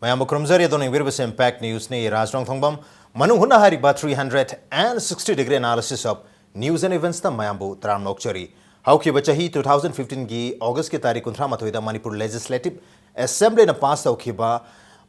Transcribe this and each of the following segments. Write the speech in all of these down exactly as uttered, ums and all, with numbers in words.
ꯃꯌꯥꯝꯕꯨ ꯈꯨꯔꯨꯝꯖꯔꯤ꯫ ꯑꯗꯣꯝꯅ ꯌꯦꯡꯕꯤꯔꯤꯕꯁꯤ Impact Newsꯅꯤ꯫ ꯔꯥꯖ ꯔꯣꯡꯊꯣꯡꯕꯝ꯫ ꯃꯅꯨꯡ ꯍꯨꯠꯅ ꯍꯥꯏꯔꯤꯕ three hundred and sixty degree analysis of news and eventsꯇ ꯃꯌꯥꯝꯕꯨ ꯇꯔꯥꯝꯅ ꯑꯣꯛꯆꯔꯤ꯫ ꯍꯧꯈꯤꯕ ꯆꯍꯤ two thousand fifteenꯒꯤ Augustꯀꯤ ꯇꯥꯔꯤꯛ ꯀꯨꯟꯊ꯭ꯔꯥ ꯃꯥꯊꯣꯏꯗ ꯃꯅꯤꯄꯨꯔ Legislative Assemblyꯅ pass ꯇꯧꯈꯤꯕ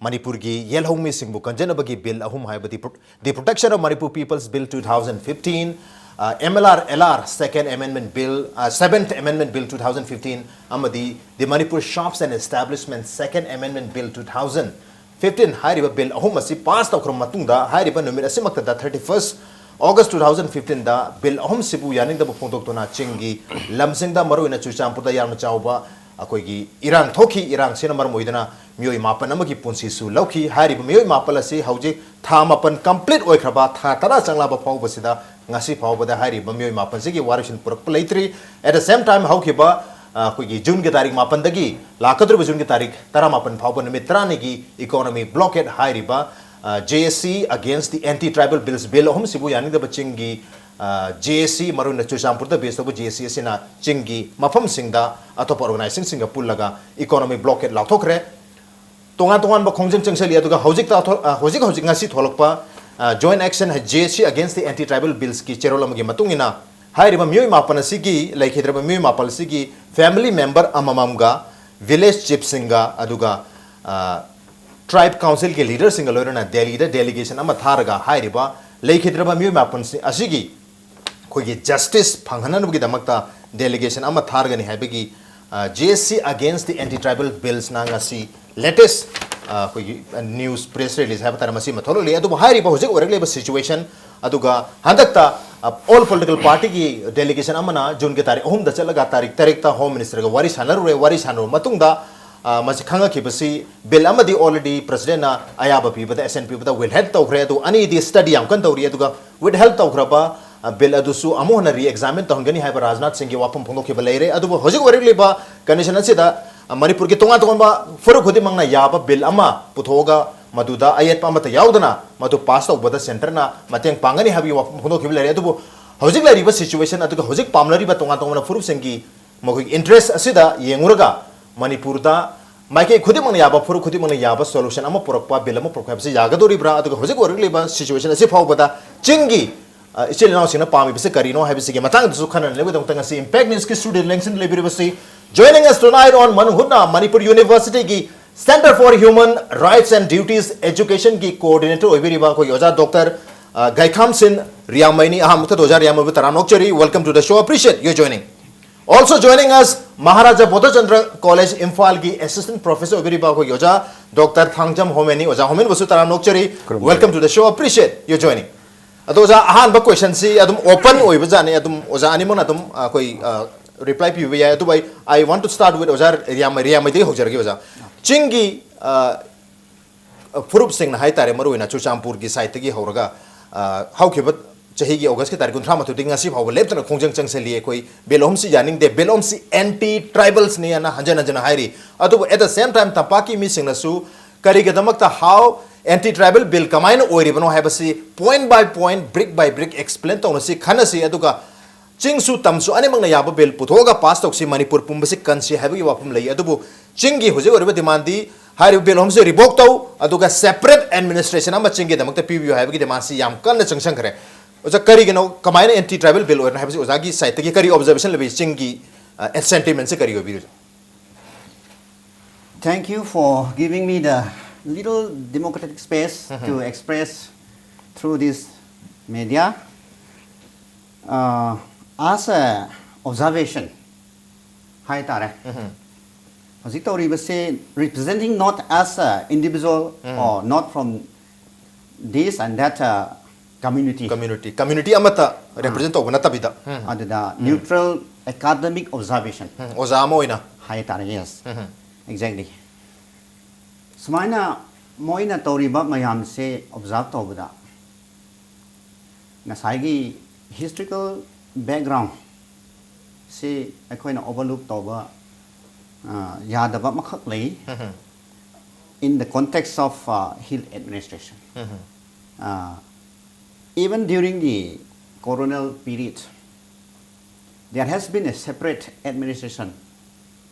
ꯃꯅꯤꯄꯨꯔꯒꯤ ꯌꯦꯜꯍꯧꯃꯤꯁꯤꯡꯕꯨ ꯀꯟꯖꯅꯕꯒꯤ bill ꯑꯍꯨꯝ, ꯍꯥꯏꯕꯗꯤ Pro-, The Protection of Manipur People's Bill two thousand fifteen, ꯑ, M L R L R Second Amendment Bill, ꯑ, Seventh Amendment Bill two thousand fifteen ꯑꯃꯗꯤ The Manipur Shops and Establishment Second Amendment Bill two thousand fifteen ꯍꯥꯏꯔꯤꯕ bill ꯑꯍꯨꯝ ꯑꯁꯤ pass ꯇꯧꯈ꯭ꯔꯕ ꯃꯇꯨꯡꯗ, ꯍꯥꯏꯔꯤꯕ ꯅꯨꯃꯤꯠ ꯑꯁꯤꯃꯛꯇꯗ, thirty-first August two thousand fifteenꯗ bill ꯑꯍꯨꯝꯁꯤꯕꯨ ꯌꯥꯅꯤꯡꯗꯕ ꯐꯣꯡꯗꯣꯛꯇꯨꯅ ꯆꯤꯡꯒꯤ ꯂꯝꯁꯤꯡꯗ, ꯃꯔꯨꯑꯣꯏꯅ ꯆꯨꯔꯆꯥꯟꯄꯨꯔꯗ ꯌꯥꯝꯅ ꯆꯥꯎꯕ ꯑꯩꯈꯣꯏꯒꯤ ꯏꯔꯥꯡ ꯊꯣꯛꯈꯤ꯫ ꯏꯔꯥꯡꯁꯤꯅ ꯃꯔꯝ ꯑꯣꯏꯗꯨꯅ ꯃꯤꯑꯣꯏ ꯃꯥꯄꯟ ꯑꯃꯒꯤ ꯄꯨꯟꯁꯤꯁꯨ ꯂꯧꯈꯤ꯫ ꯍꯥꯏꯔꯤꯕ ꯃꯤꯑꯣꯏ ꯃꯥꯄꯟ ꯑꯁꯤ ꯍꯧꯖꯤꯛ ꯊꯥ ꯃꯥꯄꯟ complete ꯑꯣꯏꯈ꯭ꯔꯕ, ꯊꯥ ꯇꯔꯥ ꯆꯪꯂꯛꯂꯕ ꯐꯥꯎꯕꯁꯤꯗ, ꯉꯁꯤ ꯐꯥꯎꯕꯗ ꯍꯥꯏꯔꯤꯕ ꯃꯤꯑꯣꯏ ꯃꯥꯄꯟꯁꯤꯒꯤ ꯋꯥꯔꯣꯏꯁꯤꯟ ꯄꯨꯔꯛꯄ ꯂꯩꯇ꯭ꯔꯤ꯫ At the same time, ꯍꯧꯈꯤꯕ, ꯑ, ꯑꯩꯈꯣꯏꯒꯤ Juneꯒꯤ ꯇꯥꯔꯤꯛ ꯃꯥꯄꯟꯗꯒꯤ ꯂꯥꯛꯀꯗꯧꯔꯤꯕ Juneꯒꯤ ꯇꯥꯔꯤꯛ ꯇꯔꯥꯃꯥꯄꯟ ꯐꯥꯎꯕ ꯅꯨꯃꯤꯠ ꯇꯔꯥꯅꯤꯒꯤ economy blockade ꯍꯥꯏꯔꯤꯕ, ꯑ, J A C against the anti tribal bills, bill ꯑꯍꯨꯝꯁꯤꯕꯨ ꯌꯥꯅꯤꯡꯗꯕ ꯆꯤꯡꯒꯤ, ꯑ, J A C, ꯃꯔꯨꯑꯣꯏꯅ ꯆꯨꯔꯆꯥꯟꯄꯨꯔꯗ base ꯇꯧꯕ J A C ꯑꯁꯤꯅ ꯆꯤꯡꯒꯤ ꯃꯐꯝꯁꯤꯡꯗ ꯑꯇꯣꯞꯄ organizationꯁꯤꯡꯒ ꯄꯨꯜꯂꯒ economy blockade ꯂꯥꯎꯊꯣꯛꯈ꯭ꯔꯦ꯫ ꯇꯣꯉꯥꯟ ꯇꯣꯉꯥꯟꯕ ꯈꯣꯡꯖꯪ ꯆꯪꯁꯤꯜꯂꯤ꯫ ꯑꯗꯨꯒ ꯍꯧꯖꯤꯛꯇ ꯊꯣ-, ꯑ, ꯍꯧꯖꯤꯛ ꯍꯧꯖꯤꯛ ꯉꯁꯤ ꯊꯣꯛꯂꯛꯄ, ꯑ, Joint Action J A C against the anti tribal billsꯀꯤ ꯆꯦꯔꯣꯜ ꯑꯃꯒꯤ ꯃꯇꯨꯡ ꯏꯟꯅ, ꯍꯥꯏꯔꯤꯕ ꯃꯤꯑꯣꯏ ꯃꯥꯄꯟ ꯑꯁꯤꯒꯤ, ꯂꯩꯈꯤꯗ꯭ꯔꯕ ꯃꯤꯑꯣꯏ ꯃꯥꯄꯟ ꯑꯁꯤꯒꯤ family member ꯑꯃꯃꯝꯒ, village chiefꯁꯤꯡꯒ, ꯑꯗꯨꯒ, ꯑ, tribe councilꯒꯤ leaderꯁꯤꯡꯒ ꯂꯣꯏꯅꯅ ꯗꯦꯜꯂꯤꯗ delegation ꯑꯃ ꯊꯥꯔꯒ, ꯍꯥꯏꯔꯤꯕ ꯂꯩꯈꯤꯗ꯭ꯔꯕ ꯃꯤꯑꯣꯏ ꯃꯥꯄꯟ ꯑꯁꯤꯒꯤ ꯑꯩꯈꯣꯏꯒꯤ justice ꯐꯪꯍꯟꯅꯕꯒꯤꯗꯃꯛꯇ delegation ꯑꯃ ꯊꯥꯔꯒꯅꯤ ꯍꯥꯏꯕꯒꯤ, ꯑ, J A C against the anti tribal billsꯅ ꯉꯁꯤ latest, ꯑ, ꯑꯩꯈꯣꯏꯒꯤ, ꯑ, news press release ꯍꯥꯏꯕ ꯇꯥꯔꯦ, ꯃꯁꯤ ꯑꯃ ꯊꯣꯛꯂꯛꯂꯤ꯫ ꯑꯗꯨꯕꯨ ꯍꯥꯏꯔꯤꯕ ꯍꯧꯖꯤꯛ ꯑꯣꯏꯔꯛꯂꯤꯕ situation, ꯑꯗꯨꯒ ꯍꯟꯗꯛꯇ, ꯑ, all political partyꯒꯤ delegation ꯑꯃꯅ Juneꯒꯤ ꯇꯥꯔꯤꯛ ꯑꯍꯨꯝꯗ ꯆꯠꯂꯒ ꯇꯥꯔꯤꯛ ꯇꯔꯦꯠꯇ Home Ministerꯒ ꯋꯥꯔꯤ ꯁꯥꯟꯅꯔꯨꯔꯦ꯫ ꯋꯥꯔꯤ ꯁꯥꯟꯅꯔꯕ ꯃꯇꯨꯡꯗ, ꯑ, ꯃꯁꯤ ꯈꯪꯉꯛꯈꯤꯕꯁꯤ, bill ꯑꯃꯗꯤ already Presidentꯅ ꯑꯌꯥꯕ ꯄꯤꯕꯗ, assent ꯄꯤꯕꯗ withheld ꯇꯧꯈ꯭ꯔꯦ꯫ ꯑꯗꯨ ꯑꯅꯤꯗꯤ study ꯌꯥꯝ ꯀꯟꯅ ꯇꯧꯔꯤ꯫ ꯑꯗꯨꯒ withheld ꯇꯧꯈ꯭ꯔꯕ, ꯑ, bill ꯑꯗꯨꯁꯨ ꯑꯃꯨꯛ ꯍꯟꯅ re-examine ꯇꯧꯍꯟꯒꯅꯤ ꯍꯥꯏꯕ ꯔꯥꯖꯅꯥꯊ ꯁꯤꯡꯒꯤ ꯋꯥꯐꯝ ꯐꯣꯡꯗꯣꯛꯈꯤꯕ ꯂꯩꯔꯦ꯫ ꯑꯗꯨꯕꯨ ꯍꯧꯖꯤꯛ ꯑꯣꯏꯔꯛꯂꯤꯕ condition ꯑꯁꯤꯗ, ꯑ, ꯃꯅꯤꯄꯨꯔꯒꯤ ꯇꯣꯉꯥꯟ ꯇꯣꯉꯥꯟꯕ ꯐꯨꯔꯨꯞ ꯈꯨꯗꯤꯡꯃꯛꯅ ꯌꯥꯕ bill ꯑꯃ ꯄꯨꯊꯣꯛꯑꯒ ꯃꯗꯨꯗ ꯑꯌꯦꯠꯄ ꯑꯃꯠꯇ ꯌꯥꯎꯗꯅ ꯃꯗꯨ pass ꯇꯧꯕꯗ centreꯅ ꯃꯇꯦꯡ ꯄꯥꯡꯒꯅꯤ ꯍꯥꯏꯕꯒꯤ ꯋꯥꯐꯝ ꯐꯣꯡꯗꯣꯛꯈꯤꯕ ꯂꯩꯔꯦ꯫ ꯑꯗꯨꯕꯨ ꯍꯧꯖꯤꯛ ꯂꯩꯔꯤꯕ situation ꯑꯗꯨꯒ ꯍꯧꯖꯤꯛ ꯄꯥꯝꯅꯔꯤꯕ ꯇꯣꯉꯥꯟ ꯇꯣꯉꯥꯟꯕ ꯐꯨꯔꯨꯞꯁꯤꯡꯒꯤ ꯃꯈꯣꯏꯒꯤ interest ꯑꯁꯤꯗ ꯌꯦꯡꯉꯨꯔꯒ ꯃꯅꯤꯄꯨꯔꯗ ꯃꯥꯏꯀꯩ ꯈꯨꯗꯤꯡꯃꯛꯅ ꯌꯥꯕ, ꯐꯨꯔꯨꯞ ꯈꯨꯗꯤꯡꯃꯛꯅ ꯌꯥꯕ solution ꯑꯃ ꯄꯨꯔꯛꯄ, bill ꯑꯃ ꯄꯨꯔꯛꯄ ꯍꯥꯏꯕꯁꯤ ꯌꯥꯒꯗꯧꯔꯤꯕ꯭ꯔꯥ? ꯑꯗꯨꯒ ꯍꯧꯖꯤꯛ ꯑꯣꯏꯔꯛꯂꯤꯕ situation ꯑꯁꯤ ꯐꯥꯎꯕꯗ ꯆꯤꯡꯒꯤ, ꯑ, ꯏꯆꯤꯜ ꯏꯅꯥꯎꯁꯤꯡꯅ ꯄꯥꯝꯃꯤꯕꯁꯤ ꯀꯔꯤꯅꯣ ꯍꯥꯏꯕꯁꯤꯒꯤ ꯃꯇꯥꯡꯗꯁꯨ ꯈꯟꯅꯅꯕꯒꯤꯗꯃꯛꯇ ꯉꯁꯤ Impact Newsꯀꯤ studio ꯂꯦꯡꯁꯤꯟ ꯂꯩꯕꯤꯔꯤꯕꯁꯤ, joining us tonight on ꯃꯅꯨꯡ ꯍꯨꯠꯅ Manipur Universityꯒꯤ Center for Human Rights and Duties Educationꯒꯤ coordinator ꯑꯣꯏꯕꯤꯔꯤꯕ ꯑꯩꯈꯣꯏꯒꯤ ꯑꯣꯖꯥ ꯗꯣꯛꯇꯔ, ꯑ, ꯒꯥꯏꯈꯥꯝꯁꯤꯟ ꯔꯤꯌꯥꯃꯩꯅꯤ꯫ ꯑꯍꯥꯟꯕ ꯃꯛꯇꯗ ꯑꯣꯖꯥ ꯔꯤꯌꯥꯃꯩꯕꯨ ꯇꯔꯥꯝꯅ ꯑꯣꯛꯆꯔꯤ꯫ Welcome to the show. Appreciate your joining. Also joining us, Maharaja Bodhachandra College Imphalꯒꯤ assistant professor ꯑꯣꯏꯕꯤꯔꯤꯕ ꯑꯩꯈꯣꯏꯒꯤ ꯑꯣꯖꯥ ꯗꯣꯛꯇꯔ ꯊꯥꯡꯖꯝ ꯍꯣꯃꯦꯟꯅꯤ꯫ ꯑꯣꯖꯥ ꯍꯣꯃꯦꯟꯕꯨꯁꯨ ꯇꯔꯥꯝꯅ ꯑꯣꯛꯆꯔꯤ꯫ ꯈꯨꯔꯨꯝꯖꯔꯤ꯫ Welcome to the show. Appreciate your joining. ꯑꯗꯣ ꯑꯣꯖꯥ, ꯑꯍꯥꯟꯕ questionꯁꯤ ꯑꯗꯨꯝ open ꯑꯣꯏꯕꯖꯥꯠꯅꯤ, ꯑꯗꯨꯝ ꯑꯣꯖꯥ ꯑꯅꯤꯃꯛꯅ ꯑꯗꯨꯝ, ꯑ, ꯑꯩꯈꯣꯏ, ꯑ, reply ꯄꯤꯕ ꯌꯥꯏ꯫ ꯑꯗꯨꯕꯨ ꯑꯩ, I want to start with ꯑꯣꯖꯥ ꯔꯤꯌꯥꯃꯩ, ꯔꯤꯌꯥꯃꯩꯗꯒꯤ ꯍꯧꯖꯔꯒꯦ ꯑꯣꯖꯥ꯫ ꯆꯤꯡꯒꯤ, ꯑ, ꯐꯨꯔꯨꯞꯁꯤꯡꯅ ꯍꯥꯏꯇꯥꯔꯦ, ꯃꯔꯨꯑꯣꯏꯅ ꯆꯨꯔꯆꯥꯟꯄꯨꯔꯒꯤ sideꯇꯒꯤ ꯍꯧꯔꯒ, ꯑ, ꯍꯧꯈꯤꯕ ꯆꯍꯤꯒꯤ Augustꯀꯤ ꯇꯥꯔꯤꯛ ꯀꯨꯟꯊ꯭ꯔꯥ ꯃꯥꯊꯣꯏꯗꯒꯤ ꯉꯁꯤ ꯐꯥꯎꯕ ꯂꯦꯞꯇꯅ ꯈꯣꯡꯖꯪ ꯆꯪꯁꯤꯜꯂꯤ꯫ ꯑꯩꯈꯣꯏ bill ꯑꯍꯨꯝꯁꯤ ꯌꯥꯅꯤꯡꯗꯦ, bill ꯑꯍꯨꯝꯁꯤ anti tribalsꯅꯤ ꯍꯥꯏꯅ ꯍꯟꯖꯟ ꯍꯟꯖꯟꯅ ꯍꯥꯏꯔꯤ꯫ ꯑꯗꯨꯕꯨ at the same time ꯇꯝꯄꯥꯛꯀꯤ ꯃꯤꯁꯤꯡꯅꯁꯨ ꯀꯔꯤꯒꯤꯗꯃꯛꯇ, how, anti tribal bill ꯀꯃꯥꯏꯅ ꯑꯣꯏꯔꯤꯕꯅꯣ ꯍꯥꯏꯕꯁꯤ point by point, brick by brick explain ꯇꯧꯅꯁꯤ, ꯈꯟꯅꯁꯤ꯫ ꯑꯗꯨꯒ ꯆꯤꯡꯁꯨ ꯇꯝꯁꯨ ꯑꯅꯤꯃꯛꯅ ꯌꯥꯕ bill ꯄꯨꯊꯣꯛꯑꯒ pass ꯇꯧꯁꯤ, ꯃꯅꯤꯄꯨꯔ ꯄꯨꯝꯕꯁꯤ ꯀꯟꯁꯤ ꯍꯥꯏꯕꯒꯤ ꯋꯥꯐꯝ ꯂꯩ꯫ ꯑꯗꯨꯕꯨ ꯆꯤꯡꯒꯤ ꯍꯧꯖꯤꯛ ꯑꯣꯏꯔꯤꯕ demandꯗꯤ ꯍꯥꯏꯔꯤꯕ bill ꯑꯍꯨꯝꯁꯦ revoke ꯇꯧ, ꯑꯗꯨꯒ separate administration ꯑꯃ ꯆꯤꯡꯒꯤꯗꯃꯛꯇ ꯄꯤꯕꯤꯌꯨ ꯍꯥꯏꯕꯒꯤ demandꯁꯤ ꯌꯥꯝ ꯀꯟꯅ ꯆꯪꯁꯤꯟꯈ꯭ꯔꯦ꯫ ꯑꯣꯖꯥ, ꯀꯔꯤꯒꯤꯅꯣ, ꯀꯃꯥꯏꯅ anti tribal bill ꯑꯣꯏꯔꯤꯅꯣ ꯍꯥꯏꯕꯁꯤ ꯑꯣꯖꯥꯒꯤ sideꯇꯒꯤ ꯀꯔꯤ observation ꯂꯩꯕꯤ? ꯆꯤꯡꯒꯤ, ꯑ, sentimentꯁꯦ ꯀꯔꯤ ꯑꯣꯏꯕꯤꯔꯤꯕ? Thank you for giving me the little democratic space to express through this media. Uh, as a observation ꯍꯥꯏ ꯇꯥꯔꯦ, ꯍꯧꯖꯤꯛ ꯇꯧꯔꯤꯕꯁꯦ representing not as a individual or not from this and that uh, community. Community, community ꯑꯃꯠꯇ represent ꯇꯧꯕ ꯅꯠꯇꯕꯤꯗ, ꯑꯗꯨꯗ neutral academic observation ꯎꯝ, ꯑꯣꯖꯥ ꯑꯃ ꯑꯣꯏꯅ꯫ ꯍꯥꯏ ꯇꯥꯔꯦ, yes, exactly. ꯁꯨꯃꯥꯏꯅ ꯃꯣꯏꯅ ꯇꯧꯔꯤꯕ ꯃꯌꯥꯝꯁꯦ observe ꯇꯧꯕꯗ ꯉꯁꯥꯏꯒꯤ historical background ꯁꯤ ꯑꯩꯈꯣꯏꯅ overlook ꯇꯧꯕ, ꯑ, ꯌꯥꯗꯕ ꯑꯃꯈꯛ ꯂꯩ in the context of uh, hill administration. Uh, even during the colonial period, there has been a separate administration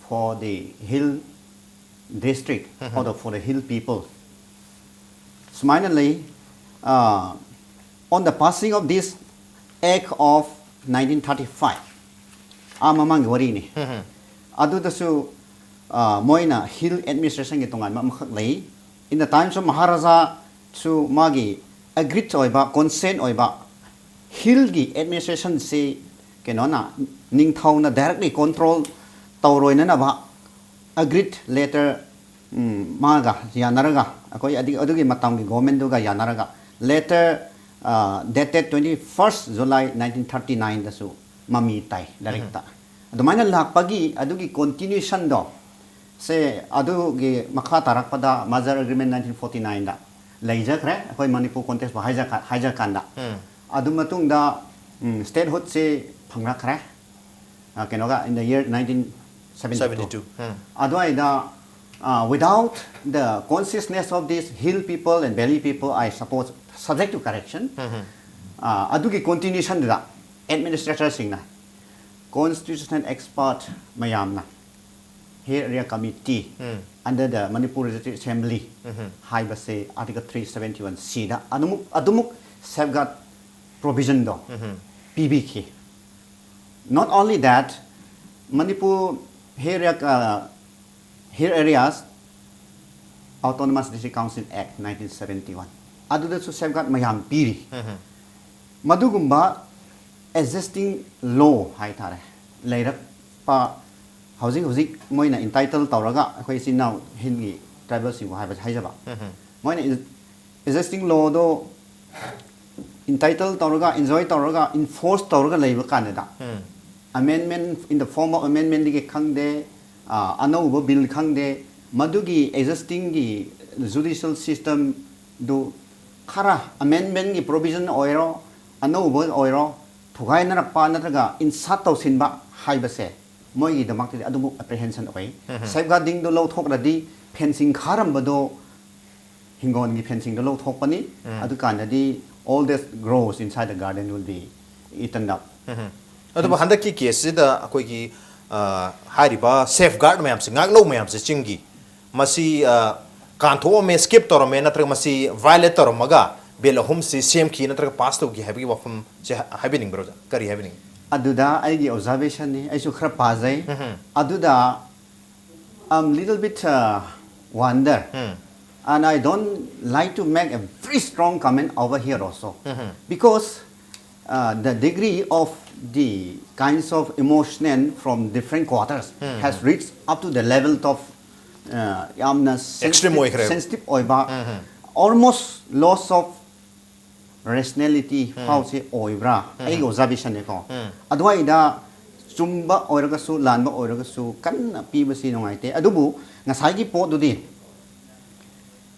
for the hill district for the, for the hill people. ꯁꯨꯃꯥꯏꯅ ꯂꯩ, uh, on the passing of this Act of nineteen thirty-five, ꯑꯥ ꯃꯃꯥꯡꯒꯤ ꯋꯥꯔꯤꯅꯤ꯫ ꯑꯗꯨꯗꯁꯨ, uh, ꯃꯣꯏꯅ hill administrationꯒꯤ ꯇꯣꯉꯥꯟꯕ ꯑꯃꯈꯛ ꯂꯩ꯫ In the times of Maharaja ꯁꯨ ꯃꯥꯒꯤ agreed ꯑꯣꯏꯕ, consent ꯑꯣꯏꯕ, hillꯒꯤ administrationꯁꯤ ꯀꯩꯅꯣꯅ, ꯅꯤꯡꯊꯧꯅ directly control ꯇꯧꯔꯣꯏꯅꯅꯕ agreed letter, ꯎꯝ, ꯃꯥꯒ ꯌꯥꯅꯔꯒ, ꯑꯩꯈꯣꯏ ꯑꯗꯤ-, ꯑꯗꯨꯒꯤ ꯃꯇꯝꯒꯤ governmentꯗꯨꯒ ꯌꯥꯅꯔꯒ letter, ꯑ, dated twenty first July nineteen thirty nineꯗꯁꯨ ꯃꯃꯤ ꯇꯥꯏ ꯂꯥꯏꯔꯤꯛꯇ꯫ ꯑꯗꯨꯃꯥꯏꯅ ꯂꯥꯛꯄꯒꯤ ꯑꯗꯨꯒꯤ continuationꯗꯣ ꯁꯦ, ꯑꯗꯨꯒꯤ ꯃꯈꯥ ꯇꯥꯔꯛꯄꯗ merger agreement nineteen forty nineꯗ ꯂꯩꯖꯈ꯭ꯔꯦ, ꯑꯩꯈꯣꯏ ꯃꯅꯤꯄꯨꯔ contextꯄꯨ ꯍꯥꯏꯖ-, ꯍꯥꯏꯖ ꯀꯥꯟꯗ꯫ ꯑꯗꯨ ꯃꯇꯨꯡꯗ, ꯎꯝ, statehoodꯁꯦ ꯐꯪꯂꯛꯈ꯭ꯔꯦ, ꯑ, ꯀꯩꯅꯣꯒ, in the year nineteen seventy two꯫ Seventy two꯫ ꯑꯗꯨꯋꯥꯏꯗ, uh, without the consciousness of these hill people and valley people, I suppose, subject to correction, uh, ꯑꯗꯨꯒꯤ continuationꯗꯨꯗ administratorꯁꯤꯡꯅ constitutional expert ꯃꯌꯥꯝꯅ Hill Area Committee under the Manipur Legislative Assembly ꯍꯥꯏꯕꯁꯦ Article three seventy one Cꯗ ꯑꯗꯨꯃꯨꯛ, ꯑꯗꯨꯃꯨꯛ safeguard provisionꯗꯣ ꯄꯤꯕꯤꯈꯤ꯫ Not only that, Manipur Hill Area, uh, Hill Areas Autonomous District Council Act nineteen seventy one, ꯑꯗꯨꯗꯁꯨ safeguard ꯃꯌꯥꯝ ꯄꯤꯔꯤ꯫ ꯃꯗꯨꯒꯨꯝꯕ existing law ꯍꯥꯏꯇꯥꯔꯦ, ꯂꯩꯔꯛꯄ, ꯍꯧꯖꯤꯛ ꯍꯧꯖꯤꯛ ꯃꯣꯏꯅ entitle ꯇꯧꯔꯒ ꯑꯩꯈꯣꯏ ꯏꯆꯤꯟ ꯏꯅꯥꯎ ꯍꯤꯜꯒꯤ tribalꯁꯤꯡꯕꯨ ꯍꯥꯏꯕ, ꯍꯥꯏꯖꯕ, ꯃꯣꯏꯅ existing lawꯗꯣ entitle ꯇꯧꯔꯒ, enjoy ꯇꯧꯔꯒ, enforce ꯇꯧꯔꯒ ꯂꯩꯕ ꯀꯥꯟꯗ, amendment, in the form of amendmentꯗꯒꯤ ꯈꯪꯗꯦ, ꯑ, ꯑꯅꯧꯕ bill ꯈꯪꯗꯦ, ꯃꯗꯨꯒꯤ existingꯒꯤ judicial systemꯗꯨ ꯈꯔ amendmentꯀꯤ provision ꯑꯣꯏꯔꯣ, ꯑꯅꯧꯕ ꯑꯣꯏꯔꯣ, ꯊꯨꯒꯥꯏꯅꯔꯛꯄ ꯅꯠꯇ꯭ꯔꯒ insert ꯇꯧꯁꯤꯟꯕ ꯍꯥꯏꯕꯁꯦ ꯃꯣꯏꯒꯤꯗꯃꯛꯇꯗꯤ ꯑꯗꯨꯃꯨꯛ apprehension ꯑꯣꯏ꯫ Safeguardingꯗꯣ ꯂꯧꯊꯣꯛꯂꯗꯤ fencing ꯈꯥꯔꯝꯕꯗꯣ, ꯍꯤꯡꯒꯣꯜꯒꯤ fencingꯗꯣ ꯂꯧꯊꯣꯛꯄꯅꯤ꯫ ꯑꯗꯨꯀꯥꯟꯗꯗꯤ all that grows inside the garden will be eaten up꯫ ꯑꯗꯨꯕꯨ ꯍꯟꯗꯛꯀꯤ caseꯁꯤꯗ ꯑꯩꯈꯣꯏꯒꯤ, ꯑ, ꯍꯥꯏꯔꯤꯕ safeguard ꯃꯌꯥꯝꯁꯦ, ꯉꯥꯛꯂꯧ ꯃꯌꯥꯝꯁꯦ ꯆꯤꯡꯒꯤ, ꯃꯁꯤ ꯑ, ꯀꯥꯟꯊꯣꯛꯑꯝꯃꯦ, ꯁ꯭ꯀꯤꯞ ꯇꯧꯔꯝꯃꯦ, ꯅꯠꯇ꯭ꯔꯒ ꯃꯁꯤ ꯚꯥꯏꯑꯣꯂꯦꯠ ꯇꯧꯔꯝꯃꯒ ꯕꯤꯜ ꯑꯍꯨꯝꯁꯤ ꯁꯦꯝꯈꯤ ꯅꯠꯇ꯭ꯔꯒ ꯄꯥꯁ ꯇꯧꯈꯤ ꯍꯥꯏꯕꯒꯤ ꯋꯥꯐꯝꯁꯦ ꯍꯥꯏꯕꯤꯅꯤꯡꯕ꯭ꯔꯣ ꯑꯣꯖꯥ? ꯀꯔꯤ ꯍꯥꯏꯕꯤꯅꯤꯡꯉꯤ? ꯑꯗꯨꯗ ꯑꯩꯒꯤ ꯑꯣꯕꯖꯥꯔꯕꯦꯁꯟꯅꯤ, ꯑꯩꯁꯨ ꯈꯔ ꯄꯥꯖꯩ꯫ ꯑꯗꯨꯗ I'm little bit uh, wonder, and I don't like to make a very strong comment over here also, because uh, the degree of the kinds of emotion from different quarters has reached up to the level of uh, ꯌꯥꯝꯅ extreme ꯑꯣꯏꯈ꯭ꯔꯦ꯫ Sensitive ꯑꯣꯏꯕ, almost loss of rationality ꯐꯥꯎꯁꯦ ꯑꯣꯏꯕ꯭ꯔꯥ? ꯑꯩꯒꯤ ꯑꯣꯕꯖꯥꯔꯕꯦꯁꯟꯅꯦꯀꯣ꯫ ꯑꯗꯨꯋꯥꯏꯗ ꯆꯨꯝꯕ ꯑꯣꯏꯔꯒꯁꯨ ꯂꯥꯟꯕ ꯑꯣꯏꯔꯒꯁꯨ ꯀꯟꯅ ꯄꯤꯕꯁꯤ ꯅꯨꯡꯉꯥꯏꯇꯦ꯫ ꯑꯗꯨꯕꯨ ꯉꯁꯥꯏꯒꯤ ꯄꯣꯠꯇꯨꯗꯤ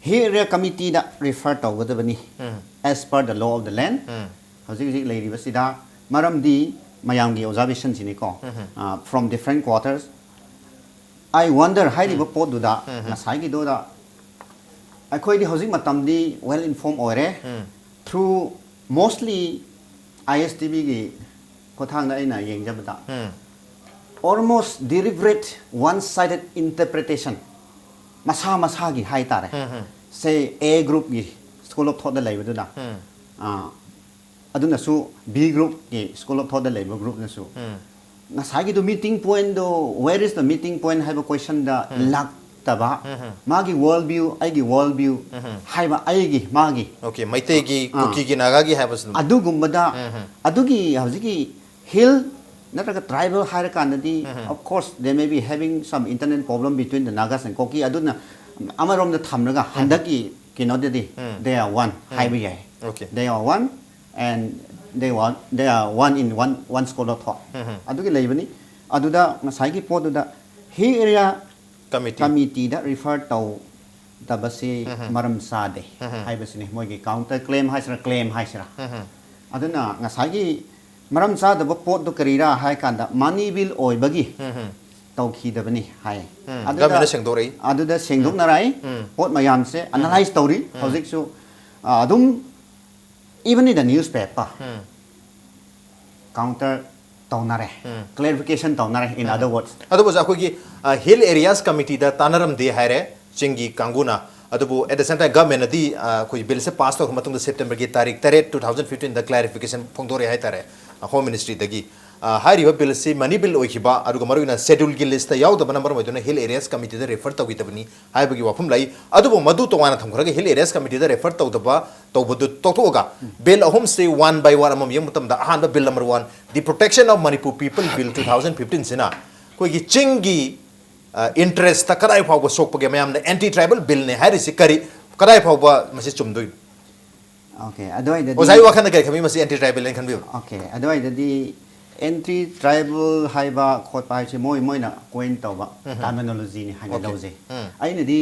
ꯍꯤꯌꯔ ꯀꯃꯤꯇꯤꯗ ꯔꯤꯐꯔ ꯇꯧꯒꯗꯕꯅꯤ, as per the law of the land꯫ ꯍꯧꯖꯤꯛ ꯍꯧꯖꯤꯛ ꯂꯩꯔꯤꯕꯁꯤꯗ, ꯃꯔꯝꯗꯤ ꯃꯌꯥꯝꯒꯤ ꯑꯣꯕꯖꯥꯔꯕꯦꯁꯟꯁꯤꯅꯤꯀꯣ, from different quarters꯫ I wonder ꯍꯥꯏꯔꯤꯕ ꯄꯣꯠꯇꯨꯗ, ꯉꯁꯥꯏꯒꯤꯗꯨꯗ ꯑꯩꯈꯣꯏꯗꯤ ꯍꯧꯖꯤꯛ ꯃꯇꯝꯗꯤ ꯋꯦꯜ ꯏꯟꯐꯣꯔꯝ ꯑꯣꯏꯔꯦ꯫ Through mostly I S T Vꯒꯤ ꯈꯨꯠꯊꯥꯡꯗ ꯑꯩꯅ ꯌꯦꯡꯖꯕꯗ, almost deliberate one sided interpretation, ꯃꯁꯥ ꯃꯁꯥꯒꯤ ꯍꯥꯏꯇꯥꯔꯦ꯫ Say A groupꯀꯤ school of thoughtꯇ ꯂꯩꯕꯗꯨꯅ, ꯑꯥ, ꯑꯗꯨꯅꯁꯨ B groupꯀꯤ school of thoughtꯇ ꯂꯩꯕ groupꯅꯁꯨ ꯉꯁꯥꯏꯒꯤꯗꯨ meeting pointꯗꯣ, where is the meeting point ꯍꯥꯏꯕ questionꯗ ꯂꯥꯛꯇꯕ, ꯃꯥꯒꯤ world view, ꯑꯩꯒꯤ world view ꯍꯥꯏꯕ, ꯑꯩꯒꯤ, ꯃꯥꯒꯤ, okay, ꯃꯩꯇꯩꯒꯤ, ꯑꯥ, ꯀꯨꯀꯤꯒꯤ, ꯅꯥꯒꯥꯒꯤ ꯍꯥꯏꯕꯁꯨ ꯑꯗꯨꯝ ꯑꯗꯨꯒꯨꯝꯕꯗ, ꯑꯗꯨꯒꯤ ꯍꯧꯖꯤꯛꯀꯤ hill ꯅꯠꯇ꯭ꯔꯒ tribal ꯍꯥꯏꯔꯀꯥꯟꯗꯗꯤ, of course, they may be having some internal problem between the Nagas and Kuki, ꯑꯗꯨꯅ ꯑꯃꯔꯣꯝꯗ ꯊꯝꯂꯒ ꯍꯟꯗꯛꯀꯤ ꯀꯩꯅꯣꯗꯗꯤ they are one ꯍꯥꯏꯕ ꯌꯥꯏ꯫ Okay. They are one and they are, they are one in one, one school of thought. ꯑꯗꯨꯒꯤ ꯂꯩꯕꯅꯤ꯫ ꯑꯗꯨꯗ ꯉꯁꯥꯏꯒꯤ ꯄꯣꯠꯇꯨꯗ hill area committee, committeeꯗ refer ꯇꯧꯗꯕꯁꯤ ꯃꯔꯝ ꯆꯥꯗꯦ ꯍꯥꯏꯕꯁꯤꯅꯤ꯫ ꯃꯣꯏꯒꯤ counter claim ꯍꯥꯏꯁꯤꯔꯥ, claim ꯍꯥꯏꯁꯤꯔꯥ꯫ ꯑꯗꯨꯅ ꯉꯁꯥꯏꯒꯤ ꯃꯔꯝ ꯆꯥꯗꯕ ꯄꯣꯠꯇꯨ ꯀꯔꯤꯔꯥ ꯍꯥꯏ ꯀꯥꯟꯗ money bill ꯑꯣꯏꯕꯒꯤ ꯇꯧꯈꯤꯗꯕꯅꯤ ꯍꯥꯏ꯫ ꯎꯝ, ꯑꯗꯨꯗ, governmentꯅ ꯁꯦꯡꯗꯣꯔꯛꯏ꯫ ꯑꯗꯨꯗ ꯁꯦꯡꯗꯣꯛꯅꯔꯛꯏ꯫ ꯎꯝ꯫ ꯄꯣꯠ ꯃꯌꯥꯝꯁꯦ analyze ꯇꯧꯔꯤ꯫ ꯍꯧꯖꯤꯛꯁꯨ, ꯑ, ꯑꯗꯨꯝ even in the newspaper, counter ꯇꯧꯅꯔꯦ, clarification ꯇꯧꯅꯔꯦ, in other words. ꯑꯗꯨꯕꯨ ꯑꯩꯈꯣꯏꯒꯤ ꯍꯤꯜ ꯑꯦꯔꯤꯌꯥꯁ ꯀꯃꯤꯇꯤꯗ ꯇꯥꯟꯅꯔꯝꯗꯦ ꯍꯥꯏꯔꯦ ꯆꯤꯡꯒꯤ ꯀꯥꯡꯕꯨꯅ꯫ ꯑꯗꯨꯕꯨ at the same time government ꯅꯗꯤ ꯑꯩꯈꯣꯏ ꯕꯤꯜꯁꯦ ꯄꯥꯁ ꯇꯧꯈ꯭ꯔ ꯃꯇꯨꯡꯗ ꯁꯦꯞꯇꯦꯝꯕꯔꯒꯤ ꯇꯥꯔꯤꯛ ꯇꯔꯦꯠ, two thousand fifteen ꯗ clarification ꯐꯣꯡꯗꯣꯔꯛꯑꯦ ꯍꯥꯏꯇꯥꯔꯦ꯫ ꯍꯣꯝ ꯃꯤꯅꯤꯁꯇ꯭ꯔꯤꯗꯒꯤ ꯍꯥꯏꯔꯤꯕ ꯕꯤꯜꯁꯤ ꯃꯅꯤ ꯕꯤꯜ ꯑꯣꯏꯈꯤꯕ, ꯑꯗꯨꯒ ꯃꯔꯨꯑꯣꯏꯅ ꯁꯦꯗ꯭ꯌꯨꯜꯒꯤ ꯂꯤꯁꯇ ꯌꯥꯎꯗꯕꯅ ꯃꯔꯝ ꯑꯣꯏꯗꯨꯅ ꯍꯤꯜ ꯑꯦꯔꯤꯌꯥꯁ ꯀꯃꯤꯇꯤꯗ ꯔꯤꯐꯔ ꯇꯧꯈꯤꯗꯕꯅꯤ ꯍꯥꯏꯕꯒꯤ ꯋꯥꯐꯝ ꯂꯩ꯫ ꯑꯗꯨꯕꯨ ꯃꯗꯨ ꯇꯣꯉꯥꯟꯅ ꯊꯝꯈ꯭ꯔꯒ ꯍꯤꯜ ꯑꯦꯔꯤꯌꯥꯁ ꯀꯃꯤꯇꯤꯗ ꯔꯤꯐꯔ ꯇꯧꯗꯕ ꯇꯧꯕꯗꯨ ꯇꯣꯛꯊꯣꯛꯑꯒ ꯕꯤꯜ ꯑꯍꯨꯝꯁꯤ one by one ꯑꯃꯃꯝ ꯌꯦꯡꯕ ꯃꯇꯝꯗ ꯑꯍꯥꯟꯕ bill number one, the Protection of Manipur People Bill two thousand fifteen ꯁꯤꯅ ꯑꯩꯈꯣꯏꯒꯤ ꯆꯤꯡꯒꯤ ꯏꯟꯇꯔꯦꯁꯇ ꯀꯗꯥꯏ ꯐꯥꯎꯕ ꯁꯣꯛꯄꯒꯦ? ꯃꯌꯥꯝꯅ ꯑꯦꯟꯇꯤ ꯇ꯭ꯔꯥꯏꯕꯦꯜ ꯕꯤꯜꯅꯦ ꯍꯥꯏꯔꯤꯁꯤ ꯀꯔꯤ, ꯀꯗꯥꯏ ꯐꯥꯎꯕ ꯃꯁꯤ ꯆꯨꯝꯗꯣꯏꯅꯣ? Okay, ꯑꯗꯨꯋꯥꯏꯗꯗꯤ ꯑꯣꯖꯥꯒꯤ ꯋꯥꯈꯜꯗ ꯀꯔꯤ ꯈꯟꯕꯤ? ꯃꯁꯤ ꯑꯦꯟꯇꯤ ꯇ꯭ꯔꯥꯏꯕꯦꯜ ꯍꯥꯏꯅ ꯈꯟꯕꯤꯕ꯭ꯔꯥ? Okay, ꯑꯗꯨꯋꯥꯏꯗꯗꯤ ꯑꯦꯟꯇꯤ ꯇ꯭ꯔꯥꯏꯕꯦꯜ ꯍꯥꯏꯕ ꯈꯣꯠꯄ ꯍꯥꯏꯁꯦ ꯃꯣꯏ ꯃꯣꯏꯅ ꯀꯣꯏꯟ ꯇꯧꯕ ꯇꯔꯃꯤꯅꯣꯂꯣꯖꯤꯅꯤ ꯍꯥꯏꯅ Okay. ꯂꯧꯖꯩ꯫ ꯎꯝ. ꯑꯩꯅꯗꯤ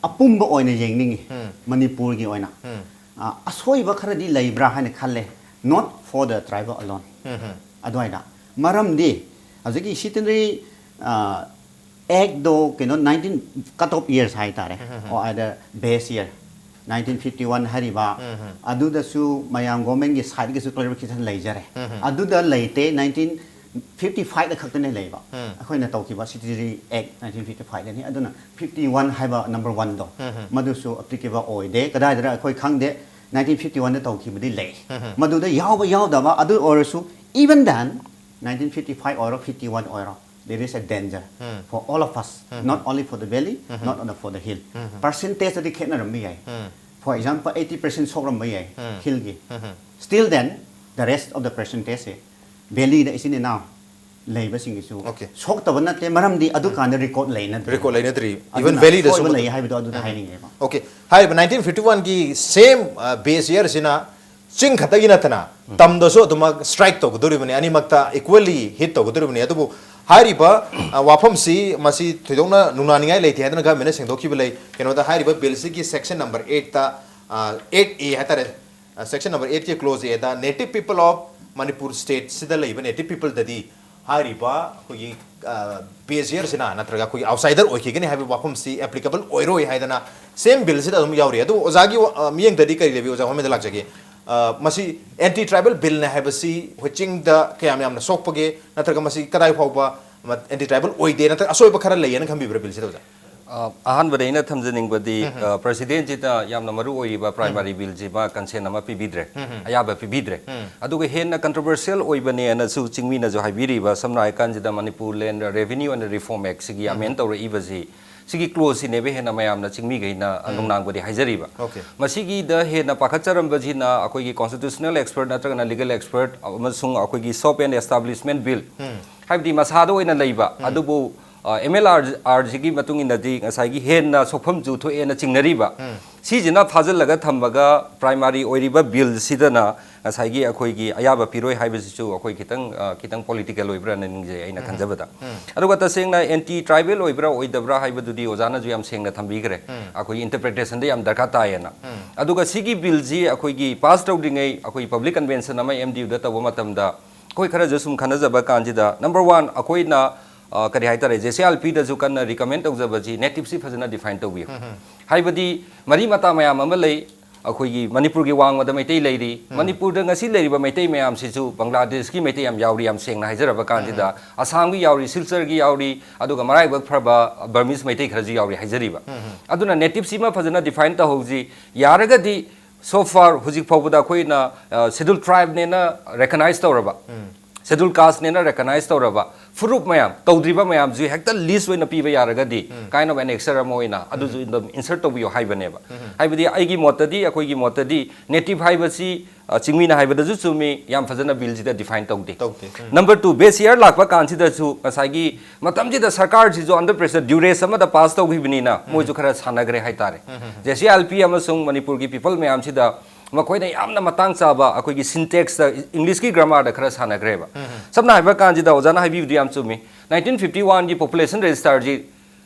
ꯑꯄꯨꯝꯕ ꯑꯣꯏꯅ ꯌꯦꯡꯅꯤꯡꯉꯤ ꯎꯝ. ꯃꯅꯤꯄꯨꯔꯒꯤ ꯑꯣꯏꯅ꯫ ꯎꯝ. ꯑ, ꯑꯁꯣꯏꯕ ꯈꯔꯗꯤ ꯂꯩꯕ꯭ꯔꯥ ꯍꯥꯏꯅ ꯈꯜꯂꯦ, not for the tribal alone꯫ ꯎꯝ. ꯑꯗꯨꯋꯥꯏꯗ ꯃꯔꯝꯗꯤ ꯍꯧꯖꯤꯛꯀꯤ ꯁꯤꯇꯤꯅꯔꯤ ꯑꯦꯛꯗꯣ ꯀꯩꯅꯣ nineteen cut off years ꯍꯥꯏꯇꯥꯔꯦ, or either base year nineteen fifty one ꯍꯥꯏꯔꯤꯕ ꯑꯗꯨꯗꯁꯨ ꯃꯌꯥꯝ ꯒꯣꯔꯃꯦꯟꯒꯤ ꯁꯥꯏꯠꯀꯤꯁꯨ clarification ꯂꯩꯖꯔꯦ꯫ ꯑꯗꯨꯗ ꯂꯩꯇꯦ, nineteen fifty five ꯈꯛꯇꯅꯦ ꯂꯩꯕ꯫ ꯑꯩꯈꯣꯏꯅ ꯇꯧꯈꯤꯕ ꯁꯤꯇꯤꯅꯔꯤ ꯑꯦꯛ nineteen fifty five ꯗꯅꯤ꯫ ꯑꯗꯨꯅ fifty one ꯍꯥꯏꯕ number one ꯗꯣ ꯃꯗꯨꯁꯨ applicable ꯑꯣꯏꯗꯦ꯫ ꯀꯗꯥꯏꯗꯔ ꯑꯩꯈꯣꯏ ꯈꯪꯗꯦ꯫ nineteen fifty one ꯗ ꯇꯧꯈꯤꯕꯗꯤ ꯂꯩ꯫ ꯃꯗꯨꯗ ꯌꯥꯎꯕ ꯌꯥꯎꯗꯕ ꯑꯗꯨ ꯑꯣꯏꯔꯁꯨ, even then nineteen fifty five ꯑꯣꯏꯔꯣ, fifty one ꯑꯣꯏꯔꯣ, there is a danger for all of us, not only for the valley, not only for the hill꯫ Percentage ꯇꯗꯤ ꯈꯦꯠꯅꯔꯝꯕ ꯌꯥꯏ꯫ For example, eighty percent ꯁꯣꯛꯂꯝꯕ ꯌꯥꯏ ꯍꯤꯜꯒꯤ꯫ Still then, the rest of the percentage say valid ꯏꯆꯤꯟ ꯏꯅꯥꯎ ꯂꯩꯕꯁꯤꯡꯒꯤꯁꯨ Okay. ꯁꯣꯛꯇꯕ ꯅꯠꯇꯦ, ꯃꯔꯝꯗꯤ ꯑꯗꯨꯀꯥꯟꯗ record ꯂꯩꯅꯗ꯭ꯔꯤ꯫ Record ꯂꯩꯅꯗ꯭ꯔꯤ꯫ ꯑꯗꯨꯅ even ꯚꯦꯂꯤꯗꯁꯨ ꯑꯁꯣꯏꯕ ꯃꯗꯨ- ꯂꯩ ꯍꯥꯏꯕꯗꯣ ꯑꯗꯨꯗ ꯍꯥꯏꯅꯤꯡꯉꯦꯕ꯫ Okay, ꯍꯥꯏꯔꯤꯕ nineteen fifty one ꯒꯤ same base year ꯁꯤꯅ ꯆꯤꯡ ꯈꯛꯇꯒꯤ ꯅꯠꯇꯅ ꯇꯝꯗꯁꯨ ꯑꯗꯨꯃꯛ ꯁ꯭ꯇ꯭ꯔꯥꯏꯛ ꯇꯧꯒꯗꯧꯔꯤꯕꯅꯤ, ꯑꯅꯤꯃꯛꯇ equally hit ꯇꯧꯒꯗꯧꯔꯤꯕꯅꯤ꯫ ꯑꯗꯨꯕꯨ ꯍꯥꯏꯔꯤꯕ ꯑ, ꯋꯥꯐꯝꯁꯤ ꯃꯁꯤ ꯊꯣꯏꯗꯣꯛꯅ ꯅꯨꯡꯅꯥꯅꯤꯡꯉꯥꯏ ꯂꯩꯇꯦ ꯍꯥꯏꯗꯅ ꯒꯚꯔꯟꯃꯦꯟꯅ ꯁꯦꯡꯗꯣꯛꯈꯤꯕ ꯂꯩ꯫ ꯀꯩꯅꯣꯗ ꯍꯥꯏꯔꯤꯕ ꯕꯤꯜꯁꯤꯒꯤ ꯁꯦꯛꯁꯟ ꯅꯝꯕꯔ ꯑꯩꯠꯇ, ꯑꯩꯠ ꯑꯦ ꯍꯥꯏꯇꯥꯔꯦ, ꯁꯦꯛꯁꯟ ꯅꯝꯕꯔ ꯑꯩꯠꯀꯤ ꯀ꯭ꯂꯣꯖ ꯑꯦꯗ native people of Manipur stateꯁꯤꯗ ꯂꯩꯕ ꯅꯦꯇꯤꯚ ꯄꯤꯄꯜꯗꯗꯤ ꯍꯥꯏꯔꯤꯕ ꯑꯩꯈꯣꯏꯒꯤ ꯕꯦꯖꯤꯌꯔꯁꯤꯅ ꯅꯠꯇ꯭ꯔꯒ ꯑꯩꯈꯣꯏꯒꯤ ꯑꯥꯎꯠꯁꯥꯏꯗꯔ ꯑꯣꯏꯈꯤꯒꯅꯤ ꯍꯥꯏꯕ ꯋꯥꯐꯝꯁꯤ ꯑꯦꯄ꯭ꯂꯤꯀꯦꯕꯜ ꯑꯣꯏꯔꯣꯏ ꯍꯥꯏꯗꯅ ꯁꯦꯝ ꯕꯤꯜꯁꯤꯗ ꯑꯗꯨꯝ ꯌꯥꯎꯔꯤ꯫ ꯑꯗꯨꯕꯨ ꯑꯣꯖꯥꯒꯤ ꯋꯥ- ꯑ, ꯃꯤꯠꯌꯦꯡꯗꯗꯤ ꯀꯔꯤ ꯂꯩꯕꯤ? ꯑꯣꯖꯥ ꯍꯣꯏꯃꯦꯟꯗ ꯂꯥꯛꯆꯒꯦ꯫ ꯑ, ꯃꯁꯤ ꯑꯦꯟꯇꯤ ꯇ꯭ꯔꯥꯏꯕꯦꯜ ꯕꯤꯜꯅꯦ ꯍꯥꯏꯕꯁꯤ ꯑꯩꯈꯣꯏ ꯆꯤꯡꯗ ꯀꯌꯥꯝ ꯌꯥꯝꯅ ꯁꯣꯛꯄꯒꯦ, ꯅꯠꯇ꯭ꯔꯒ ꯃꯁꯤ ꯀꯗꯥꯏ ꯐꯥꯎꯕ ꯑꯦꯟꯇꯤ ꯇ꯭ꯔꯥꯏꯕꯦꯜ ꯑꯣꯏꯗꯦ, ꯅꯠꯇ꯭ꯔꯒ ꯑꯁꯣꯏꯕ ꯈꯔ ꯂꯩꯌꯦꯅ ꯈꯟꯕꯤꯕ꯭ꯔꯥ ꯕꯤꯜꯁꯤꯗ, ꯑꯣꯖꯥ? ꯑ, ꯑꯍꯥꯟꯕꯗ ꯑꯩꯅ ꯊꯝꯖꯅꯤꯡꯕꯗꯤ, ꯎꯝ, ꯎꯝ꯫ ꯑ, ꯄ꯭ꯔꯁꯤꯗꯦꯟꯁꯤꯗ ꯌꯥꯝꯅ ꯃꯔꯨ ꯑꯣꯏꯔꯤꯕ ꯄ꯭ꯔꯥꯏꯃꯥꯔꯤ ꯎꯝ꯫ ꯕꯤꯜꯁꯤꯃ ꯀꯟꯁꯦꯟ ꯑꯃ ꯄꯤꯕꯤꯗ꯭ꯔꯦ, ꯎꯝ, ꯎꯝ꯫ ꯑꯌꯥꯕ ꯄꯤꯕꯤꯗ꯭ꯔꯦ꯫ ꯎꯝ꯫ ꯑꯗꯨꯒ ꯍꯦꯟꯅ ꯀꯟꯇ꯭ꯔꯣꯚꯔꯁꯤꯌꯦꯜ ꯑꯣꯏꯕꯅꯦꯅꯁꯨ ꯆꯤꯡꯃꯤꯅꯁꯨ ꯍꯥꯏꯕꯤꯔꯤꯕ, ꯁꯝꯅ ꯍꯥꯏꯔꯀꯥꯟꯁꯤꯗ Manipur land revenue and reform ꯑꯦꯛꯁꯤꯒꯤ ꯎꯝ꯫ ꯑꯃꯦꯟ ꯇꯧꯔꯛꯏꯕꯁꯤ, ꯁꯤꯒꯤ ꯀ꯭ꯂꯣꯖꯁꯤꯅꯦꯕ ꯍꯦꯟꯅ ꯃꯌꯥꯝꯅ ꯆꯤꯡꯃꯤꯈꯩꯅ ꯎꯝ꯫ ꯅꯨꯡꯅꯥꯡꯕꯗꯤ ꯍꯥꯏꯖꯔꯤꯕ꯫ ꯑꯣꯀꯦ꯫ ꯃꯁꯤꯒꯤꯗ ꯍꯦꯟꯅ ꯄꯥꯈꯠꯆꯔꯝꯕꯁꯤꯅ ꯑꯩꯈꯣꯏꯒꯤ ꯀꯣꯟꯁꯇꯤꯇ꯭ꯌꯨꯁꯅꯦꯜ ꯑꯦꯛꯁꯄꯔꯠ ꯅꯠꯇ꯭ꯔꯒꯅ ꯂꯤꯒꯦꯜ ꯑꯦꯛꯁꯄꯔꯠ ꯑꯃꯁꯨꯡ ꯑꯩꯈꯣꯏꯒꯤ ꯁꯣꯞ ꯑꯦꯟ ꯑꯦꯁꯇꯥꯕ꯭ꯂꯤꯁꯃꯦꯟ ꯕꯤꯜ, ꯎꯝ꯫ ꯍꯥꯏꯕꯗꯤ ꯃꯁꯥꯗ ꯑꯣꯏꯅ ꯂꯩꯕ, ꯎꯝ꯫ ꯑꯗꯨꯕꯨ, ꯑ, ꯑꯦꯝ ꯑꯦꯜ ꯑꯥꯔ, ꯑꯥꯔꯁꯤꯒꯤ ꯃꯇꯨꯡ ꯏꯟꯅꯗꯤ ꯉꯁꯥꯏꯒꯤ ꯍꯦꯟꯅ ꯁꯣꯛꯐꯝꯁꯨ ꯊꯣꯛꯑꯦꯅ ꯆꯤꯡꯅꯔꯤꯕ꯫ ꯎꯝ꯫ ꯁꯤꯁꯤꯅ ꯐꯥꯖꯤꯜꯂꯒ ꯊꯝꯃꯒ ꯄ꯭ꯔꯥꯏꯃꯥꯔꯤ ꯑꯣꯏꯔꯤꯕ ꯕꯤꯜꯁꯤꯗꯅ ꯉꯁꯥꯏꯒꯤ ꯑꯩꯈꯣꯏꯒꯤ ꯑꯌꯥꯕ ꯄꯤꯔꯣꯏ ꯍꯥꯏꯕꯁꯤꯁꯨ ꯑꯩꯈꯣꯏ ꯈꯤꯇꯪ, ꯑ, ꯈꯤꯇꯪ ꯄꯣꯂꯤꯇꯤꯀꯦꯜ ꯑꯣꯏꯕ꯭ꯔꯥꯅ ꯅꯤꯡꯖꯩ ꯑꯩꯅ ꯎꯝ꯫ ꯈꯟꯖꯕꯗ꯫ ꯎꯝ꯫ ꯑꯗꯨꯒ ꯇꯁꯦꯡꯅ ꯑꯦꯟꯇꯤ ꯇ꯭ꯔꯥꯏꯕꯦꯜ ꯑꯣꯏꯕ꯭ꯔꯥ ꯑꯣꯏꯗꯕ꯭ꯔꯥ ꯍꯥꯏꯕꯗꯨꯗꯤ ꯑꯣꯖꯥꯅꯁꯨ ꯌꯥꯝ ꯁꯦꯡꯅ ꯊꯝꯕꯤꯈ꯭ꯔꯦ꯫ ꯎꯝ꯫ ꯑꯩꯈꯣꯏꯒꯤ ꯏꯟꯇꯔꯄ꯭ꯔꯤꯇꯦꯁꯟꯗ ꯌꯥꯝ ꯗꯔꯀꯥꯔ ꯇꯥꯏꯌꯦꯅ꯫ ꯎꯝ꯫ ꯑꯗꯨꯒ ꯁꯤꯒꯤ ꯕꯤꯜꯁꯤ ꯑꯩꯈꯣꯏꯒꯤ ꯄꯥꯁ ꯇꯧꯗ꯭ꯔꯤꯉꯩ ꯑꯩꯈꯣꯏ ꯄꯕ꯭ꯂꯤꯛ ꯀꯟꯚꯦꯟꯁꯟ ꯑꯃ ꯑꯦꯝ ꯗꯤ ꯌꯨꯗ ꯇꯧꯕ ꯃꯇꯝꯗ ꯑꯩꯈꯣꯏ ꯈꯔꯁꯨ ꯁꯨꯝ ꯈꯟꯅꯖꯕ ꯀꯥꯟꯁꯤꯗ, ꯅꯝꯕꯔ ꯋꯥꯟ, ꯑꯩꯈꯣꯏꯅ, ꯑ, ꯀꯔꯤ ꯍꯥꯏꯇꯥꯔꯦ, ꯖꯦ ꯁꯤ ꯑꯥꯏ ꯑꯦꯜ ꯄꯤꯗꯁꯨ ꯀꯟꯅ ꯔꯤꯀꯃꯦꯟ ꯇꯧꯖꯕꯁꯤ ꯅꯦꯇꯤꯞꯁꯤ ꯐꯖꯅ ꯗꯤꯐꯥꯏꯟ ꯇꯧꯕꯤꯌꯨ꯫ ꯎꯝ, ꯎꯝ꯫ ꯍꯥꯏꯕꯗꯤ ꯃꯔꯤ ꯃꯇꯥ ꯃꯌꯥꯝ ꯑꯃ ꯂꯩ꯫ ꯑꯩꯈꯣꯏꯒꯤ ꯃꯅꯤꯄꯨꯔꯒꯤ ꯋꯥꯡꯃꯗ ꯃꯩꯇꯩ ꯂꯩꯔꯤ꯫ ꯎꯝ꯫ ꯃꯅꯤꯄꯨꯔꯗ ꯉꯁꯤ ꯂꯩꯔꯤꯕ ꯃꯩꯇꯩ ꯃꯌꯥꯝꯁꯤꯁꯨ ꯕꯪꯒ꯭ꯂꯥꯗꯦꯁꯀꯤ ꯃꯩꯇꯩ ꯌꯥꯝ ꯌꯥꯎꯔꯤ, ꯌꯥꯝ ꯁꯦꯡꯅ ꯍꯥꯏꯖꯔꯕ ꯀꯥꯟꯁꯤꯗ꯫ ꯎꯝ, ꯎꯝ꯫ ꯑꯁꯥꯝꯒꯤ ꯌꯥꯎꯔꯤ, ꯁꯤꯜꯆꯔꯒꯤ ꯌꯥꯎꯔꯤ, ꯑꯗꯨꯒ ꯃꯔꯥꯏꯕꯛ ꯐꯔꯕ ꯕꯔꯃꯤꯁ ꯃꯩꯇꯩ ꯈꯔꯁꯨ ꯌꯥꯎꯔꯤ ꯍꯥꯏꯖꯔꯤꯕ꯫ ꯎꯝ, ꯎꯝ꯫ ꯑꯗꯨꯅ ꯅꯦꯇꯤꯞꯁꯤꯃ ꯐꯖꯅ ꯗꯤꯐꯥꯏꯟ ꯇꯧꯍꯧꯁꯤ꯫ ꯌꯥꯔꯒꯗꯤ so far ꯍꯧꯖꯤꯛ ꯐꯥꯎꯕꯗ ꯑꯩꯈꯣꯏꯅ, ꯑ, ꯁꯦꯗ꯭ꯌꯨꯜ ꯇ꯭ꯔꯥꯏꯕꯅꯦꯅ ꯔꯦꯀꯒꯅꯥꯏꯁ ꯇꯧꯔꯕ, ꯎꯝ꯫ ꯁꯦꯗ꯭ꯌꯨꯜ ꯀꯥꯁꯅꯦꯅ ꯔꯦꯀꯒꯅꯥꯏꯁ ꯇꯧꯔꯕ ꯐꯨꯔꯨꯞ ꯃꯌꯥꯝ, ꯇꯧꯗ꯭ꯔꯤꯕ ꯃꯌꯥꯝꯁꯨ ꯍꯦꯛꯇ ꯂꯤꯁ ꯑꯣꯏꯅ ꯄꯤꯕ ꯌꯥꯔꯒꯗꯤ, ꯎꯝ꯫ ꯀꯥꯏꯟ ꯑꯣꯐ ꯑꯦꯅꯦꯛꯁꯔ ꯑꯃ ꯑꯣꯏꯅ ꯑꯗꯨꯁꯨ ꯎꯝ꯫ ꯑꯗꯨꯝ ꯏꯟꯁꯔꯠ ꯇꯧꯕꯤꯌꯣ ꯍꯥꯏꯕꯅꯦꯕ꯫ ꯎꯝ꯫ ꯍꯥꯏꯕꯗꯤ ꯑꯩꯒꯤ ꯃꯣꯠꯇꯗꯤ, ꯑꯩꯈꯣꯏꯒꯤ ꯃꯣꯠꯇꯗꯤ ꯅꯦꯇꯤꯞ ꯍꯥꯏꯕꯁꯤ, ꯑ, ꯆꯤꯡꯃꯤꯅ ꯍꯥꯏꯕꯗꯁꯨ ꯆꯨꯝꯃꯤ, ꯌꯥꯝ ꯐꯖꯅ ꯕꯤꯜꯁꯤꯗ ꯗꯤꯐꯥꯏꯟ ꯇꯧꯗꯦ꯫ ꯇꯧꯗꯦ꯫ ꯎꯝ꯫ ꯅꯝꯕꯔ ꯇꯨ, ꯕꯦꯁ ꯏꯌꯥꯔ ꯂꯥꯛꯄ ꯀꯥꯟꯁꯤꯗꯁꯨ ꯉꯁꯥꯏꯒꯤ ꯃꯇꯝꯁꯤꯗ ꯁꯔꯀꯥꯔꯁꯤꯁꯨ ꯑꯟꯗꯔ ꯄ꯭ꯔꯦꯁꯔ, ꯗ꯭ꯌꯨꯔꯦꯁ ꯑꯃꯗ ꯄꯥꯁ ꯇꯧꯈꯤꯕꯅꯤꯅ ꯎꯝ꯫ ꯃꯣꯏꯁꯨ ꯈꯔ ꯁꯥꯟꯅꯈ꯭ꯔꯦ ꯍꯥꯏꯇꯥꯔꯦ꯫ ꯎꯝ, ꯎꯝ, ꯎꯝ꯫ J C I L P ꯑꯃꯁꯨꯡ ꯃꯅꯤꯄꯨꯔꯒꯤ ꯄꯤꯄꯜ ꯃꯌꯥꯝꯁꯤꯗ ꯃꯈꯣꯏꯅ ꯌꯥꯝꯅ ꯃꯇꯥꯡ ꯆꯥꯕ ꯑꯩꯈꯣꯏꯒꯤ ꯁꯤꯟꯇꯦꯛꯁꯇ, ꯏꯪꯂꯤꯁꯀꯤ ꯒ꯭ꯔꯥꯃꯥꯔꯗ ꯈꯔ ꯁꯥꯟꯅꯈ꯭ꯔꯦꯕ꯫ ꯎꯝ, ꯎꯝ꯫ ꯁꯝꯅ ꯍꯥꯏꯕ ꯀꯥꯟꯁꯤꯗ ꯑꯣꯖꯥꯅ ꯍꯥꯏꯕꯤꯕꯗꯨ ꯌꯥꯝ ꯆꯨꯝꯃꯤ꯫ ꯅꯥꯏꯟꯇꯤꯟ ꯐꯤꯐꯇꯤ ꯋꯥꯟꯒꯤ ꯄꯣꯄꯨꯂꯦꯁꯟ ꯔꯦꯖꯤꯁꯇꯥꯔꯁꯤ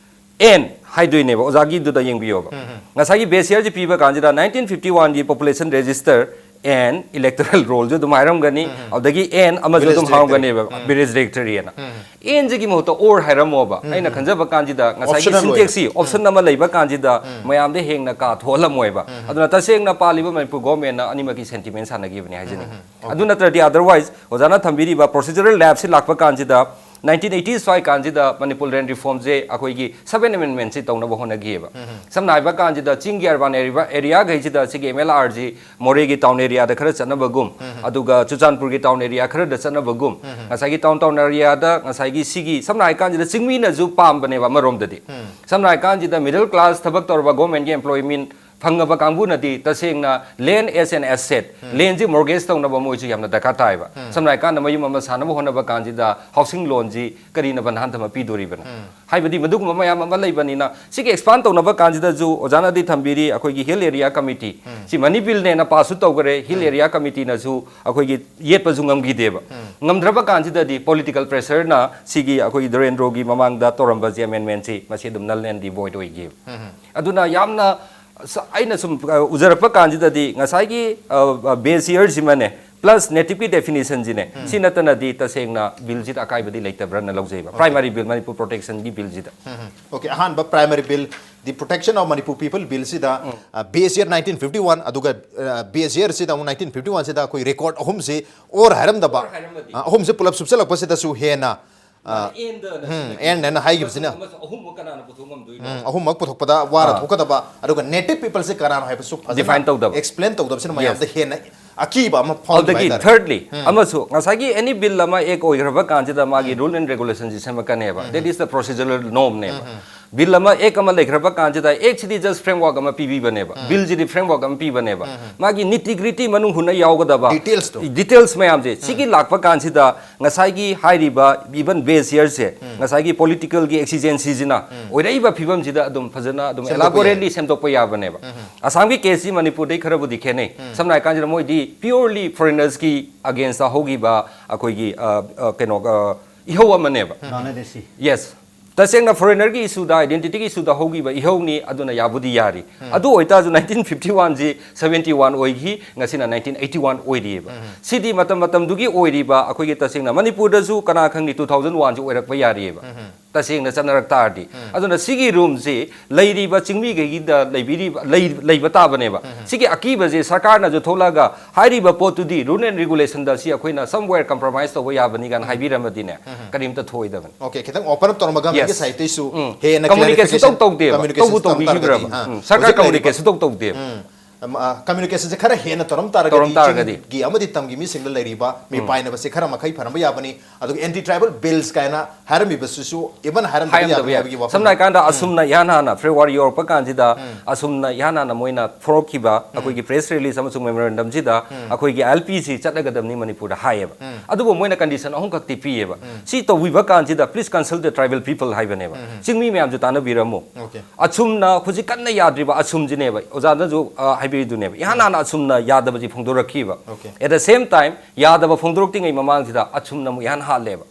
ꯑꯦꯟ ꯍꯥꯏꯗꯣꯏꯅꯦꯕ, ꯑꯣꯖꯥꯒꯤꯗꯨꯗ ꯌꯦꯡꯕꯤꯌꯣꯕ꯫ ꯎꯝ, ꯎꯝ꯫ ꯉꯁꯥꯏꯒꯤ ꯕꯦꯁ ꯏꯌꯥꯔꯁꯤ ꯄꯤꯕ ꯀꯥꯟꯁꯤꯗ ꯅꯥꯏꯟꯇꯤꯟ ꯐꯤꯐꯇꯤ ꯋꯥꯟꯒꯤ ꯄꯣꯄꯨꯂꯦꯁꯟ ꯔꯦꯖꯤꯁꯇꯔ ꯑꯦꯟ ꯏꯂꯦꯛꯇꯣꯔꯦꯜ ꯔꯣꯜꯁꯨ ꯑꯗꯨꯝ ꯍꯥꯏꯔꯝꯒꯅꯤ, ꯑꯗꯒꯤ ꯑꯦꯟ ꯑꯃꯁꯨ ꯑꯗꯨꯝ ꯍꯥꯏꯔꯝꯒꯅꯦꯕ, ꯕ꯭ꯔꯤꯖ ꯗꯤꯔꯦꯛꯇꯔꯤ ꯑꯅ꯫ ꯑꯦꯟꯁꯤꯒꯤ ꯃꯍꯨꯠꯇ ꯑꯣꯔ ꯍꯥꯏꯔꯝꯃꯣꯕ꯫ ꯑꯩꯅ ꯈꯟꯖꯕ ꯀꯥꯟꯁꯤꯗ ꯉꯁꯥꯏꯒꯤ Option ꯑꯣꯏꯅ꯫ ꯁꯤꯟꯇꯦꯛꯁꯁꯤ ꯑꯣꯞꯁꯟ ꯑꯃ ꯂꯩꯕ ꯀꯥꯟꯁꯤꯗ ꯃꯌꯥꯝꯗ ꯍꯦꯟꯅ ꯀꯥ ꯊꯣꯛꯍꯜꯂꯝꯃꯣꯏꯕ꯫ ꯑꯗꯨꯅ ꯇꯁꯦꯡꯅ ꯄꯥꯜꯂꯤꯕ ꯃꯅꯤꯄꯨꯔ ꯒꯣꯔꯃꯦꯟꯅ ꯑꯅꯤꯃꯛꯀꯤ ꯁꯦꯟꯇꯤꯃꯦꯟ ꯁꯥꯟꯅꯈꯤꯕꯅꯤ ꯍꯥꯏꯖꯅꯤꯡꯉꯤ꯫ ꯑꯗꯨ ꯅꯠꯇ꯭ꯔꯗꯤ, otherwise, ꯑꯣꯖꯥꯅ ꯊꯝꯕꯤꯔꯤꯕ ꯄ꯭ꯔꯣꯁꯤꯖꯔꯦꯜ ꯂꯦꯞꯁꯁꯤ ꯂꯥꯛꯄ ꯀꯥꯟꯁꯤꯗ, ꯅꯥꯏꯟꯇꯤꯟ ꯑꯩꯠꯇꯤ ꯁ꯭ꯋꯥꯏ ꯀꯥꯟꯁꯤꯗ ꯃꯅꯤꯄꯨꯔ ꯂꯦꯟ ꯔꯤꯐꯣꯔꯝꯁꯦ ꯑꯩꯈꯣꯏꯒꯤ ꯁꯕꯦꯟ ꯑꯦꯃꯦꯟꯃꯦꯟꯁꯤ ꯇꯧꯅꯕ ꯍꯣꯠꯅꯈꯤꯑꯕ꯫ ꯁꯝꯅ ꯍꯥꯏꯕ ꯀꯥꯟꯁꯤꯗ ꯆꯤꯡꯒꯤ ꯑꯔꯕꯥꯟ ꯑꯦꯔꯤꯌꯥ, ꯑꯦꯔꯤꯌꯥꯈꯩꯁꯤꯗ ꯁꯤꯒꯤ ꯑꯦꯝ ꯑꯦꯜ ꯑꯥꯔꯁꯤ ꯃꯣꯔꯦꯒꯤ ꯇꯥꯎꯟ ꯑꯦꯔꯤꯌꯥꯗ ꯈꯔ ꯆꯠꯅꯕꯒꯨꯝ, ꯑꯗꯨꯒ ꯆꯨꯔꯆꯥꯟꯄꯨꯔꯒꯤ ꯇꯥꯎꯟ ꯑꯦꯔꯤꯌꯥ ꯈꯔꯗ ꯆꯠꯅꯕꯒꯨꯝ, ꯉꯁꯥꯏꯒꯤ ꯇꯥꯎꯟ, ꯇꯥꯎꯟ ꯑꯦꯔꯤꯌꯥꯗ ꯉꯁꯥꯏꯒꯤ ꯁꯤꯒꯤ, ꯁꯝꯅ ꯍꯥꯏ ꯀꯥꯟꯁꯤꯗ ꯆꯤꯡꯃꯤꯅꯁꯨ ꯄꯥꯝꯕꯅꯦꯕ ꯑꯃꯔꯣꯝꯗꯗꯤ꯫ ꯁꯝꯅ ꯍꯥꯏ ꯀꯥꯟꯁꯤꯗ ꯃꯤꯗꯜ ꯀ꯭ꯂꯥꯁ ꯊꯕꯛ ꯇꯧꯔꯕ ꯒꯣꯔꯃꯦꯟꯒꯤ ꯑꯦꯝꯄ꯭ꯂꯣꯏꯃꯦꯟ ꯐꯪꯉꯕ ꯀꯥꯡꯕꯨꯅꯗꯤ ꯇꯁꯦꯡꯅ ꯂꯦꯟ ꯑꯦꯁ ꯑꯦꯟ ꯑꯦꯁꯦꯠ, ꯂꯦꯟꯁꯤ ꯃꯣꯔꯒꯦꯖ ꯇꯧꯅꯕ ꯃꯣꯏꯁꯨ ꯌꯥꯝꯅ ꯗꯔꯀꯥꯔ ꯇꯥꯏꯕ꯫ ꯁꯝꯅ ꯍꯥꯏ ꯀꯥꯟꯗ ꯃꯌꯨꯝ ꯑꯃ ꯁꯥꯅꯕ ꯍꯣꯠꯅꯕ ꯀꯥꯟꯁꯤꯗ ꯍꯥꯎꯁꯤꯡ ꯂꯣꯟꯁꯤ ꯀꯔꯤꯅ ꯕꯟꯙꯥꯟ ꯊꯝꯃ ꯄꯤꯗꯣꯔꯤꯕꯅꯣ? ꯍꯥꯏꯕꯗꯤ ꯃꯗꯨꯒꯨꯝꯕ ꯃꯌꯥꯝ ꯑꯃ ꯂꯩꯕꯅꯤꯅ, ꯁꯤꯒꯤ ꯑꯦꯛꯁꯄꯥꯟ ꯇꯧꯅꯕ ꯀꯥꯟꯁꯤꯗꯁꯨ ꯑꯣꯖꯥꯅꯗꯤ ꯊꯝꯕꯤꯔꯤ, ꯑꯩꯈꯣꯏꯒꯤ ꯍꯤꯜ ꯑꯦꯔꯤꯌꯥ ꯀꯃꯤꯇꯤ, ꯁꯤ ꯃꯅꯤ ꯕꯤꯜꯅꯦꯅ ꯄꯥꯁꯁꯨ ꯇꯧꯈꯔꯦ, ꯍꯤꯜ ꯑꯦꯔꯤꯌꯥ ꯀꯃꯤꯇꯤꯅꯁꯨ ꯑꯩꯈꯣꯏꯒꯤ ꯌꯦꯠꯄꯁꯨ ꯉꯝꯈꯤꯗꯦꯕ꯫ ꯉꯝꯗ꯭ꯔꯕ ꯀꯥꯟꯁꯤꯗꯗꯤ ꯄꯣꯂꯤꯇꯤꯀꯦꯜ ꯄ꯭ꯔꯦꯁꯔꯅ ꯁꯤꯒꯤ ꯑꯩꯈꯣꯏꯒꯤ ꯗꯨꯔꯦꯟꯗ꯭ꯔꯣꯒꯤ ꯃꯃꯥꯡꯗ ꯇꯧꯔꯝꯕꯁꯦ ꯑꯦꯃꯦꯟꯃꯦꯟꯁꯤ ꯃꯁꯤ ꯑꯗꯨꯝ null and devoid ꯑꯣꯏꯈꯤꯕ꯫ ꯑꯗꯨꯅ ꯌꯥꯝꯅ ꯁ-, ꯑꯩꯅ ꯁꯨꯝ, ꯑ, ꯎꯖꯔꯛꯄ ꯀꯥꯟꯁꯤꯗꯗꯤ ꯉꯁꯥꯏꯒꯤ, ꯑ, ꯑ, ꯕꯦꯁ ꯌꯔꯁꯤꯃꯅꯦ, ꯄ꯭ꯂꯁ ꯅꯦꯇꯤꯚꯀꯤ ꯗꯦꯐꯤꯅꯤꯁꯟꯁꯤꯅꯦ, ꯁꯤ ꯅꯠꯇꯅꯗꯤ ꯇꯁꯦꯡꯅ ꯕꯤꯜꯁꯤꯗ ꯑꯀꯥꯏꯕꯗꯤ ꯂꯩꯇꯕ꯭ꯔꯅ ꯂꯧꯖꯩꯕ, ꯄ꯭ꯔꯥꯏꯃꯥꯔꯤ ꯕꯤꯜ, ꯃꯅꯤꯄꯨꯔ ꯄ꯭ꯔꯣꯇꯦꯛꯁꯟꯒꯤ ꯕꯤꯜꯁꯤꯗ꯫ ꯑꯣꯀꯦ, ꯑꯍꯥꯟꯕ primary bill, the protection of Manipur people ꯕꯤꯜꯁꯤꯗ, base year nineteen fifty one, ꯑꯗꯨꯒ ꯕꯦꯁ ꯌꯔꯁꯤꯗ ꯑꯃꯨꯛ ꯅꯥꯏꯟꯇꯤꯟ ꯐꯤꯐꯇꯤ ꯋꯥꯟꯁꯤꯗ ꯑꯩꯈꯣꯏ ꯔꯦꯀꯣꯔꯗ ꯑꯍꯨꯝꯁꯤ ꯑꯣꯔ ꯍꯥꯏꯔꯝꯗꯕ, ꯑ, ꯑꯍꯨꯝꯁꯤ ꯄꯨꯂꯞ ꯁꯨꯞꯆꯜꯂꯛꯄꯁꯤꯗꯁꯨ ꯍꯦꯟꯅ, ꯑ, ꯑꯦꯟꯗ ꯎꯝ, ꯑꯦꯟ ꯑꯅ ꯍꯥꯏꯈꯤꯕꯁꯤꯅ꯫ ꯑꯃꯁꯨ ꯑꯍꯨꯝꯃꯛ ꯀꯅꯥꯅ ꯄꯨꯊꯣꯛ ꯉꯝꯗꯣꯏꯅꯣ? ꯎꯝ, ꯑꯍꯨꯝꯃꯛ ꯄꯨꯊꯣꯛꯄꯗ ꯋꯥꯔ ꯊꯣꯛꯀꯗꯕ, ꯑꯗꯨꯒ ꯅꯦꯇꯤꯚ ꯄꯤꯄꯜꯁꯦ ꯀꯅꯥꯅꯣ ꯍꯥꯏꯕꯁꯨ ꯐꯖꯅ Define ꯇꯧꯗꯕ꯫ ꯑꯦꯛꯁꯄ꯭ꯂꯦꯟ ꯇꯧꯗꯕꯁꯤꯅ ꯃꯌꯥꯝꯗ ꯍꯦꯟꯅ ꯑꯀꯤꯕ ꯑꯃ ꯐꯥꯎꯍꯟꯕ ꯑꯗꯨꯗꯒꯤ ꯍꯥꯏꯇꯥꯔꯦ꯫ ꯊꯥꯔꯗꯂꯤ, ꯑꯃꯁꯨ ꯉꯁꯥꯏꯒꯤ ꯑꯦꯅꯤ ꯕꯤꯜ ꯑꯃ ꯑꯦꯛ ꯑꯣꯏꯈ꯭ꯔꯕ ꯀꯥꯟꯁꯤꯗ ꯃꯥꯒꯤ ꯔꯨꯜ ꯑꯦꯟ ꯔꯦꯒꯨꯂꯦꯁꯟꯁꯤ ꯁꯦꯝꯃꯛꯀꯅꯦꯕ꯫ That is the procedural norm ꯅꯦꯕ꯫ ꯕꯤꯜ ꯑꯃ ꯑꯦꯛ ꯑꯃ ꯂꯩꯈ꯭ꯔꯕ ꯀꯥꯟꯁꯤꯗ ꯑꯦꯛꯁꯤꯗꯤ ꯖꯁ ꯐ꯭ꯔꯦꯝꯋꯥꯔꯛ ꯑꯃ ꯄꯤꯕꯤꯕꯅꯦꯕ, ꯕꯤꯜꯁꯤꯗꯤ ꯐ꯭ꯔꯦꯝꯋꯥꯔꯛ ꯑꯃ ꯄꯤꯕꯅꯦꯕ꯫ ꯃꯥꯒꯤ ꯅꯤꯇꯤ ꯒ꯭ꯔꯤꯇꯤ ꯃꯅꯨꯡ ꯍꯨꯠꯅ ꯌꯥꯎꯒꯗꯕ ꯗꯤꯇꯦꯜꯁꯇꯣ꯫ ꯗꯤꯇꯦꯜꯁ ꯃꯌꯥꯝꯁꯦ, ꯁꯤꯒꯤ ꯂꯥꯛꯄ ꯀꯥꯟꯁꯤꯗ ꯉꯁꯥꯏꯒꯤ ꯍꯥꯏꯔꯤꯕ ꯏꯚꯟ ꯕꯦꯁ ꯌꯔꯁꯦ, ꯉꯁꯥꯏꯒꯤ ꯄꯣꯂꯤꯇꯤꯀꯦꯜꯒꯤ ꯑꯦꯛꯁꯤꯖꯦꯟꯁꯤꯁꯤꯅ ꯑꯣꯏꯔꯛꯏꯕ ꯐꯤꯕꯝꯁꯤꯗ ꯑꯗꯨꯝ ꯐꯖꯅ ꯑꯗꯨꯝ ꯁꯦꯝꯗꯣꯛꯄ ꯑꯦꯂꯥꯕꯣꯔꯦꯠꯂꯤ ꯁꯦꯝꯗꯣꯛꯄ ꯌꯥꯕꯅꯦꯕ꯫ ꯑꯁꯥꯝꯒꯤ ꯀꯦꯁꯁꯤ ꯃꯅꯤꯄꯨꯔꯗꯩ ꯈꯔꯕꯨꯗꯤ ꯈꯦꯠꯅꯩ꯫ ꯁꯝꯅ ꯍꯥꯏ ꯀꯥꯟꯁꯤꯗ ꯃꯣꯏꯗꯤ ꯄ꯭ꯌꯣꯔꯂꯤ ꯐꯣꯔꯦꯅꯔꯁꯀꯤ ꯑꯒꯦꯟꯁꯇ ꯍꯧꯈꯤꯕ ꯑꯩꯈꯣꯏꯒꯤ, ꯑ, ꯑ, ꯀꯩꯅꯣ, ꯑ, ꯏꯍꯧ ꯑꯃꯅꯦꯕ꯫ ꯕꯪꯒ꯭ꯂꯥꯗꯦꯁꯤ꯫ ꯌꯦꯁ꯫ ꯇꯁꯦꯡꯅ foreigner ꯒꯤ issue ꯗ, identity ꯒꯤ issue ꯗ ꯍꯧꯈꯤꯕ ꯏꯍꯧꯅꯤ, ꯑꯗꯨꯅ ꯌꯥꯕꯨꯗꯤ ꯌꯥꯔꯤ꯫ ꯑꯗꯨ ꯑꯣꯏꯇꯥꯔꯁꯨ nineteen fifty one ꯁꯤ seventy one ꯑꯣꯏꯈꯤ, ꯉꯁꯤꯅ nineteen eighty one ꯑꯣꯏꯔꯤꯑꯕ꯫ ꯁꯤꯗꯤ ꯃꯇꯝ ꯃꯇꯝꯗꯨꯒꯤ ꯑꯣꯏꯔꯤꯕ, ꯑꯩꯈꯣꯏꯒꯤ ꯇꯁꯦꯡꯅ ꯃꯅꯤꯄꯨꯔꯗꯁꯨ ꯀꯅꯥ ꯈꯪꯅꯤ two thousand one ꯁꯤ ꯑꯣꯏꯔꯛꯄ ꯌꯥꯔꯤꯑꯕ꯫ ꯇꯁꯦꯡꯅ ꯆꯠꯅꯔꯛ ꯇꯥꯔꯗꯤ꯫ ꯑꯗꯨꯅ ꯁꯤꯒꯤ room ꯁꯤ ꯂꯩꯔꯤꯕ ꯆꯤꯡꯃꯤꯈꯩꯒꯤꯗ ꯂꯩꯕꯤꯔꯤꯕ, ꯂꯩ-, ꯂꯩꯕ ꯇꯥꯕꯅꯦꯕ꯫ ꯁꯤꯒꯤ ꯑꯀꯤꯕꯁꯦ ꯁꯔꯀꯥꯔꯅꯁꯨ ꯊꯣꯛꯂꯛꯑꯒ ꯍꯥꯏꯔꯤꯕ ꯄꯣꯠꯇꯨꯗꯤ rule and regulation ꯗ ꯁꯤ ꯑꯩꯈꯣꯏꯅ somewhere compromise ꯇꯧꯕ ꯌꯥꯕꯅꯤ ꯀꯥꯏꯅ ꯍꯥꯏꯕꯤꯔꯝꯃꯗꯤꯅꯦ, ꯀꯔꯤꯝꯇ ꯊꯣꯛꯑꯣꯏꯗꯕꯅꯤ꯫ Okay, ꯈꯤꯇꯪ open up ꯇꯧꯔꯝꯃꯒ ꯃꯤꯒꯤ Yes. side ꯇꯩꯁꯨ ꯎꯝ. ꯍꯦꯟꯅ Communicate clarification, ꯁꯨꯡꯇꯧ ꯇꯧꯗꯦꯕ꯫ communication ꯇꯧꯕꯨ ꯇꯧꯔꯝ ꯇꯥꯔꯒꯗꯤ, ꯇꯧꯕꯤꯈꯤꯕ꯭ꯔꯕ? ꯑꯥ, ꯎꯝ. ꯁꯔꯀꯥꯔ ꯍꯧꯖꯤꯛ ꯂꯩꯔꯤꯕ, communicate ꯁꯨꯡꯇꯧ ꯇꯧꯗꯦꯕ꯫ ꯎꯝ, ꯑꯃ, ꯑ, communication ꯁꯦ ꯈꯔ ꯍꯦꯟꯅ ꯇꯧꯔꯝ ꯇꯥꯔꯒꯗꯤ, ꯇꯧꯔꯝ ꯇꯥꯔꯒꯗꯤ꯫ ꯆꯤꯡꯒꯤ ꯑꯃꯗꯤ ꯇꯝꯒꯤ ꯃꯤꯁꯤꯡꯗ ꯂꯩꯔꯤꯕ ꯃꯤꯄꯥꯏꯅꯕꯁꯦ ꯈꯔ ꯃꯈꯩ ꯐꯔꯝꯕ ꯌꯥꯕꯅꯤ꯫ ꯑꯗꯨꯒ anti tribal bills ꯀꯥꯏꯅ ꯍꯥꯏꯔꯝꯃꯤꯕꯁꯤꯁꯨ even ꯍꯥꯏꯔꯝꯗꯕ ꯍꯥꯏꯔꯝꯗꯕ ꯌꯥꯕꯅꯤ ꯌꯥꯏ꯫ ꯍꯥꯏꯕꯒꯤ ꯋꯥꯐꯝ꯫ ꯁꯝꯅ ꯍꯥꯏꯀꯥꯟꯗ ꯑꯁꯨꯝꯅ ꯏꯍꯥꯟ ꯍꯥꯟꯅ February ꯌꯧꯔꯛꯄ ꯀꯥꯟꯁꯤꯗ ꯑꯁꯨꯝꯅ ꯏꯍꯥꯟ ꯍꯥꯟꯅ ꯃꯣꯏꯅ ꯐꯣꯡꯗꯣꯛꯈꯤꯕ ꯑꯩꯈꯣꯏꯒꯤ press release ꯑꯃꯁꯨꯡ memorandum ꯁꯤꯗ ꯑꯩꯈꯣꯏꯒꯤ ILP ꯁꯤ ꯆꯠꯅꯒꯗꯕꯅꯤ ꯃꯅꯤꯄꯨꯔꯗ ꯍꯥꯏꯌꯦꯕ꯫ ꯑꯗꯨꯕꯨ ꯃꯣꯏꯅ condition ꯑꯍꯨꯝꯈꯛꯇꯤ ꯄꯤꯌꯦꯕ꯫ ꯁꯤ ꯇꯧꯕꯤꯕ ꯀꯥꯟꯁꯤꯗ please consult the tribal people ꯍꯥꯏꯕꯅꯦꯕ꯫ ꯆꯤꯡꯃꯤ ꯃꯌꯥꯝꯁꯨ ꯇꯥꯟꯅꯕꯤꯔꯝꯃꯨ꯫ Okay. ꯑꯁꯨꯝꯅ ꯍꯧꯖꯤꯛ ꯀꯟꯅ ꯌꯥꯗ꯭ꯔꯤꯕ ꯑꯁꯨꯝꯁꯤꯅꯦꯕ ꯑꯣꯖꯥꯅꯁꯨ, ꯑ, ꯍꯥꯏꯕꯤꯔꯤꯗꯨꯅꯦꯕ꯫ ꯏꯍꯥꯟ ꯍꯥꯟꯅ ꯑꯁꯨꯝꯅ ꯌꯥꯗꯕꯁꯤ ꯐꯣꯡꯗꯣꯔꯛꯈꯤꯕ꯫ Okay. At the same time, ꯌꯥꯗꯕ ꯐꯣꯡꯗꯣꯔꯛꯇ꯭ꯔꯤꯉꯩ ꯃꯃꯥꯡꯁꯤꯗ ꯑꯁꯨꯝꯅ ꯑꯃꯨꯛ ꯏꯍꯥꯟ ꯍꯥꯜꯂꯦꯕ꯫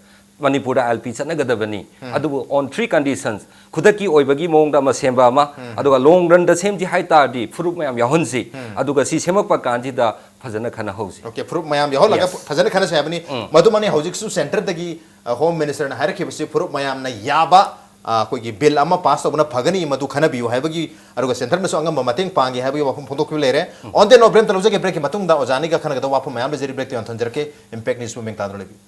ꯃꯅꯤꯄꯨꯔꯗ ILP ꯆꯠꯅꯒꯗꯕꯅꯤ꯫ ꯑꯗꯨꯕꯨ on three conditions, ꯈꯨꯗꯛꯀꯤ ꯑꯣꯏꯕꯒꯤ ꯃꯑꯣꯡꯗ ꯑꯃ ꯁꯦꯝꯕ ꯑꯃ, ꯑꯗꯨꯒ long run ꯗ ꯁꯦꯝꯁꯤ ꯍꯥꯏ ꯇꯥꯔꯗꯤ ꯐꯨꯔꯨꯞ ꯃꯌꯥꯝ ꯌꯥꯎꯍꯟꯁꯤ꯫ ꯑꯗꯨꯒ ꯁꯤ ꯁꯦꯝꯃꯛꯄ ꯀꯥꯟꯁꯤꯗ ꯐꯖꯅ ꯈꯟꯅꯍꯧꯁꯤ꯫ Okay, ꯐꯨꯔꯨꯞ ꯃꯌꯥꯝ ꯌꯥꯎꯍꯜꯂꯒ Yes. ꯐꯖꯅ ꯈꯟꯅꯁꯦ ꯍꯥꯏꯕꯅꯤ꯫ ꯃꯗꯨꯃꯛꯅꯤ ꯍꯧꯖꯤꯛꯁꯨ centre ꯗꯒꯤ, ꯑ, Home Minister ꯅ ꯍꯥꯏꯔꯛꯈꯤꯕꯁꯤ ꯐꯨꯔꯨꯞ ꯃꯌꯥꯝꯅ ꯌꯥꯕ, ꯑ, ꯑꯩꯈꯣꯏꯒꯤ bill ꯑꯃ pass ꯇꯧꯕꯅ ꯐꯒꯅꯤ, ꯃꯗꯨ ꯈꯟꯅꯕꯤꯌꯨ ꯍꯥꯏꯕꯒꯤ, ꯑꯗꯨꯒ centre ꯅꯁꯨ ꯑꯉꯝꯕ ꯃꯇꯦꯡ ꯄꯥꯡꯒꯦ ꯍꯥꯏꯕꯒꯤ ꯋꯥꯐꯝ ꯐꯣꯡꯗꯣꯛꯈꯤꯕ ꯂꯩꯔꯦ꯫ On that note, break ꯑꯝꯇ ꯂꯧꯖꯒꯦ꯫ Break ꯀꯤ ꯃꯇꯨꯡꯗ ꯑꯣꯖꯥ ꯑꯅꯤꯒ ꯈꯟꯅꯒꯗꯕ ꯋꯥꯐꯝ ꯃꯌꯥꯝ ꯂꯩꯖꯔꯤ꯫ Break ꯇ ꯌꯥꯝ ꯊꯝꯖꯔꯛꯀꯦ꯫ Impact News ꯄꯨ ꯃꯤꯡ ꯇꯥꯗꯨꯅ ꯂꯩꯕꯤꯌꯨ꯫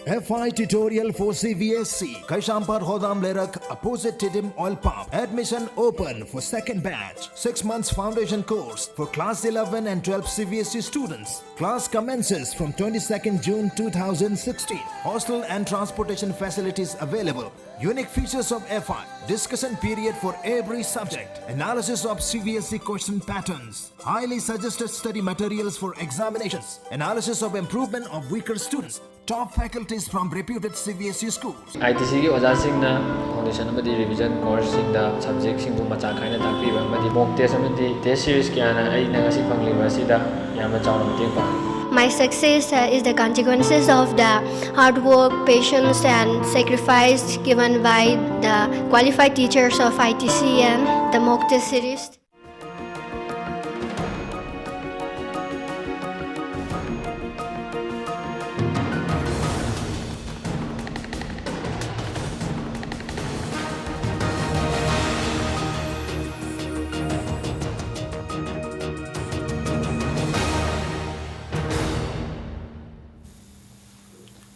F I tutorial for C B S E, Kaishampar Hodam Lerak, opposite Tiddim Oil Pump. Admission open for second batch. Six months foundation course for class eleven and twelve C B S E students. Class commences from twenty-second June two thousand sixteen. Hostel and transportation facilities available. Unique features of F I: discussion period for every subject, analysis of C B S E question patterns, highly suggested study materials for examinations, analysis of improvement of weaker students, top faculties from reputed C B S E schools. ITC ꯒꯤ ꯑꯣꯖꯥꯁꯤꯡꯅ foundation ꯑꯃꯗꯤ revision course ꯁꯤꯡꯗ subject ꯁꯤꯡꯕꯨ ꯃꯆꯥ ꯈꯥꯏꯅ ꯇꯥꯛꯄꯤꯕ ꯑꯃꯗꯤ mock test ꯑꯃꯗꯤ test series ꯀꯌꯥꯅ ꯑꯩꯅ ꯉꯁꯤ ꯐꯪꯂꯤꯕ ꯑꯁꯤꯗ ꯌꯥꯝꯅ ꯆꯥꯎꯅ ꯃꯇꯦꯡ ꯄꯥꯡꯂꯤ꯫ My success uh, is the consequences of the hard work, patience, and sacrifice given by the qualified teachers of I T C and the mock test series.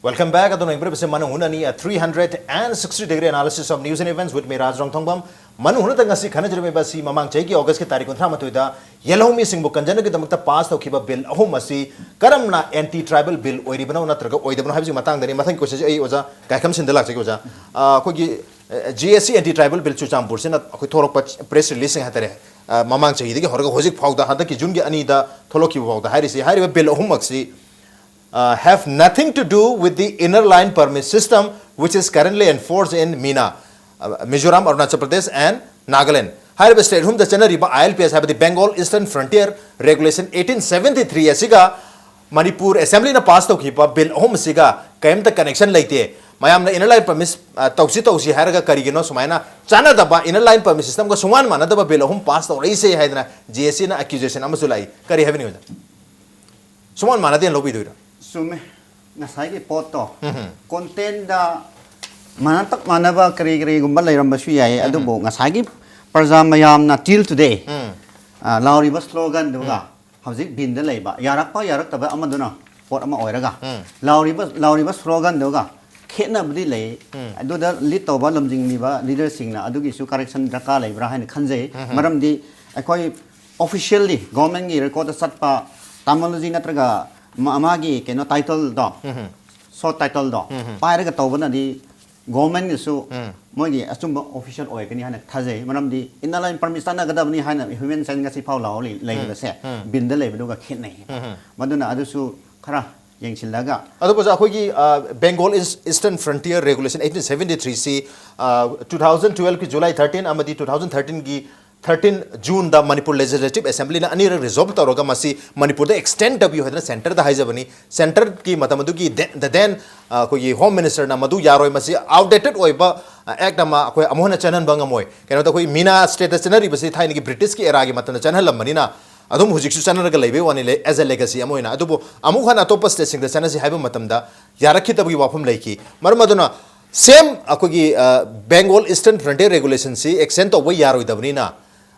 Welcome back. ꯑꯗꯨꯅ ꯏꯕ꯭ꯔꯤꯕꯁꯦ ꯃꯅꯨꯡ ꯍꯨꯅꯅꯤ, a three hundred and sixty degree analysis of news and events with me, Raj Rongthongbam. ꯃꯅꯨꯡ ꯍꯨꯅꯇ ꯉꯁꯤ ꯈꯟꯅꯖꯔꯝꯃꯤꯕ ꯑꯁꯤ ꯃꯃꯥꯡ ꯆꯍꯤꯒꯤ August ꯀꯤ ꯇꯥꯔꯤꯛ ꯀꯨꯟꯊ꯭ꯔꯥ ꯃꯥꯊꯣꯏꯗ ꯌꯦꯜꯍꯧꯃꯤꯁꯤꯡꯕꯨ ꯀꯟꯖꯅꯕꯒꯤꯗꯃꯛꯇ pass ꯇꯧꯈꯤꯕ bill ꯑꯍꯨꯝ ꯑꯁꯤ ꯀꯔꯝꯅ anti tribal bill ꯑꯣꯏꯔꯤꯕꯅꯣ ꯅꯠꯇ꯭ꯔꯒ ꯑꯣꯏꯗꯕꯅꯣ ꯍꯥꯏꯕꯁꯤꯒꯤ ꯃꯇꯥꯡꯗꯅꯤ꯫ ꯃꯊꯪꯒꯤ question ꯁꯤ ꯑꯩ ꯑꯣꯖꯥ ꯀꯥꯏꯈꯝꯁꯤꯟꯗ ꯂꯥꯛꯆꯒꯦ ꯑꯣꯖꯥ꯫ ꯑ, ꯑꯩꯈꯣꯏꯒꯤ G S C anti tribal bill ꯆꯨꯔꯆꯥꯟꯄꯨꯔꯁꯤꯅ ꯑꯩꯈꯣꯏ ꯊꯣꯛꯂꯛꯄ press release ꯁꯤꯡ ꯍꯥꯏꯇꯥꯔꯦ, ꯑ, ꯃꯃꯥꯡ ꯆꯍꯤꯗꯒꯤ ꯍꯧꯔꯒ ꯍꯧꯖꯤꯛ ꯐꯥꯎꯗ, ꯍꯟꯗꯛꯀꯤ June ꯒꯤ ꯑꯅꯤꯗ ꯊꯣꯛꯂꯛꯈꯤꯕ ꯐꯥꯎꯗ ꯍꯥꯏꯔꯤꯁꯤ, ꯍꯥꯏꯔꯤꯕ bill ꯑꯍꯨꯝꯃꯛꯁꯤ, uh, have nothing to do with the inner line permit system which is currently enforced in MINA, uh, Mizoram, Arunachal Pradesh and Nagaland. ꯍꯥꯏꯔꯤꯕ state ꯑꯍꯨꯝꯗ ꯆꯠꯅꯔꯤꯕ I L P S ꯍꯥꯏꯕꯗꯤ Bengal Eastern Frontier Regulation eighteen seventy three ꯑꯁꯤꯒ Manipur Assembly ꯅ pass ꯇꯧꯈꯤꯕ bill ꯑꯍꯨꯝ ꯑꯁꯤꯒ ꯀꯔꯤꯝꯇ connection ꯂꯩꯇꯦ꯫ ꯃꯌꯥꯝꯅ inner line permit, ꯑ, ꯇꯧꯁꯤ ꯇꯧꯁꯤ ꯍꯥꯏꯔꯒ ꯀꯔꯤꯒꯤꯅꯣ ꯁꯨꯃꯥꯏꯅ ꯆꯥꯟꯅꯗꯕ inner line permit system ꯒ ꯁꯨꯡꯃꯥꯟ ꯃꯥꯟꯅꯗꯕ bill ꯑꯍꯨꯝ pass ꯇꯧꯔꯛꯏꯁꯦ ꯍꯥꯏꯗꯅ G S C ꯅ accusation ꯑꯃꯁꯨ ꯂꯥꯛꯏ꯫ ꯀꯔꯤ ꯍꯥꯏꯕꯤꯅꯤꯡꯉꯤ ꯑꯣꯖꯥ? ꯁꯨꯡꯃꯥꯟ ꯃꯥꯟꯅꯗꯦꯅ ꯂꯧꯕꯤꯗꯣꯏꯔꯥ? ꯆꯨꯝꯃꯦ꯫ ꯉꯁꯥꯏꯒꯤ ꯄꯣꯠꯇꯣ content ꯗ ꯃꯥꯟꯅ ꯇꯞ ꯃꯥꯟꯅꯕ ꯀꯔꯤ ꯀꯔꯤꯒꯨꯝꯕ ꯂꯩꯔꯝꯕꯁꯨ ꯌꯥꯏ, ꯑꯗꯨꯕꯨ ꯉꯁꯥꯏꯒꯤ ꯄ꯭ꯔꯖꯥ ꯃꯌꯥꯝꯅ till today, ꯑ, ꯂꯥꯎꯔꯤꯕ slogan ꯗꯨꯒ ꯍꯧꯖꯤꯛ ꯕꯤꯟꯗ ꯂꯩꯕ ꯌꯥꯔꯛꯄ ꯌꯥꯔꯛꯇꯕ ꯑꯃꯗꯨꯅ ꯄꯣꯠ ꯑꯃ ꯑꯣꯏꯔꯒ, ꯂꯥꯎꯔꯤꯕ ꯂꯥꯎꯔꯤꯕ slogan ꯗꯨꯒ ꯈꯦꯠꯅꯕꯗꯤ ꯂꯩ꯫ ꯑꯗꯨꯗ lead ꯇꯧꯕ ꯂꯝꯖꯤꯡꯂꯤꯕ leader ꯁꯤꯡꯅ ꯑꯗꯨꯒꯤꯁꯨ correction ꯗꯔꯀꯥꯔ ꯂꯩꯕ꯭ꯔꯥ ꯍꯥꯏꯅ ꯈꯟꯖꯩ꯫ ꯃꯔꯝꯗꯤ ꯑꯩꯈꯣꯏ officially government ꯒꯤ record ꯇ ꯆꯠꯄ terminology ꯅꯠꯇ꯭ꯔꯒ ꯃꯥ- ꯃꯥꯒꯤ ꯀꯩꯅꯣ title ꯗꯣ, short title ꯗꯣ ꯄꯥꯏꯔꯒ ꯇꯧꯕꯅꯗꯤ government ꯅꯁꯨ ꯃꯣꯏꯒꯤ ꯑꯆꯨꯝꯕ official ꯑꯣꯏꯒꯅꯤ ꯍꯥꯏꯅ ꯊꯥꯖꯩ꯫ ꯃꯔꯝꯗꯤ inner line permit ꯆꯠꯅꯒꯗꯕꯅꯤ ꯍꯥꯏꯅ human chain ꯉꯁꯤ ꯐꯥꯎ ꯂꯥꯎꯔ ꯂꯩ- ꯂꯩꯔꯤꯕꯁꯦ ꯕꯤꯟꯗ ꯂꯩꯕꯗꯨꯒ ꯈꯦꯠꯅꯩ꯫ ꯃꯗꯨꯅ ꯑꯗꯨꯁꯨ ꯈꯔ ꯌꯦꯡꯁꯤꯜꯂꯒ ꯑꯗꯨꯕꯨ ꯑꯣꯖꯥ, ꯑꯩꯈꯣꯏꯒꯤ ꯑ, Bengal East- Eastern Frontier Regulation eighteen seventy three ꯁꯤ, ꯑ, two thousand twelve ꯀꯤ July thirteen ꯑꯃꯗꯤ two thousand thirteen ꯒꯤ ꯊꯥꯔꯇꯤꯟ ꯖꯨꯟꯗ ꯃꯅꯤꯄꯨꯔ ꯂꯦꯖꯤꯁꯂꯦꯇꯤꯚ ꯑꯦꯁꯦꯝꯕ꯭ꯂꯤꯅ ꯑꯅꯤꯔꯛ ꯔꯤꯖꯣꯜꯚ ꯇꯧꯔꯒ ꯃꯁꯤ ꯁꯦꯟꯇꯔꯗ ꯍꯥꯏꯖꯕꯅꯤ꯫ ꯁꯦꯟꯇꯔꯒꯤ ꯃꯇꯝ ꯑꯗꯨꯒꯤ ꯗꯦ- the then, ꯑ, ꯑꯩꯈꯣꯏꯒꯤ ꯍꯣꯝ ꯃꯤꯅꯤꯁꯇꯔꯅ ꯃꯗꯨ ꯌꯥꯔꯣꯏ, ꯃꯁꯤ ꯑꯥꯎꯠꯗꯦꯇꯦꯗ ꯑꯣꯏꯕ ꯑꯦꯛ ꯑꯃ ꯑꯩꯈꯣꯏ ꯑꯃꯨꯛ ꯍꯟꯅ ꯆꯠꯍꯟꯕ ꯉꯝꯃꯣꯏ꯫ ꯀꯩꯅꯣꯗ ꯑꯩꯈꯣꯏ ꯃꯤꯅꯥ ꯁ꯭ꯇꯦꯠꯇ ꯆꯠꯅꯔꯤꯕꯁꯤ ꯊꯥꯏꯅꯒꯤ ꯕ꯭ꯔꯤꯇꯤꯁꯀꯤ ꯑꯦꯔꯥꯒꯤ ꯃꯇꯝꯗ ꯆꯠꯍꯜꯂꯝꯕꯅꯤꯅ ꯑꯗꯨꯝ ꯍꯧꯖꯤꯛꯁꯨ ꯆꯠꯅꯔꯒ ꯂꯩꯕꯩ ꯋꯥꯅꯤ, as a legacy ꯑꯃ ꯑꯣꯏꯅ꯫ ꯑꯗꯨꯕꯨ ꯑꯃꯨꯛ ꯍꯟꯅ ꯑꯇꯣꯞꯄ ꯁ꯭ꯇꯦꯠꯁꯤꯡꯗ ꯆꯠꯅꯁꯤ ꯍꯥꯏꯕ ꯃꯇꯝꯗ ꯌꯥꯔꯛꯈꯤꯗꯕꯒꯤ ꯋꯥꯐꯝ ꯂꯩꯈꯤ꯫ ꯃꯔꯝ ꯑꯗꯨꯅ ꯁꯦꯝ ꯑꯩꯈꯣꯏꯒꯤ, ꯑ, ꯕꯦꯡꯒꯣꯜ ꯏꯁꯇꯔꯟ ꯐ꯭ꯔꯟꯇꯤꯌꯔ ꯔꯦꯒꯨꯂꯦꯁꯟꯁꯤ ꯑꯦꯛꯁꯇꯦꯟ ꯇꯧꯕ ꯌꯥꯔꯣꯏꯗꯕꯅꯤꯅ,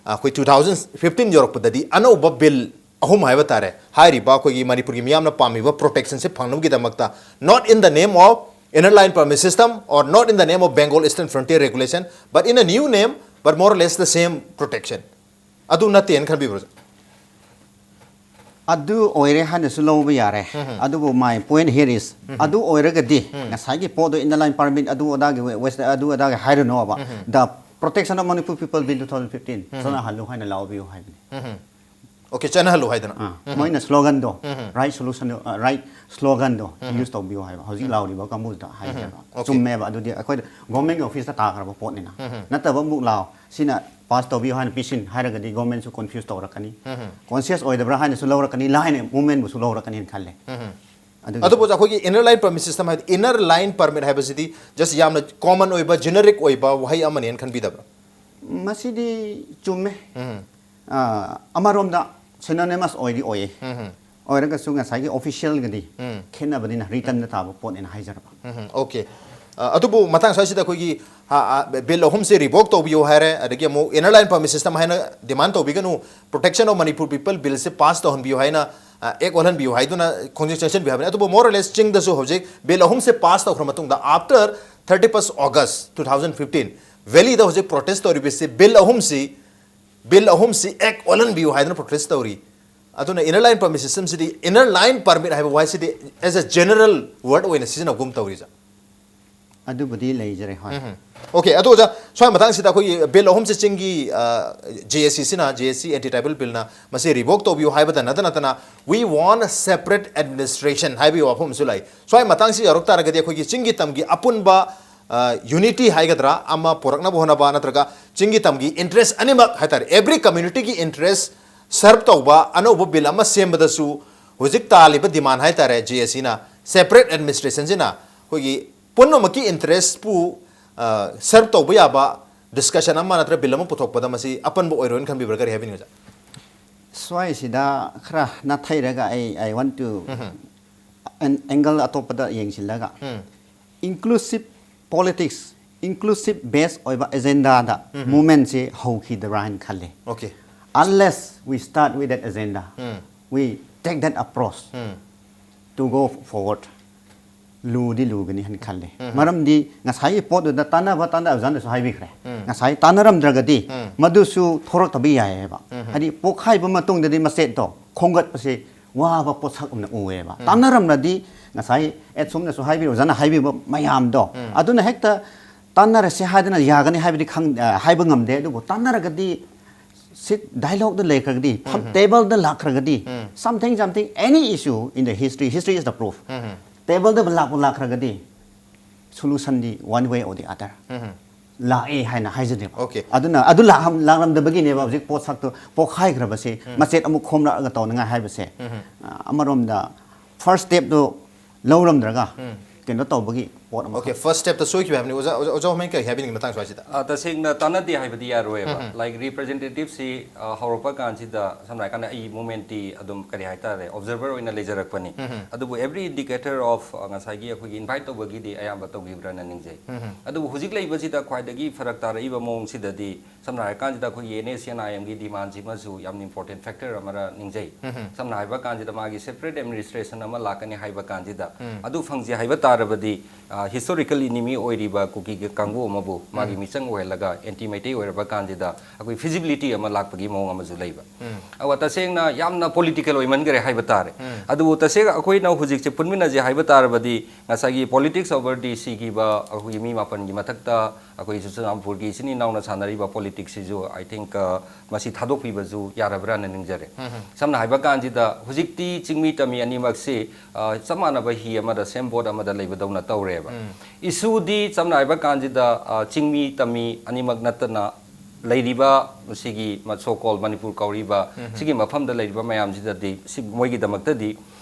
ꯑꯩꯈꯣꯏ ꯇꯨ ꯊꯥꯎꯖꯟ ꯐꯤꯐꯇꯤꯟ ꯌꯧꯔꯛꯄꯗꯗꯤ ꯑꯅꯧꯕ ꯕꯤꯜ ꯑꯍꯨꯝ ꯍꯥꯏꯕ ꯇꯥꯔꯦ, ꯍꯥꯏꯔꯤꯕ ꯑꯩꯈꯣꯏꯒꯤ ꯃꯅꯤꯄꯨꯔꯒꯤ ꯃꯤꯌꯥꯝꯅ ꯄꯥꯝꯃꯤꯕ ꯄ꯭ꯔꯣꯇꯦꯛꯁꯟꯁꯦ ꯐꯪꯅꯕꯒꯤꯗꯃꯛꯇ, not in the name of inner line permit system or not in the name of Bengal Eastern Frontier Regulation, but in a new name, but more or less the same protection. ꯑꯗꯨ ꯅꯠꯇꯦꯅ ꯈꯟꯕꯤꯕ꯭ꯔꯣ? ꯑꯗꯨ ꯑꯣꯏꯔꯦ ꯍꯥꯏꯅꯁꯨ ꯂꯧꯕ ꯌꯥꯔꯦ꯫ ꯑꯗꯨꯕꯨ my point here is, ꯑꯗꯨ ꯑꯣꯏꯔꯒꯗꯤ ꯉꯁꯥꯏꯒꯤ ꯄꯣꯠꯇꯣ inner line permit ꯑꯗꯨ ꯑꯗꯥꯒꯤ west ꯑꯗꯨ ꯑꯗꯥꯒꯤ ꯍꯥꯏꯔꯨꯅꯣꯕ꯫ The Protection of Manipur People Bill two thousand fifteen ꯆꯠꯅꯍꯜꯂꯨ ꯍꯥꯏꯅ ꯂꯥꯎꯕꯤꯌꯨ ꯍꯥꯏꯕꯅꯤ꯫ ꯑꯣꯀꯦ, ꯆꯠꯅꯍꯜꯂꯨ ꯍꯥꯏꯗꯅ꯫ ꯑꯥ, ꯃꯣꯏꯅ sloganꯗꯣ, right solution, right sloganꯗꯣ use ꯇꯧꯕꯤꯌꯨ ꯍꯥꯏꯕ ꯍꯧꯖꯤꯛ ꯂꯥꯎꯔꯤꯕ ꯀꯥꯡꯕꯨꯗꯨꯗ ꯍꯥꯏꯖꯕ꯫ ꯆꯨꯝꯃꯦꯕ꯫ ꯑꯗꯨꯗꯤ ꯑꯩꯈꯣꯏꯗ ꯒꯣꯔꯃꯦꯟꯒꯤ ꯑꯣꯐꯤꯁꯇ ꯇꯥꯈ꯭ꯔꯕ ꯄꯣꯠꯅꯤꯅ꯫ ꯅꯠꯇꯕ ꯑꯃꯨꯛ ꯂꯥꯎ, ꯁꯤꯅ ꯄꯥꯁ ꯇꯧꯕꯤꯌꯨ ꯍꯥꯏꯅ ꯄꯤꯁꯤꯟ ꯍꯥꯏꯔꯒꯗꯤ ꯒꯣꯔꯃꯦꯟꯁꯨ ꯀꯣꯟꯐ꯭ꯌꯨꯁ ꯇꯧꯔꯛꯀꯅꯤ꯫ ꯀꯣꯟꯁꯤꯌꯁ ꯑꯣꯏꯗꯕ꯭ꯔꯥ ꯍꯥꯏꯅꯁꯨ ꯂꯧꯔꯛꯀꯅꯤ, ꯂꯥꯏꯅ ꯃꯨꯞꯃꯦꯟꯕꯨꯁꯨ ꯂꯧꯔꯛꯀꯅꯤꯅ ꯈꯜꯂꯦ꯫ ꯑꯗꯨꯒꯤ ꯑꯗꯨꯕꯨ ꯑꯩꯈꯣꯏꯒꯤ inner line permit system ꯍꯥꯏꯗꯤ, inner line permit ꯍꯥꯏꯕꯁꯤꯗꯤ just ꯌꯥꯝꯅ ꯀꯣꯃꯟ ꯑꯣꯏꯕ, ꯖꯦꯅꯦꯔꯤꯛ ꯑꯣꯏꯕ ꯋꯥꯍꯩ ꯑꯃꯅꯦꯅ ꯈꯟꯕꯤꯗꯕ꯭ꯔꯥ? ꯃꯁꯤꯗꯤ ꯆꯨꯝꯃꯦ꯫ ꯑꯥ, ꯑꯃꯔꯣꯝꯗ synonymous ꯑꯣꯏꯗꯤ ꯑꯣꯏꯌꯦ꯫ ꯑꯣꯏꯔꯒꯁꯨ ꯉꯁꯥꯏꯒꯤ ꯑꯣꯐꯤꯁꯤꯌꯦꯜꯒꯗꯤ ꯈꯦꯠꯅꯕꯅꯤꯅ ꯔꯤꯇꯟꯗ ꯇꯥꯕ ꯄꯣꯠꯅꯦꯅ ꯍꯥꯏꯖꯔꯕ꯫ ꯎꯝ, ꯑꯣꯀꯦ꯫ ꯑ, ꯑꯗꯨꯕꯨ ꯃꯇꯥꯡ ꯁ꯭ꯋꯥꯏꯁꯤꯗ ꯑꯩꯈꯣꯏꯒꯤ, ꯑ, ꯑ, ꯕꯤꯜ ꯑꯍꯨꯝꯁꯦ ꯔꯤꯚꯣꯛ ꯇꯧꯕꯤꯌꯨ ꯍꯥꯏꯔꯦ, ꯑꯗꯒꯤ ꯑꯃꯨꯛ inner line permit system ꯍꯥꯏꯅ ꯗꯤꯃꯥꯟ ꯇꯧꯕꯤꯒꯅꯨ, Protection of Manipur People ꯕꯤꯜꯁꯦ ꯄꯥꯁ ꯇꯧꯍꯟꯕꯤꯌꯨ ꯍꯥꯏꯅ, ꯑ, ꯑꯦꯛ ꯑꯣꯜꯍꯟꯕꯤꯌꯨ ꯍꯥꯏꯗꯨꯅ ꯈꯣꯡꯖꯪ ꯆꯪꯁꯤꯟꯕꯤꯌꯨ ꯍꯥꯏꯕꯅꯤ꯫ ꯑꯗꯨꯕꯨ more or less ꯆꯤꯡꯗꯁꯨ ꯍꯧꯖꯤꯛ ꯕꯤꯜ ꯑꯍꯨꯝꯁꯦ ꯄꯥꯁ ꯇꯧꯈ꯭ꯔ ꯃꯇꯨꯡꯗ, after thirty first August two thousand fifteen, valid ꯍꯧꯖꯤꯛ ꯄ꯭ꯔꯣꯇꯦꯁ ꯇꯧꯔꯤꯕꯁꯤ ꯕꯤꯜ ꯑꯍꯨꯝꯁꯤ, ꯕꯤꯜ ꯑꯍꯨꯝꯁꯤ ꯑꯦꯛ ꯑꯣꯜꯍꯟꯕꯤꯌꯨ ꯍꯥꯏꯗꯨꯅ ꯄ꯭ꯔꯣꯇꯦꯁ ꯇꯧꯔꯤ꯫ ꯑꯗꯨꯅ inner line permit system ꯁꯤꯗꯤ, inner line permit ꯍꯥꯏꯕ ꯋꯥꯍꯩꯁꯤꯗꯤ as a general word ꯑꯣꯏꯅ ꯁꯤꯖꯤꯟꯅꯕꯒꯨꯝ ꯇꯧꯔꯤꯁꯦ꯫ ꯑꯗꯨꯕꯨꯗꯤ ꯂꯩꯖꯔꯦ, ꯍꯣꯏ꯫ ꯑꯣꯀꯦ, ꯑꯗꯨ ꯑꯣꯖꯥ, ꯁ꯭ꯋꯥꯏ ꯃꯇꯥꯡꯁꯤꯗ ꯑꯩꯈꯣꯏꯒꯤ ꯕꯤꯜ ꯑꯍꯨꯝꯁꯤ ꯆꯤꯡꯒꯤ, ꯑ, ꯖꯦ ꯑꯦ ꯁꯤ ꯁꯤꯅ, ꯖꯦ ꯑꯦ ꯁꯤ ꯑꯦꯟꯇꯤ ꯇ꯭ꯔꯥꯏꯕꯦꯜ ꯕꯤꯜꯅ ꯃꯁꯤ ꯔꯤꯚꯣꯛ ꯇꯧꯕꯤꯌꯨ ꯍꯥꯏꯕꯗ ꯅꯠꯇ ꯅꯠꯇꯅ, we want separate administration ꯍꯥꯏꯕꯒꯤ ꯋꯥꯐꯝ ꯑꯃꯁꯨ ꯂꯩ꯫ ꯁ꯭ꯋꯥꯏ ꯃꯇꯥꯡꯁꯤ ꯌꯧꯔꯛ ꯇꯥꯔꯒꯗꯤ ꯑꯩꯈꯣꯏꯒꯤ ꯆꯤꯡꯒꯤ ꯇꯝꯒꯤ ꯑꯄꯨꯟꯕ ꯌꯨꯅꯤꯇꯤ ꯍꯥꯏꯒꯗ꯭ꯔꯥ, ꯑꯃ ꯄꯨꯔꯛꯅꯕ ꯍꯣꯠꯅꯕ, ꯅꯠꯇ꯭ꯔꯒ ꯆꯤꯡꯒꯤ ꯇꯝꯒꯤ ꯏꯟꯇꯔꯦꯁ ꯑꯅꯤꯃꯛ ꯍꯥꯏꯇꯥꯔꯦ, ꯑꯦꯕ꯭ꯔꯤ ꯀꯝꯃ꯭ꯌꯨꯅꯤꯇꯤꯒꯤ ꯏꯟꯇꯔꯦꯁ ꯁꯔꯞ ꯇꯧꯕ ꯑꯅꯧꯕ ꯕꯤꯜ ꯑꯃ ꯁꯦꯝꯕꯗꯁꯨ ꯍꯧꯖꯤꯛ ꯇꯥꯜꯂꯤꯕ ꯗꯤꯃꯥꯟ ꯍꯥꯏꯇꯥꯔꯦ, ꯖꯦ ꯑꯦ ꯁꯤꯅ, ꯁꯦꯄꯔꯦꯠ ꯑꯦꯗꯃꯤꯅꯤꯁꯇ꯭ꯔꯦꯁꯟꯁꯤꯅ ꯑꯩꯈꯣꯏꯒꯤ ꯄꯨꯝꯅꯃꯛꯀꯤ ꯏꯟꯇꯔꯦꯁꯄꯨ ꯁꯔꯞ ꯇꯧꯕ ꯌꯥꯕ ꯗꯤꯁꯀꯁꯟ ꯑꯃ ꯅꯠꯇ꯭ꯔꯒ ꯕꯤꯜ ꯑꯃ ꯄꯨꯊꯣꯛꯄꯗ ꯃꯁꯤ ꯑꯄꯟꯕ ꯑꯣꯏꯔꯣꯏꯅ ꯈꯟꯕꯤꯕ꯭ꯔꯥ? ꯀꯔꯤ ꯍꯥꯏꯕꯤꯅꯤꯡꯉꯤ, ꯑꯣꯖꯥ? ꯁ꯭ꯋꯥꯏꯁꯤꯗ ꯈꯔ ꯅꯥꯊꯩꯔꯒ ꯑꯩ I want to um. an angle ꯑꯇꯣꯞꯄꯗ ꯌꯦꯡꯁꯤꯜꯂꯒ, ꯎꯝ꯫ inclusive politics, inclusive base ꯑꯣꯏꯕ ꯑꯦꯖꯦꯟꯗꯥꯗ ꯎꯝ꯫ ꯃꯨꯚꯃꯦꯟꯁꯤ ꯍꯧꯈꯤꯗꯕ꯭ꯔꯥ ꯍꯥꯏꯅ ꯈꯜꯂꯤ꯫ Okay. Unless we start with that agenda, um. we take that approach um. to go forward, ꯂꯨꯗꯤ ꯂꯨꯒꯅꯤ ꯍꯥꯏꯅ ꯈꯜꯂꯤ꯫ ꯎꯝ꯫ ꯃꯔꯝꯗꯤ ꯉꯁꯥꯏꯒꯤ ꯄꯣꯠꯇꯨꯗ ꯇꯥꯟꯅꯕ ꯇꯥꯟꯅꯕꯖꯥꯠꯅꯁꯨ ꯍꯥꯏꯕꯤꯈ꯭ꯔꯦ꯫ ꯎꯝ꯫ ꯉꯁꯥꯏ ꯇꯥꯟꯅꯔꯝꯗ꯭ꯔꯒꯗꯤ ꯎꯝ꯫ ꯃꯗꯨꯁꯨ ꯊꯣꯔꯛꯇꯕ ꯌꯥꯏꯑꯕ꯫ ꯎꯝ꯫ ꯍꯥꯏꯗꯤ ꯄꯣꯛꯈꯥꯏꯕ ꯃꯇꯨꯡꯗꯗꯤ ꯃꯆꯦꯠꯇꯣ ꯈꯣꯝꯒꯠꯄꯁꯦ ꯋꯥꯕ ꯄꯣꯠꯁꯛ ꯑꯃꯅ ꯎꯑꯦꯕ꯫ ꯇꯥꯟꯅꯔꯝꯂꯗꯤ ꯉꯁꯥꯏ ꯑꯦꯠ ꯁꯣꯝꯅꯁꯨ ꯍꯥꯏꯕꯤꯌꯨ, ꯑꯣꯖꯥꯅ ꯍꯥꯏꯕꯤꯕ ꯃꯌꯥꯝꯗꯣ ꯎꯝ꯫ ꯑꯗꯨꯅ ꯍꯦꯛꯇ ꯇꯥꯟꯅꯔꯁꯦ ꯍꯥꯏꯗꯅ ꯌꯥꯒꯅꯤ ꯍꯥꯏꯕꯗꯤ ꯈꯪ-, ꯑ, ꯍꯥꯏꯕ ꯉꯝꯗꯦ꯫ ꯑꯗꯨꯕꯨ ꯇꯥꯟꯅꯔꯒꯗꯤ, ꯁꯤꯠ ꯗꯥꯏꯂꯣꯛꯇ ꯂꯩꯈ꯭ꯔꯒꯗꯤ, ꯐꯝ ꯇꯦꯕꯜꯗ ꯂꯥꯛꯈ꯭ꯔꯒꯗꯤ, ꯎꯝ꯫ something, something, any issue in the history, history is the proof. ꯎꯝ꯫ ꯇꯦꯕꯜꯗ ꯂꯥꯛꯄ ꯂꯥꯛꯈ꯭ꯔꯒꯗꯤ, solution D one way or the other ꯎꯝ꯫ ꯂꯥꯛꯑꯦ ꯍꯥꯏꯅ ꯍꯥꯏꯖꯅꯦꯕ꯫ Okay. ꯑꯗꯨꯅ ꯑꯗꯨ ꯂꯥꯛꯂꯝ-, ꯂꯥꯛꯂꯝꯗꯕꯒꯤꯅꯦꯕ ꯍꯧꯖꯤꯛ ꯄꯣꯠꯁꯛꯇꯣ ꯄꯣꯛꯈꯥꯏꯈ꯭ꯔꯕꯁꯦ, ꯃꯆꯦꯠ ꯑꯃꯨꯛ ꯈꯣꯝꯂꯛꯑꯒ ꯇꯧꯅꯉꯥꯏ ꯍꯥꯏꯕꯁꯦ꯫ ꯎꯝ꯫ ꯑ, ꯑꯃꯔꯣꯝꯗ first step ꯇꯣ ꯂꯧꯔꯝꯗ꯭ꯔꯒ ꯎꯝ꯫ ꯀꯩꯅꯣ ꯇꯧꯕꯒꯤ ꯄꯣꯠ ꯑꯃ Okay, first step ꯇ ꯁꯣꯏꯈꯤꯕ ꯍꯥꯏꯕꯅꯤ꯫ ꯑꯣꯖꯥ, ꯑꯣꯖꯥ, ꯑꯣꯖꯥ ꯍꯣꯃꯦꯟ ꯀꯔꯤ ꯍꯥꯏꯕꯤꯅꯤꯡꯉꯤ ꯃꯇꯥꯡ ꯁ꯭ꯋꯥꯏꯁꯤꯗ? ꯑ, ꯇꯁꯦꯡꯅ ꯇꯥꯟꯅꯗꯦ ꯍꯥꯏꯕꯗꯤ ꯌꯥꯔꯣꯏꯕ꯫ Like, representative ꯁꯤ, ꯑ, ꯍꯧꯔꯛꯄ ꯀꯥꯟꯁꯤꯗ, ꯁꯝꯅ ꯍꯥꯏꯔꯀꯥꯟꯗ ꯑꯩ movement ꯇꯤ ꯑꯗꯨꯝ, ꯀꯔꯤ ꯍꯥꯏꯇꯥꯔꯦ, observer ꯑꯣꯏꯅ ꯂꯩꯖꯔꯛꯄꯅꯤ꯫ ꯑꯗꯨꯕꯨ every indicator of, ꯑ, ꯉꯁꯥꯏꯒꯤ ꯑꯩꯈꯣꯏꯒꯤ invite ꯇꯧꯕꯒꯤꯗꯤ ꯑꯌꯥꯝꯕ ꯇꯧꯈꯤꯕ꯭ꯔꯥꯅ ꯅꯤꯡꯖꯩ꯫ ꯑꯗꯨꯕꯨ ꯍꯧꯖꯤꯛ ꯂꯩꯕꯁꯤꯗ ꯈ꯭ꯋꯥꯏꯗꯒꯤ ꯐꯔꯛ ꯇꯥꯔꯛꯏꯕ ꯃꯑꯣꯡꯁꯤꯗꯗꯤ, ꯁꯝꯅ ꯍꯥꯏꯔꯀꯥꯟꯁꯤꯗ ꯑꯩꯈꯣꯏꯒꯤ N S C N I M ꯒꯤ demand ꯁꯤꯃꯁꯨ ꯌꯥꯝꯅ important factor ꯑꯃꯔ ꯅꯤꯡꯖꯩ꯫ ꯁꯝꯅ ꯍꯥꯏꯕ ꯀꯥꯟꯁꯤꯗ ꯃꯥꯒꯤ separate administration ꯑꯃ ꯂꯥꯛꯀꯅꯤ ꯍꯥꯏꯕ ꯀꯥꯟꯁꯤꯗ, ꯑꯗꯨ ꯐꯪꯁꯤ ꯍꯥꯏꯕ ꯇꯥꯔꯕꯗꯤ, ꯑ, historical enemy ꯑꯣꯏꯔꯤꯕ ꯀꯨꯀꯤꯒꯤ ꯀꯥꯡꯕꯨ ꯑꯃꯕꯨ ꯃꯥꯒꯤ ꯃꯤꯆꯪ ꯑꯣꯏꯍꯜꯂꯒ anti ꯃꯩꯇꯩ ꯑꯣꯏꯔꯕ ꯀꯥꯟꯁꯤꯗ ꯑꯩꯈꯣꯏ feasibility ꯑꯃ ꯂꯥꯛꯄꯒꯤ ꯃꯑꯣꯡ ꯑꯃꯁꯨ ꯂꯩꯕ꯫ ꯑꯗꯨꯒ ꯇꯁꯦꯡꯅ ꯌꯥꯝꯅ political ꯑꯣꯏꯃꯟꯈꯔꯦ ꯍꯥꯏꯕ ꯇꯥꯔꯦ꯫ ꯑꯗꯨꯕꯨ ꯇꯁꯦꯡꯅ ꯑꯩꯈꯣꯏꯅ ꯍꯧꯖꯤꯛꯁꯦ ꯄꯨꯟꯃꯤꯟꯅꯁꯦ ꯍꯥꯏꯕ ꯇꯥꯔꯕꯗꯤ, ꯉꯁꯥꯏꯒꯤ politics over D C ꯒꯤ ꯕ-, ꯑꯩꯈꯣꯏꯒꯤ ꯃꯤ ꯃꯥꯄꯟꯒꯤ ꯃꯊꯛꯇ ꯑꯩꯈꯣꯏ ꯆꯨꯔꯆꯥꯟꯄꯨꯔꯒꯤ ꯏꯆꯤꯟ ꯏꯅꯥꯎꯅ ꯁꯥꯟꯅꯔꯤꯕ politics ꯁꯤꯁꯨ, I think, ꯑ, ꯃꯁꯤ ꯊꯥꯗꯣꯛꯄꯤꯕꯁꯨ ꯌꯥꯔꯕ꯭ꯔꯥꯅ ꯅꯤꯡꯖꯔꯦ꯫ ꯁꯝꯅ ꯍꯥꯏꯕ ꯀꯥꯟꯁꯤꯗ ꯍꯧꯖꯤꯛꯇꯤ ꯆꯤꯡꯃꯤ ꯇꯝꯃꯤ ꯑꯅꯤꯃꯛꯁꯤ, ꯑ, ꯆꯞ ꯃꯥꯟꯅꯕ ꯍꯤ ꯑꯃꯗ, same boat ꯑꯃꯗ ꯂꯩꯕꯗꯧꯅ ꯇꯧꯔꯦꯕ꯫ ꯏꯁꯨꯗꯤ ꯆꯞꯅ ꯍꯥꯏꯕ ꯀꯥꯟꯁꯤꯗ, ꯑ, ꯆꯤꯡꯃꯤ ꯇꯝꯃꯤ ꯑꯅꯤꯃꯛ ꯅꯠꯇꯅ ꯂꯩꯔꯤꯕ ꯁꯤꯒꯤ ꯃ-, so called ꯃꯅꯤꯄꯨꯔ ꯀꯧꯔꯤꯕ ꯁꯤꯒꯤ ꯃꯐꯝꯗ ꯂꯩꯔꯤꯕ ꯃꯌꯥꯝꯁꯤꯗꯗꯤ, ꯁꯤ ꯃꯣꯏꯒꯤꯗꯃꯛꯇꯗꯤ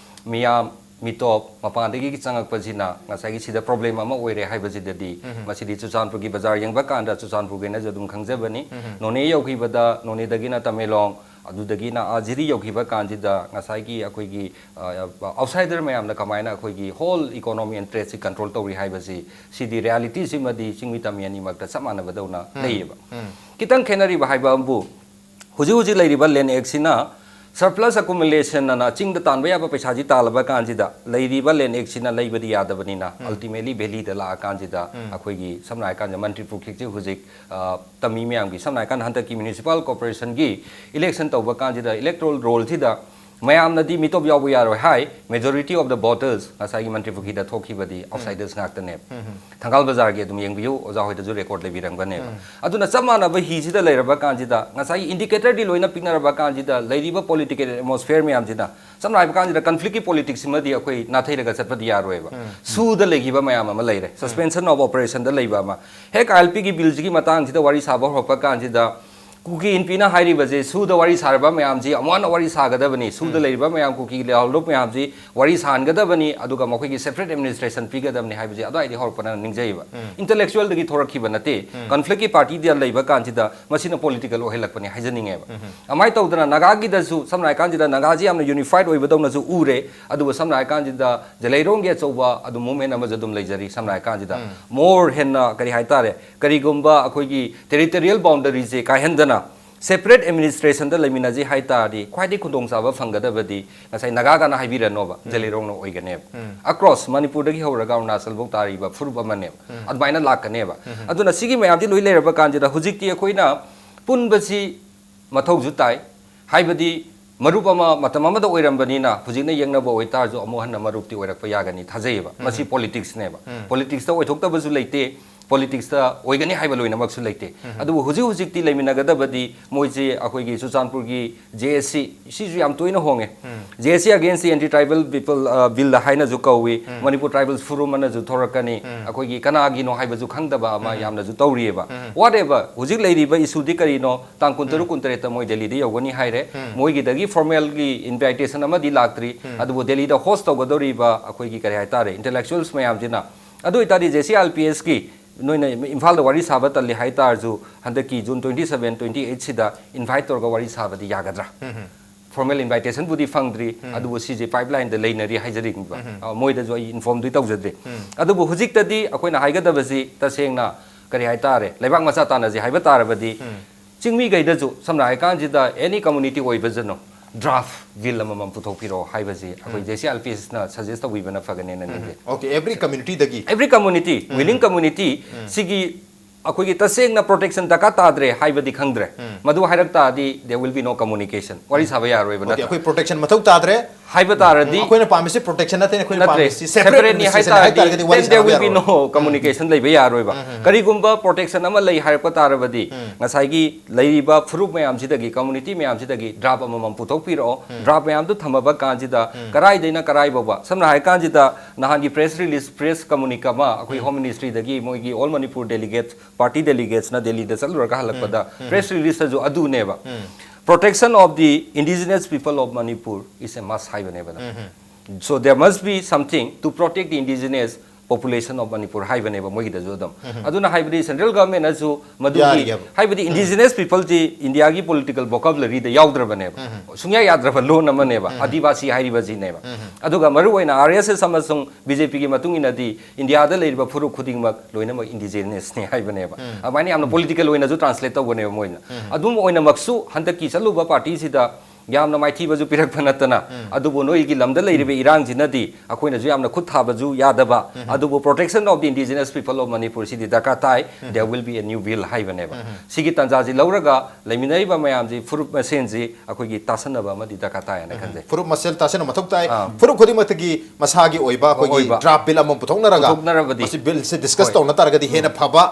ꯃꯤꯌꯥꯝ, ꯃꯤꯇꯣꯞ, ꯃꯄꯥꯟꯗꯒꯤ ꯆꯪꯉꯛꯄꯁꯤꯅ ꯉꯁꯥꯏꯒꯤ ꯁꯤꯗ problem ꯑꯃ ꯑꯣꯏꯔꯦ ꯍꯥꯏꯕꯁꯤꯗꯗꯤ, ꯃꯁꯤꯗꯤ ꯆꯨꯔꯆꯥꯟꯄꯨꯔꯒꯤ ꯕꯖꯥꯔ ꯌꯦꯡꯕ ꯀꯥꯟꯗ ꯆꯨꯔꯆꯥꯟꯄꯨꯔꯒꯤꯅꯁꯨ ꯑꯗꯨꯝ ꯈꯪꯖꯕꯅꯤ꯫ ꯅꯣꯅꯦ ꯌꯧꯈꯤꯕꯗ, ꯅꯣꯅꯦꯗꯒꯤꯅ ꯇꯃꯦꯡꯂꯣꯡ, ꯑꯗꯨꯗꯒꯤꯅ ꯑꯥ ꯖꯤꯔꯤ ꯌꯧꯈꯤꯕ ꯀꯥꯟꯁꯤꯗ ꯉꯁꯥꯏꯒꯤ ꯑꯩꯈꯣꯏꯒꯤ, ꯑ, outsider ꯃꯌꯥꯝꯅ ꯀꯃꯥꯏꯅ ꯑꯩꯈꯣꯏꯒꯤ whole economy and trade ꯁꯤ control ꯇꯧꯔꯤ ꯍꯥꯏꯕꯁꯤ, ꯁꯤꯗꯤ reality ꯁꯤꯃꯗꯤ ꯆꯤꯡꯃꯤ ꯇꯝꯃꯤ ꯑꯅꯤꯃꯛꯇ ꯆꯞ ꯃꯥꯟꯅꯕꯗꯧꯅ ꯂꯩꯌꯦꯕ꯫ ꯈꯤꯇꯪ ꯈꯦꯠꯅꯔꯤꯕ ꯍꯥꯏꯕ ꯑꯃꯕꯨ, ꯍꯧꯖꯤꯛ ꯍꯧꯖꯤꯛ ꯂꯩꯔꯤꯕ land act ꯁꯤꯅ surplus accumulation ꯑꯅ ꯆꯤꯡꯗ ꯇꯥꯟꯕ ꯌꯥꯕ ꯄꯩꯁꯥꯁꯤ ꯇꯥꯜꯂꯕ ꯀꯥꯟꯁꯤꯗ, ꯂꯩꯔꯤꯕ land act ꯁꯤꯅ ꯂꯩꯕꯗꯤ ꯌꯥꯗꯕꯅꯤꯅ, ultimately valley ꯗ ꯂꯥꯛꯑꯀꯥꯟꯁꯤꯗ ꯑꯩꯈꯣꯏꯒꯤ, ꯁꯝꯅ ꯍꯥꯏꯔꯀꯥꯟꯗ, ꯃꯟꯇ꯭ꯔꯤ ꯄꯨꯈ꯭ꯔꯤꯁꯦ ꯍꯧꯖꯤꯛ, ꯑ, ꯇꯝꯃꯤ ꯃꯌꯥꯝꯒꯤ, ꯁꯝꯅ ꯍꯥꯏꯔꯀꯥꯟꯗ, ꯍꯟꯗꯛꯀꯤ municipal corporation ꯒꯤ election ꯇꯧꯕ ꯀꯥꯟꯁꯤꯗ electoral roll ꯁꯤꯗ ꯃꯌꯥꯝꯅꯗꯤ ꯃꯤꯇꯣꯞ ꯌꯥꯎꯕ ꯌꯥꯔꯣꯏ ꯍꯥꯏ, majority of the voters ꯉꯁꯥꯏꯒꯤ ꯃꯟꯇ꯭ꯔꯤ ꯄꯨꯈ꯭ꯔꯤꯗ ꯊꯣꯛꯈꯤꯕꯗꯤ outsiders ꯉꯥꯛꯇꯅꯦꯕ꯫ ꯊꯪꯒꯥꯜ ꯕꯖꯥꯔꯒꯤ ꯑꯗꯨꯝ ꯌꯦꯡꯕꯤꯌꯨ, ꯑꯣꯖꯥ ꯍꯣꯏꯗꯁꯨ record ꯂꯩꯕꯤꯔꯝꯒꯅꯦꯕ꯫ ꯑꯗꯨꯅ ꯆꯞ ꯃꯥꯟꯅꯕ ꯍꯤꯁꯤꯗ ꯂꯩꯔꯕ ꯀꯥꯟꯁꯤꯗ, ꯉꯁꯥꯏꯒꯤ indicator ꯗꯤ ꯂꯣꯏꯅ ꯄꯤꯛꯅꯔꯕ ꯀꯥꯟꯁꯤꯗ, ꯂꯩꯔꯤꯕ political atmosphere ꯃꯌꯥꯝꯁꯤꯅ, ꯁꯝꯅ ꯍꯥꯏꯕ ꯀꯥꯟꯁꯤꯗ, conflict ꯀꯤ politics ꯁꯤꯃꯗꯤ ꯑꯩꯈꯣꯏ ꯅꯥꯊꯩꯔꯒ ꯆꯠꯄꯗꯤ ꯌꯥꯔꯣꯏꯕ꯫ ꯁꯨꯗ ꯂꯩꯈꯤꯕ ꯃꯌꯥꯝ ꯑꯃ ꯂꯩꯔꯦ, suspension of operation ꯗ ꯂꯩꯕ ꯑꯃ꯫ ꯍꯦꯛ ꯑꯥꯏ ꯑꯦꯜ ꯄꯤ ꯒꯤ bill ꯁꯤꯒꯤ ꯃꯇꯥꯡꯁꯤꯗ ꯋꯥꯔꯤ ꯁꯥꯕ ꯍꯧꯔꯛꯄ ꯀꯥꯟꯁꯤꯗ, ꯀꯨꯀꯤ ꯏꯟꯄꯤꯅ ꯍꯥꯏꯔꯤꯕꯁꯦ, ꯁꯨꯗ ꯋꯥꯔꯤ ꯁꯥꯔꯕ ꯃꯌꯥꯝꯁꯤ ꯑꯃꯨꯛ ꯍꯟꯅ ꯋꯥꯔꯤ ꯁꯥꯒꯗꯕꯅꯤ, ꯁꯨꯗ ꯂꯩꯔꯤꯕ ꯃꯌꯥꯝ, ꯀꯨꯀꯤ ꯂꯩꯍꯧꯔꯕ ꯃꯌꯥꯝꯁꯤ ꯋꯥꯔꯤ ꯁꯥꯍꯟꯒꯗꯕꯅꯤ, ꯑꯗꯨꯒ ꯃꯈꯣꯏꯒꯤ separate administration ꯄꯤꯒꯗꯕꯅꯤ ꯍꯥꯏꯕꯁꯦ ꯑꯗꯨꯋꯥꯏꯗꯒꯤ ꯍꯧꯔꯛꯄꯅ ꯅꯤꯡꯖꯩꯕ꯫ Intellectual ꯗꯒꯤ ꯊꯣꯔꯛꯈꯤꯕ ꯅꯠꯇꯦ꯫ Conflict ꯀꯤ party ꯗ ꯂꯩꯕ ꯀꯥꯟꯁꯤꯗ ꯃꯁꯤꯅ political ꯑꯣꯏꯍꯜꯂꯛꯄꯅꯤ ꯍꯥꯏꯖꯅꯤꯡꯉꯦꯕ꯫ ꯑꯗꯨꯃꯥꯏꯅ ꯇꯧꯗꯅ ꯅꯥꯒꯥꯒꯤꯗꯁꯨ, ꯁꯝꯅ ꯍꯥꯏꯔꯀꯥꯟꯁꯤꯗ, ꯅꯥꯒꯥꯁꯤ ꯌꯥꯝꯅ unified ꯑꯣꯏꯕꯗꯧꯅꯁꯨ ꯎꯔꯦ, ꯑꯗꯨꯕꯨ ꯁꯝꯅ ꯍꯥꯏꯔꯀꯥꯟꯁꯤꯗ ꯖꯂꯩꯔꯣꯡꯒꯤ ꯑꯆꯧꯕ ꯑꯗꯨꯝ movement ꯑꯃꯁꯨ ꯑꯗꯨꯝ ꯂꯩꯖꯔꯤ꯫ ꯁꯝꯅ ꯍꯥꯏꯔꯀꯥꯟꯁꯤꯗ more ꯍꯦꯟꯅ, ꯀꯔꯤ ꯍꯥꯏꯇꯥꯔꯦ, ꯀꯔꯤꯒꯨꯝꯕ ꯑꯩꯈꯣꯏꯒꯤ territorial boundary ꯁꯦ ꯀꯥꯏꯍꯟꯗꯅ separate administration ꯗ ꯂꯩꯃꯤꯟꯅꯁꯤ ꯍꯥꯏ ꯇꯥꯔꯗꯤ, ꯈ꯭ꯋꯥꯏꯗꯒꯤ ꯈꯨꯗꯣꯡꯆꯥꯕ ꯐꯪꯒꯗꯕꯗꯤ ꯉꯁꯥꯏ ꯅꯥꯒꯥꯒꯅ ꯍꯥꯏꯕꯤꯔꯅꯣꯕ, ꯖꯂꯩꯔꯣꯡꯅ ꯑꯣꯏꯒꯅꯦꯕ꯫ Across ꯃꯅꯤꯄꯨꯔꯗꯒꯤ ꯍꯧꯔꯒ ꯑꯔꯨꯅꯥꯆꯜꯐꯧ ꯇꯥꯔꯤꯕ ꯐꯨꯔꯨꯞ ꯑꯃꯅꯦꯕ꯫ ꯑꯗꯨꯃꯥꯏꯅ ꯂꯥꯛꯀꯅꯦꯕ꯫ ꯑꯗꯨꯅ ꯁꯤꯒꯤ ꯃꯌꯥꯝꯁꯤ ꯂꯣꯏ ꯂꯩꯔꯕ ꯀꯥꯟꯁꯤꯗ, ꯍꯧꯖꯤꯛꯇꯤ ꯑꯩꯈꯣꯏꯅ ꯄꯨꯟꯕꯁꯤ ꯃꯊꯧꯁꯨ ꯇꯥꯏ꯫ ꯍꯥꯏꯕꯗꯤ ꯃꯔꯨꯞ ꯑꯃ ꯃꯇꯝ ꯑꯃꯗ ꯑꯣꯏꯔꯝꯕꯅꯤꯅ, ꯍꯧꯖꯤꯛꯅ ꯌꯦꯛꯅꯕ ꯑꯣꯏꯇꯥꯔꯁꯨ ꯑꯃꯨꯛ ꯍꯟꯅ ꯃꯔꯨꯞꯇꯤ ꯑꯣꯏꯔꯛꯄ ꯌꯥꯒꯅꯤ ꯊꯥꯖꯩꯌꯦꯕ꯫ ꯃꯁꯤ politics ꯅꯦꯕ꯫ Politics ꯇ ꯑꯣꯏꯊꯣꯛꯇꯕꯁꯨ ꯂꯩꯇꯦ꯫ ꯄꯣꯂꯤꯇꯤꯛꯁꯇ ꯑꯣꯏꯒꯅꯤ ꯍꯥꯏꯕ ꯂꯣꯏꯅꯃꯛꯁꯨ ꯂꯩꯇꯦ꯫ ꯑꯗꯨꯕꯨ ꯍꯧꯖꯤꯛ ꯍꯧꯖꯤꯛꯇꯤ ꯂꯩꯃꯤꯟꯅꯒꯗꯕꯗꯤ ꯃꯣꯏꯁꯦ ꯑꯩꯈꯣꯏꯒꯤ ꯆꯨꯔꯆꯥꯟꯄꯨꯔꯒꯤ ꯖꯦ ꯑꯦꯁ ꯁꯤ, ꯁꯤꯁꯨ ꯌꯥꯝ ꯇꯣꯏꯅ ꯍꯣꯡꯉꯦ꯫ J S C against the anti tribal people, ꯑ, bill ꯍꯥꯏꯅꯁꯨ ꯀꯧꯏ꯫ Manipur Tribals Forum ꯑꯅꯁꯨ ꯊꯣꯔꯛꯀꯅꯤ꯫ ꯑꯩꯈꯣꯏꯒꯤ ꯀꯅꯥꯒꯤꯅꯣ ꯍꯥꯏꯕꯁꯨ ꯈꯪꯗꯕ ꯑꯃ ꯌꯥꯝꯅꯁꯨ ꯇꯧꯔꯤꯑꯕ꯫ Whatever, ꯍꯧꯖꯤꯛ ꯂꯩꯔꯤꯕ issue ꯗꯤ ꯀꯔꯤꯅꯣ? ꯇꯥꯡ ꯀꯨꯟꯇꯔꯨꯛ, ꯀꯨꯟꯇꯔꯦꯠꯇ ꯃꯣꯏ ꯗꯦꯜꯂꯤꯗ ꯌꯧꯒꯅꯤ ꯍꯥꯏꯔꯦ꯫ ꯃꯣꯏꯒꯤꯗꯒꯤ formal ꯒꯤ invitation ꯑꯃꯗꯤ ꯂꯥꯛꯇ꯭ꯔꯤ꯫ ꯑꯗꯨꯕꯨ ꯗꯦꯜꯂꯤꯗ host ꯇꯧꯒꯗꯧꯔꯤꯕ ꯑꯩꯈꯣꯏꯒꯤ ꯀꯔꯤ ꯍꯥꯏꯇꯥꯔꯦ, intellectuals ꯃꯌꯥꯝꯁꯤꯅ, ꯑꯗꯨ ꯑꯣꯏꯇꯥꯔꯗꯤ ꯖꯦ ꯁꯤ ꯑꯥꯔ ꯄꯤ ꯑꯦꯁꯀꯤ ꯅꯣꯏꯅ ꯏꯝꯐꯥꯜꯗ ꯋꯥꯔꯤ ꯁꯥꯕ ꯇꯜꯂꯤ ꯍꯥꯏ ꯇꯥꯔꯁꯨ, ꯍꯟꯗꯛꯀꯤ June twenty seven, twenty eight ꯁꯤꯗ invite ꯇꯧꯔꯒ ꯋꯥꯔꯤ ꯁꯥꯕꯗꯤ ꯌꯥꯒꯗ꯭ꯔꯥ? Formal invitation ꯕꯨꯗꯤ ꯐꯪꯗ꯭ꯔꯤ, ꯑꯗꯨꯕꯨ ꯁꯤꯁꯦ pipeline ꯗ ꯂꯩꯅꯔꯤ ꯍꯥꯏꯖꯔꯤꯕ꯫ ꯑ, ꯃꯣꯏꯗꯁꯨ ꯑꯩ inform ꯗꯤ ꯇꯧꯖꯗ꯭ꯔꯤ꯫ ꯑꯗꯨꯕꯨ ꯍꯧꯖꯤꯛꯇꯗꯤ ꯑꯩꯈꯣꯏꯅ ꯍꯥꯏꯒꯗꯕꯁꯤ ꯇꯁꯦꯡꯅ ꯀꯔꯤ ꯍꯥꯏꯇꯥꯔꯦ, ꯂꯩꯕꯥꯛ ꯃꯆꯥ ꯇꯥꯟꯅꯁꯤ ꯍꯥꯏꯕ ꯇꯥꯔꯕꯗꯤ, ꯆꯤꯡꯃꯤꯈꯩꯗꯁꯨ ꯁꯝꯅ ꯍꯥꯏꯔꯀꯥꯟꯁꯤꯗ any community ꯑꯣꯏꯕꯁꯅꯨ, draft bill ꯑꯃꯃꯝ ꯄꯨꯊꯣꯛꯄꯤꯔꯛꯑꯣ ꯍꯥꯏꯕꯁꯤ ꯑꯩꯈꯣꯏ J C R P ꯑꯦꯁꯅ suggest ꯇꯧꯕꯤꯕꯅ ꯐꯒꯅꯦꯅ ꯅꯤꯡꯖꯩ꯫ Okay, every community ꯗꯒꯤ꯫ Every community, willing community, ꯁꯤꯒꯤ ꯑꯩꯈꯣꯏꯒꯤ ꯇꯁꯦꯡꯅ protection ꯗꯔꯀꯥꯔ ꯇꯥꯗ꯭ꯔꯦ ꯍꯥꯏꯕꯗꯤ ꯈꯪꯗ꯭ꯔꯦ꯫ ꯃꯗꯨ ꯍꯥꯏꯔꯛ ꯇꯥꯔꯗꯤ there will be no communication, ꯋꯥꯔꯤ ꯁꯥꯕ ꯌꯥꯔꯣꯏꯕ Okay, ꯅꯠꯇ꯭ꯔꯥ? ꯑꯩꯈꯣꯏ protection ꯃꯊꯧ ꯇꯥꯗ꯭ꯔꯦ ꯍꯥꯏꯕ ꯇꯥꯔꯗꯤ, ꯑꯩꯈꯣꯏꯅ ꯄꯥꯝꯃꯤꯁꯤ protection ꯅꯠꯇꯦ, ꯑꯩꯈꯣꯏꯅ ꯅꯠꯇ꯭ꯔꯦ, ꯄꯥꯝꯃꯤꯁꯤ separate separate ꯅꯤ administration ꯍꯥꯏꯇꯥꯔꯗꯤ, ꯍꯥꯏꯇꯥꯔꯒꯗꯤ ꯋꯥꯔꯤ then there ꯁꯥꯕ will be ꯌꯥꯔꯣꯏ꯫ No communication ꯂꯩꯕ ꯌꯥꯔꯣꯏꯕ꯫ ꯀꯔꯤꯒꯨꯝꯕ protection ꯑꯃ ꯂꯩ ꯍꯥꯏꯔꯛꯄ ꯇꯥꯔꯕꯗꯤ, ꯉꯁꯥꯏꯒꯤ ꯂꯩꯔꯤꯕ ꯐꯨꯔꯨꯞ ꯃꯌꯥꯝꯁꯤꯗꯒꯤ, community ꯃꯌꯥꯝꯁꯤꯗꯒꯤ draft ꯑꯃꯃꯝ ꯄꯨꯊꯣꯛꯄꯤꯔꯛꯑꯣ꯫ Draft ꯃꯌꯥꯝꯗꯨ ꯊꯝꯃꯕ ꯀꯥꯟꯁꯤꯗ ꯀꯔꯥꯏꯗꯩꯅ ꯀꯔꯥꯏ ꯐꯥꯎꯕ, ꯁꯝꯅ ꯍꯥꯏꯔ ꯀꯥꯟꯁꯤꯗ ꯅꯍꯥꯟꯒꯤ press release, press communique ꯑꯃ ꯑꯩꯈꯣꯏ Home Ministry ꯗꯒꯤ ꯃꯣꯏꯒꯤ All Manipur Delegates, party delegates ꯅ ꯗꯦꯜꯂꯤꯗ ꯆꯠꯂꯨꯔꯒ ꯍꯜꯂꯛꯄꯗ press release ꯇꯁꯨ ꯑꯗꯨꯅꯦꯕ, "Protection of the indigenous people of Manipur is a must" ꯍꯥꯏꯕꯅꯦꯕ꯫ So there must be something to protect the indigenous population of Manipur ꯍꯥꯏꯕꯅꯦꯕ ꯃꯣꯏꯒꯤꯗꯁꯨ ꯑꯗꯨꯝ꯫ ꯑꯗꯨꯅ ꯍꯥꯏꯕꯗꯤ central government ꯅꯁꯨ ꯃꯗꯨꯒꯤ, ꯌꯥꯔꯤꯑꯕ꯫ ꯍꯥꯏꯕꯗꯤ indigenous people ꯁꯤ ꯏꯟꯗꯤꯌꯥꯒꯤ political vocabulary ꯗ ꯌꯥꯎꯗ꯭ꯔꯕꯅꯦꯕ꯫ ꯁꯨꯡꯌꯥ ꯌꯥꯗ꯭ꯔꯕ ꯂꯣꯟ ꯑꯃꯅꯦꯕ ꯑꯥꯗꯤꯕꯥꯁꯤ ꯍꯥꯏꯔꯤꯕꯁꯤꯅꯦꯕ꯫ ꯑꯗꯨꯒ ꯃꯔꯨꯑꯣꯏꯅ ꯑꯥꯔ ꯑꯦꯁ ꯑꯦꯁ ꯑꯃꯁꯨꯡ ꯕꯤ ꯖꯦ ꯄꯤꯒꯤ ꯃꯇꯨꯡ ꯏꯟꯅꯗꯤ ꯏꯟꯗꯤꯌꯥꯗ ꯂꯩꯔꯤꯕ ꯐꯨꯔꯨꯞ ꯈꯨꯗꯤꯡꯃꯛ ꯂꯣꯏꯅꯃꯛ indigenous ꯅꯤ ꯍꯥꯏꯕꯅꯦꯕ꯫ ꯑꯗꯨꯃꯥꯏꯅ ꯌꯥꯝꯅ political ꯑꯣꯏꯅꯁꯨ translate ꯇꯧꯕꯅꯦꯕ ꯃꯣꯏꯅ꯫ ꯑꯗꯨꯝ ꯑꯣꯏꯅꯃꯛꯁꯨ ꯍꯟꯗꯛꯀꯤ ꯆꯠꯂꯨꯕ party ꯁꯤꯗ ꯌꯥꯝꯅ ꯃꯥꯏꯊꯤꯕꯁꯨ ꯄꯤꯔꯛꯄ ꯅꯠꯇꯅ, ꯑꯗꯨꯕꯨ ꯅꯣꯏꯒꯤ ꯂꯝꯗ ꯂꯩꯔꯤꯕ ꯏꯔꯥꯡꯁꯤꯅꯗꯤ ꯑꯩꯈꯣꯏꯅꯁꯨ ꯌꯥꯝꯅ ꯈꯨꯠ ꯊꯥꯕꯁꯨ ꯌꯥꯗꯕ, ꯑꯗꯨꯕꯨ protection of the indigenous people of Manipur ꯁꯤꯗꯤ ꯗꯔꯀꯥꯔ ꯇꯥꯏ꯫ There will be a new will ꯍꯥꯏꯕꯅꯦꯕ꯫ ꯁꯤꯒꯤ ꯇꯥꯟꯖꯥꯁꯤ ꯂꯧꯔꯒ ꯂꯩꯃꯤꯟꯅꯔꯤꯕ ꯃꯌꯥꯝꯁꯤ, ꯐꯨꯔꯨꯞ ꯃꯁꯦꯟꯁꯤ ꯑꯩꯈꯣꯏꯒꯤ ꯇꯥꯁꯟꯅꯕ ꯑꯃꯗꯤ ꯗꯔꯀꯥꯔ ꯇꯥꯏ ꯍꯥꯏꯅ ꯈꯟꯖꯩ꯫ ꯐꯨꯔꯨꯞ ꯃꯁꯦꯜ ꯇꯥꯁꯟꯅꯕ ꯃꯊꯧ ꯇꯥꯏ꯫ ꯑꯥ꯫ ꯐꯨꯔꯨꯞ ꯈꯨꯗꯤꯡꯃꯛꯇꯒꯤ ꯃꯁꯥꯒꯤ ꯑꯣꯏꯕ ꯑꯩꯈꯣꯏꯒꯤ ꯑꯣꯏꯕ꯫ Draft bill ꯑꯃ ꯄꯨꯊꯣꯛꯅꯔꯒ ꯄꯨꯊꯣꯛꯅꯔꯕꯗꯤ꯫ ꯃꯁꯤ ꯕꯤꯜꯁꯦ ꯗꯤꯁꯀꯁ ꯍꯣꯏ꯫ ꯇꯧꯅ ꯇꯥꯔꯒꯗꯤ ꯍꯦꯟꯅ ꯐꯕ,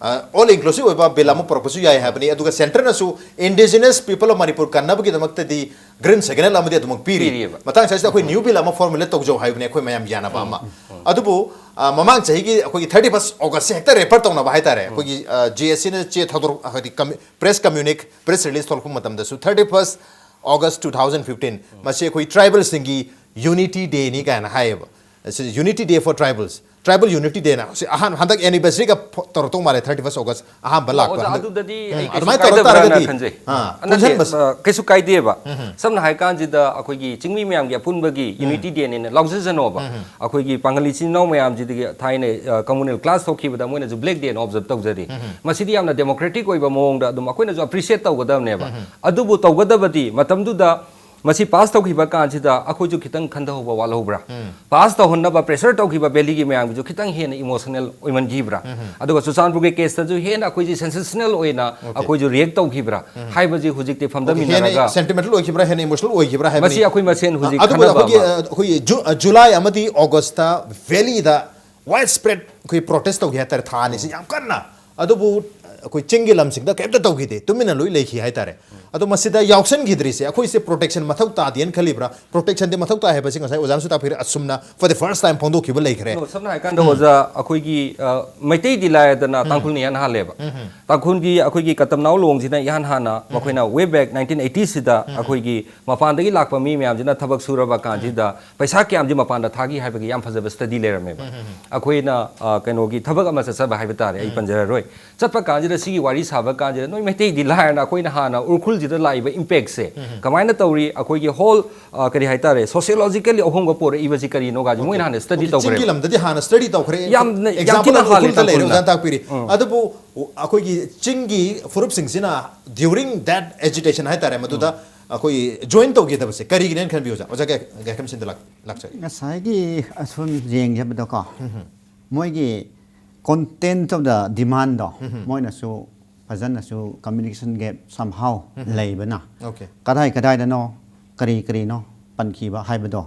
ꯑ, all inclusive ꯑꯣꯏꯕ ꯕꯤꯜ ꯑꯃ ꯄꯨꯔꯛꯄꯁꯨ ꯌꯥꯏ ꯍꯥꯏꯕꯅꯤ꯫ ꯑꯗꯨꯒ ꯁꯦꯟꯇꯔꯅꯁꯨ indigenous people of Manipur ꯀꯟꯅꯕꯒꯤꯗꯃꯛꯇꯗꯤ green signal ꯑꯃꯗꯤ ꯑꯗꯨꯃꯛ ꯄꯤꯔꯤ꯫ ꯄꯤꯔꯤꯑꯕ꯫ ꯃꯇꯥꯡ ꯑꯁꯤꯗ ꯑꯩꯈꯣꯏ new bill ꯑꯃ formulate ꯇꯧꯖꯧ ꯍꯥꯏꯕꯅꯤ ꯑꯩꯈꯣꯏ ꯃꯌꯥꯝ ꯌꯥꯅꯕ ꯑꯃ꯫ ꯑꯗꯨꯕꯨ, ꯑ, ꯃꯃꯥꯡ ꯆꯍꯤꯒꯤ ꯑꯩꯈꯣꯏꯒꯤ thirty first August ꯁꯦ ꯍꯦꯛꯇ refer ꯇꯧꯅꯕ ꯍꯥꯏꯇꯥꯔꯦ꯫ ꯑꯩꯈꯣꯏꯒꯤ, ꯑ, JAC ꯅ ꯆꯦ ꯊꯧꯗꯣꯔꯛ, ꯍꯥꯏꯗꯤ ꯀꯝ-, press communique, press release ꯊꯣꯛꯂꯛꯄ ꯃꯇꯝꯗꯁꯨ thirty first August two thousand fifteen ꯃꯁꯤ ꯑꯩꯈꯣꯏ tribal ꯁꯤꯡꯒꯤ unity day ꯅꯤ ꯀꯥꯏꯅ ꯍꯥꯏꯌꯦꯕ꯫ ꯑꯁꯤ unity day for tribals, tribal unity day ꯅ ꯍꯧꯖꯤꯛ ꯑꯍꯥꯟ-, ꯍꯟꯗꯛ anniversary ꯒ ꯐꯣ-, ꯇꯧꯔꯛꯇꯧ ꯃꯥꯜꯂꯦ, thirty first August ꯑꯍꯥꯟꯕ ꯂꯥꯛꯄ ꯑꯣꯖꯥ, ꯍꯟꯗꯛ꯫ ꯑꯗꯨꯗꯗꯤ ꯎꯝ, ꯑꯩ ꯀꯩꯁꯨ ꯑꯗꯨꯃꯥꯏꯅ ꯇꯧꯔꯛ ꯀꯥꯏꯗꯕ꯭ꯔꯥꯅ ꯇꯥꯔꯒꯗꯤ, ꯈꯟꯖꯩ꯫ ꯑꯥ, ꯅꯠꯇꯦ, ꯄꯨꯟꯁꯤꯟꯕꯁꯦ꯫ ꯑ, ꯀꯩꯁꯨ ꯀꯥꯏꯗꯦꯕ꯫ ꯁꯝꯅ ꯍꯥꯏ ꯀꯥꯟꯁꯤꯗ ꯑꯩꯈꯣꯏꯒꯤ ꯆꯤꯡꯃꯤ ꯃꯌꯥꯝꯒꯤ ꯑꯄꯨꯟꯕꯒꯤ unity day ꯅꯦꯅ ꯂꯥꯎꯖꯁꯅꯣꯕ꯫ ꯑꯩꯈꯣꯏꯒꯤ ꯄꯥꯡꯒꯜ ꯏꯆꯤꯟ ꯏꯅꯥꯎ ꯃꯌꯥꯝꯁꯤꯗꯒꯤ ꯊꯥꯏꯅ, ꯑ, communal class ꯊꯣꯛꯈꯤꯕꯗ ꯃꯣꯏꯅꯁꯨ black day ꯅ observe ꯇꯧꯖꯔꯤ꯫ ꯃꯁꯤꯗꯤ ꯌꯥꯝꯅ democratic ꯑꯣꯏꯕ ꯃꯑꯣꯡꯗ ꯑꯗꯨꯝ ꯑꯩꯈꯣꯏꯅꯁꯨ appreciate ꯇꯧꯒꯗꯕꯅꯦꯕ꯫ ꯑꯗꯨꯕꯨ ꯇꯧꯒꯗꯕꯗꯤ ꯃꯇꯝꯗꯨꯗ ꯃꯁꯤ pass ꯇꯧꯈꯤꯕ ꯀꯥꯟꯁꯤꯗ ꯑꯩꯈꯣꯏꯁꯨ ꯈꯤꯇꯪ ꯈꯟꯊꯍꯧꯕ ꯋꯥꯠꯍꯧꯕ꯭ꯔꯥ? Pass ꯇꯧꯍꯟꯅꯕ pressure ꯇꯧꯈꯤꯕ valley ꯒꯤ ꯃꯌꯥꯝꯒꯤꯁꯨ ꯈꯤꯇꯪ ꯍꯦꯟꯅ emotional ꯑꯣꯏꯃꯟꯈꯤꯕ꯭ꯔꯥ? ꯑꯗꯨꯒ ꯆꯨꯔꯆꯥꯟꯄꯨꯔꯒꯤ case ꯇꯁꯨ ꯍꯦꯟꯅ ꯑꯩꯈꯣꯏꯁꯤ sensational ꯑꯣꯏꯅ ꯑꯩꯈꯣꯏꯁꯨ react ꯇꯧꯈꯤꯕ꯭ꯔꯥ? ꯍꯥꯏꯕꯁꯤ ꯍꯧꯖꯤꯛꯇꯤ ꯐꯝꯗꯃꯤꯟꯅꯔꯒ ꯍꯦꯟꯅ sentimental ꯑꯣꯏꯈꯤꯕ꯭ꯔꯥ, ꯍꯦꯟꯅ emotional ꯑꯣꯏꯈꯤꯕ꯭ꯔꯥ ꯍꯥꯏꯕꯅꯤ꯫ ꯃꯁꯤ ꯑꯩꯈꯣꯏ ꯃꯁꯦꯟ ꯍꯧꯖꯤꯛ ꯑꯗꯨꯕꯨ ꯈꯟꯅꯕ ꯑꯩꯈꯣꯏꯒꯤ, ꯑꯃ꯫ ꯑ, ꯑꯩꯈꯣꯏꯒꯤ ꯖꯨ-, ꯑ, July ꯑꯃꯗꯤ August ꯇ valley ꯗ wide spread ꯑꯩꯈꯣꯏ protest ꯇꯧꯈꯤ ꯍꯥꯏꯇꯥꯔꯦ, ꯊꯥ ꯑꯅꯤꯁꯤ ꯌꯥꯝ ꯀꯟꯅ꯫ ꯑꯗꯨꯕꯨ ꯑꯩꯈꯣꯏ ꯆꯤꯡꯒꯤ ꯂꯝꯁꯤꯡꯗ ꯀꯩꯝꯇ ꯇꯧꯈꯤꯗꯦ, ꯇꯨꯃꯤꯟꯅ ꯂꯣꯏ ꯂꯩꯈꯤ ꯍꯥꯏꯇꯥꯔꯦ꯫ ꯑꯗꯣ ꯃꯁꯤꯗ ꯌꯥꯎꯁꯟꯈꯤꯗ꯭ꯔꯤꯁꯦ ꯑꯩꯈꯣꯏꯁꯦ protection ꯃꯊꯧ ꯇꯥꯗꯦꯅ ꯈꯜꯂꯤꯕ꯭ꯔꯥ? Protection ꯗꯤ ꯃꯊꯧ ꯇꯥꯏ ꯍꯥꯏꯕꯁꯤ ꯉꯁꯥꯏ ꯑꯣꯖꯥꯅꯁꯨ ꯇꯥꯛꯄꯤꯔꯦ, ꯑꯁꯨꯝꯅ for the first time ꯐꯣꯡꯗꯣꯛꯈꯤꯕ ꯂꯩꯈ꯭ꯔꯦ꯫ ꯑꯗꯣ ꯁꯝꯅ ꯍꯥꯏꯔꯀꯥꯟꯗ ꯑꯣꯖꯥ, ꯑꯩꯈꯣꯏꯒꯤ, ꯑ, ꯃꯩꯇꯩꯗꯤ ꯂꯥꯏꯔꯗꯅ ꯇꯥꯡꯈꯨꯜꯅ ꯏꯍꯥꯟ ꯍꯥꯜꯂꯦꯕ꯫ ꯇꯥꯡꯈꯨꯜꯒꯤ ꯑꯩꯈꯣꯏꯒꯤ ꯀꯇꯝꯅꯥꯎ ꯂꯣꯡꯁꯤꯅ ꯏꯍꯥꯟ ꯍꯥꯟꯅ ꯃꯈꯣꯏꯅ way back nineteen eighty ꯁꯤꯗ ꯑꯩꯈꯣꯏꯒꯤ ꯃꯄꯥꯟꯗꯒꯤ ꯂꯥꯛꯄ ꯃꯤ ꯃꯌꯥꯝꯁꯤꯅ ꯊꯕꯛ ꯁꯨꯔꯕ ꯀꯥꯟꯁꯤꯗ ꯄꯩꯁꯥ ꯀꯌꯥꯝꯁꯤ ꯃꯄꯥꯟꯗ ꯊꯥꯈꯤ ꯍꯥꯏꯕꯒꯤ ꯌꯥꯝ ꯐꯖꯕ study ꯂꯩꯔꯝꯃꯦꯕ꯫ ꯑꯩꯈꯣꯏꯅ, ꯑ, ꯀꯩꯅꯣꯒꯤ ꯊꯕꯛ ꯑꯃ ꯆꯠꯆꯕ ꯍꯥꯏꯕ ꯇꯥꯔꯦ, ꯑꯩ ꯄꯟꯖꯔꯔꯣꯏ꯫ ꯆꯠꯄ ꯀꯥꯟꯁꯤꯗ ꯁꯤꯒꯤ ꯋꯥꯔꯤ ꯁꯥꯕ ꯀꯥꯟꯁꯤꯗ ꯅꯣꯏ ꯃꯩꯇꯩꯗꯤ ꯂꯥꯏꯔꯅ ꯑꯩꯈꯣꯏꯅ ꯍꯥꯟꯅ ꯎꯔꯈꯨꯜꯁꯤꯗ ꯂꯥꯛꯏꯕ impact ꯁꯦ ꯀꯃꯥꯏꯅ ꯇꯧꯔꯤ, ꯑꯩꯈꯣꯏꯒꯤ whole, ꯑ, ꯀꯔꯤ ꯍꯥꯏꯇꯥꯔꯦ, sociologically ꯑꯍꯣꯡꯕ ꯄꯣꯔꯛꯏꯕꯁꯤ ꯀꯔꯤꯅꯣ ꯒꯥꯁꯤ ꯃꯣꯏꯅ ꯍꯥꯟꯅ study ꯑꯣꯀꯦ, ꯆꯤꯡꯒꯤ ꯇꯧꯈ꯭ꯔꯦ꯫ ꯂꯝꯗꯗꯤ ꯍꯥꯟꯅ study ꯇꯧꯈ꯭ꯔꯦ꯫ ꯌꯥꯝꯅ, ꯌꯥꯝ Example ꯊꯤꯅ ꯑꯃ ꯍꯥꯜꯂꯤ ꯎꯈ꯭ꯔꯨꯜꯗ ꯂꯩꯔꯦ, ꯇꯥꯡꯈꯨꯜꯅ꯫ ꯑꯣꯖꯥꯅ ꯇꯥꯛꯄꯤꯔꯤ꯫ ꯑꯗꯨꯕꯨ ꯑꯩꯈꯣꯏꯒꯤ ꯆꯤꯡꯒꯤ ꯐꯨꯔꯨꯞꯁꯤꯡꯁꯤꯅ during that agitation ꯍꯥꯏꯇꯥꯔꯦ, ꯃꯗꯨꯗ ꯑꯩꯈꯣꯏ ꯖꯣꯏꯟ ꯇꯧꯒꯗꯕꯁꯦ ꯀꯔꯤꯒꯤꯅꯦꯅ ꯈꯟꯕꯤ ꯑꯣꯖꯥ? ꯑꯣꯖꯥ ꯒꯥꯏ-, ꯒꯥꯏꯈꯝꯁꯤꯟꯗ ꯂꯥꯛ-, ꯂꯥꯛꯆꯒꯦ꯫ ꯉꯁꯥꯏꯒꯤ ꯑꯁꯨꯝ ꯌꯦꯡꯖꯕꯗꯀꯣ, ꯃꯣꯏꯒꯤ content of the demandꯗꯣ ꯃꯣꯏꯅꯁꯨ ꯐꯖꯅꯁꯨ communication gap somehow ꯂꯩꯕꯅ, Okay. ꯀꯗꯥꯏ ꯀꯗꯥꯏꯗꯅꯣ, ꯀꯔꯤ ꯀꯔꯤꯅꯣ ꯄꯟꯈꯤꯕ ꯍꯥꯏꯕꯗꯣ,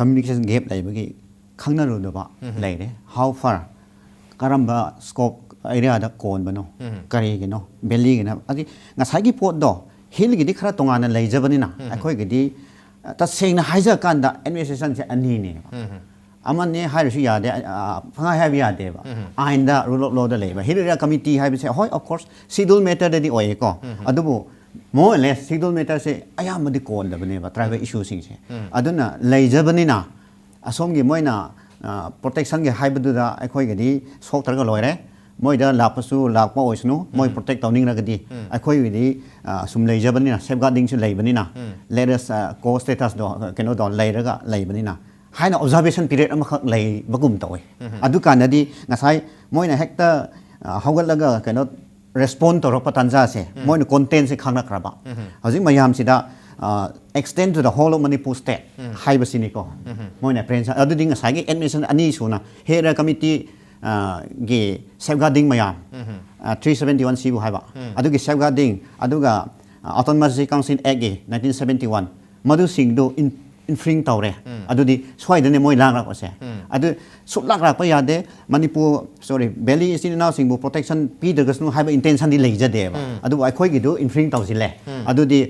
communication gap ꯂꯩꯕꯒꯤ ꯈꯪꯅꯔꯨꯗꯕ ꯂꯩꯔꯦ꯫ How far, ꯀꯔꯝꯕ scope areaꯗ ꯀꯣꯟꯕꯅꯣ, ꯀꯔꯤꯒꯤꯅꯣ, valleyꯒꯤꯅ, ꯑꯗꯤ ꯉꯁꯥꯏꯒꯤ ꯄꯣꯠꯇꯣ hillꯒꯤꯗꯤ ꯈꯔ ꯇꯣꯉꯥꯟꯅ ꯂꯩꯖꯕꯅꯤꯅ, ꯑꯩꯈꯣꯏꯒꯤꯗꯤ, ꯑ, ꯇꯁꯦꯡꯅ ꯍꯥꯏꯖꯔꯀꯥꯟꯗ administrationꯁꯦ ꯑꯅꯤꯅꯦꯕ꯫ ꯑꯃꯅꯦ ꯍꯥꯏꯔꯁꯨ ꯌꯥꯗꯦ, ꯑ, ꯑ, ꯄꯪꯍꯥꯏ ꯍꯥꯏꯕ ꯌꯥꯗꯦꯕ꯫ ꯑꯥꯏꯟꯗ, rule of lawꯗ ꯂꯩꯕ hill area committee ꯍꯥꯏꯕꯁꯦ, ꯍꯣꯏ, of course, schedule matterꯗꯗꯤ ꯑꯣꯏꯌꯦꯀꯣ꯫ ꯑꯗꯨꯕꯨ more or less schedule matterꯁꯦ ꯑꯌꯥꯝꯕꯗꯤ ꯀꯣꯟꯗꯕꯅꯦꯕ tribal issueꯁꯤꯡꯁꯦ꯫ ꯑꯗꯨꯅ ꯂꯩꯖꯕꯅꯤꯅ, ꯑꯁꯣꯝꯒꯤ ꯃꯣꯏꯅ, ꯑ, protectionꯒꯤ ꯍꯥꯏꯕꯗꯨꯗ ꯑꯩꯈꯣꯏꯒꯤꯗꯤ ꯁꯣꯛꯇ꯭ꯔꯒ ꯂꯣꯏꯔꯦ꯫ ꯃꯣꯏꯗ ꯂꯥꯛꯄꯁꯨ ꯂꯥꯛꯄ ꯑꯣꯏꯁꯅꯨ, ꯃꯣꯏ protect ꯇꯧꯅꯤꯡꯂꯒꯗꯤ꯫ ꯑꯩꯈꯣꯏꯒꯤꯗꯤ, ꯑ, ꯁꯨꯝ ꯂꯩꯖꯕꯅꯤꯅ, safeguardingꯁꯨ ꯂꯩꯕꯅꯤꯅ, let us, ꯑ, quo statusꯗꯣ, ꯑ, ꯀꯩꯅꯣꯗꯣ ꯂꯩꯔꯒ ꯂꯩꯕꯅꯤꯅ ꯍꯥꯏꯅ observation period ꯑꯃꯈꯛ ꯂꯩꯕꯒꯨꯝ ꯇꯧꯋꯤ꯫ ꯑꯗꯨꯀꯥꯟꯗꯗꯤ ꯉꯁꯥꯏ ꯃꯣꯏꯅ ꯍꯦꯛꯇ, ꯑ, ꯍꯧꯒꯠꯂꯒ ꯀꯩꯅꯣ respond ꯇꯧꯔꯛꯄ ꯇꯥꯟꯖꯥꯁꯦ, ꯃꯣꯏꯅ contentꯁꯦ ꯈꯪꯂꯛꯈ꯭ꯔꯕ꯫ ꯍꯧꯖꯤꯛ ꯃꯌꯥꯝꯁꯤꯗ, ꯑ, extend to the whole of Manipur state ꯍꯥꯏꯕꯁꯤꯅꯤꯀꯣ꯫ ꯃꯣꯏꯅ apprehension, ꯑꯗꯨꯗꯤ ꯉꯁꯥꯏꯒꯤ administration ꯑꯅꯤ ꯁꯨꯅ hill area committee, ꯑ, ꯒꯤ safeguarding ꯃꯌꯥꯝ, ꯑ, three seventy one Cꯕꯨ ꯍꯥꯏꯕ, ꯑꯗꯨꯒꯤ safeguarding, ꯑꯗꯨꯒ, ꯑ, Autonomous District Council Actꯀꯤ nineteen seventy one, ꯃꯗꯨꯁꯤꯡꯗꯨ in-, infringe ꯇꯧꯔꯦ꯫ ꯑꯗꯨꯗꯤ ꯁ꯭ꯋꯥꯏꯗꯅꯦ ꯃꯣꯏ ꯂꯥꯛꯂꯛꯄꯁꯦ꯫ ꯑꯗꯨ ꯁꯨꯛꯂꯥꯛ ꯂꯥꯛꯄ ꯌꯥꯗꯦ꯫ ꯃꯅꯤꯄꯨꯔ, sorry, valley ꯏꯆꯤꯟ ꯏꯅꯥꯎꯁꯤꯡꯕꯨ protection ꯄꯤꯗ꯭ꯔꯒꯁꯨ ꯍꯥꯏꯕ intentionꯗꯤ ꯂꯩꯖꯗꯦꯕ꯫ ꯑꯗꯨꯕꯨ ꯑꯩꯈꯣꯏꯒꯤꯗꯨ infringe ꯇꯧꯁꯤꯜꯂꯦ꯫ ꯑꯗꯨꯗꯤ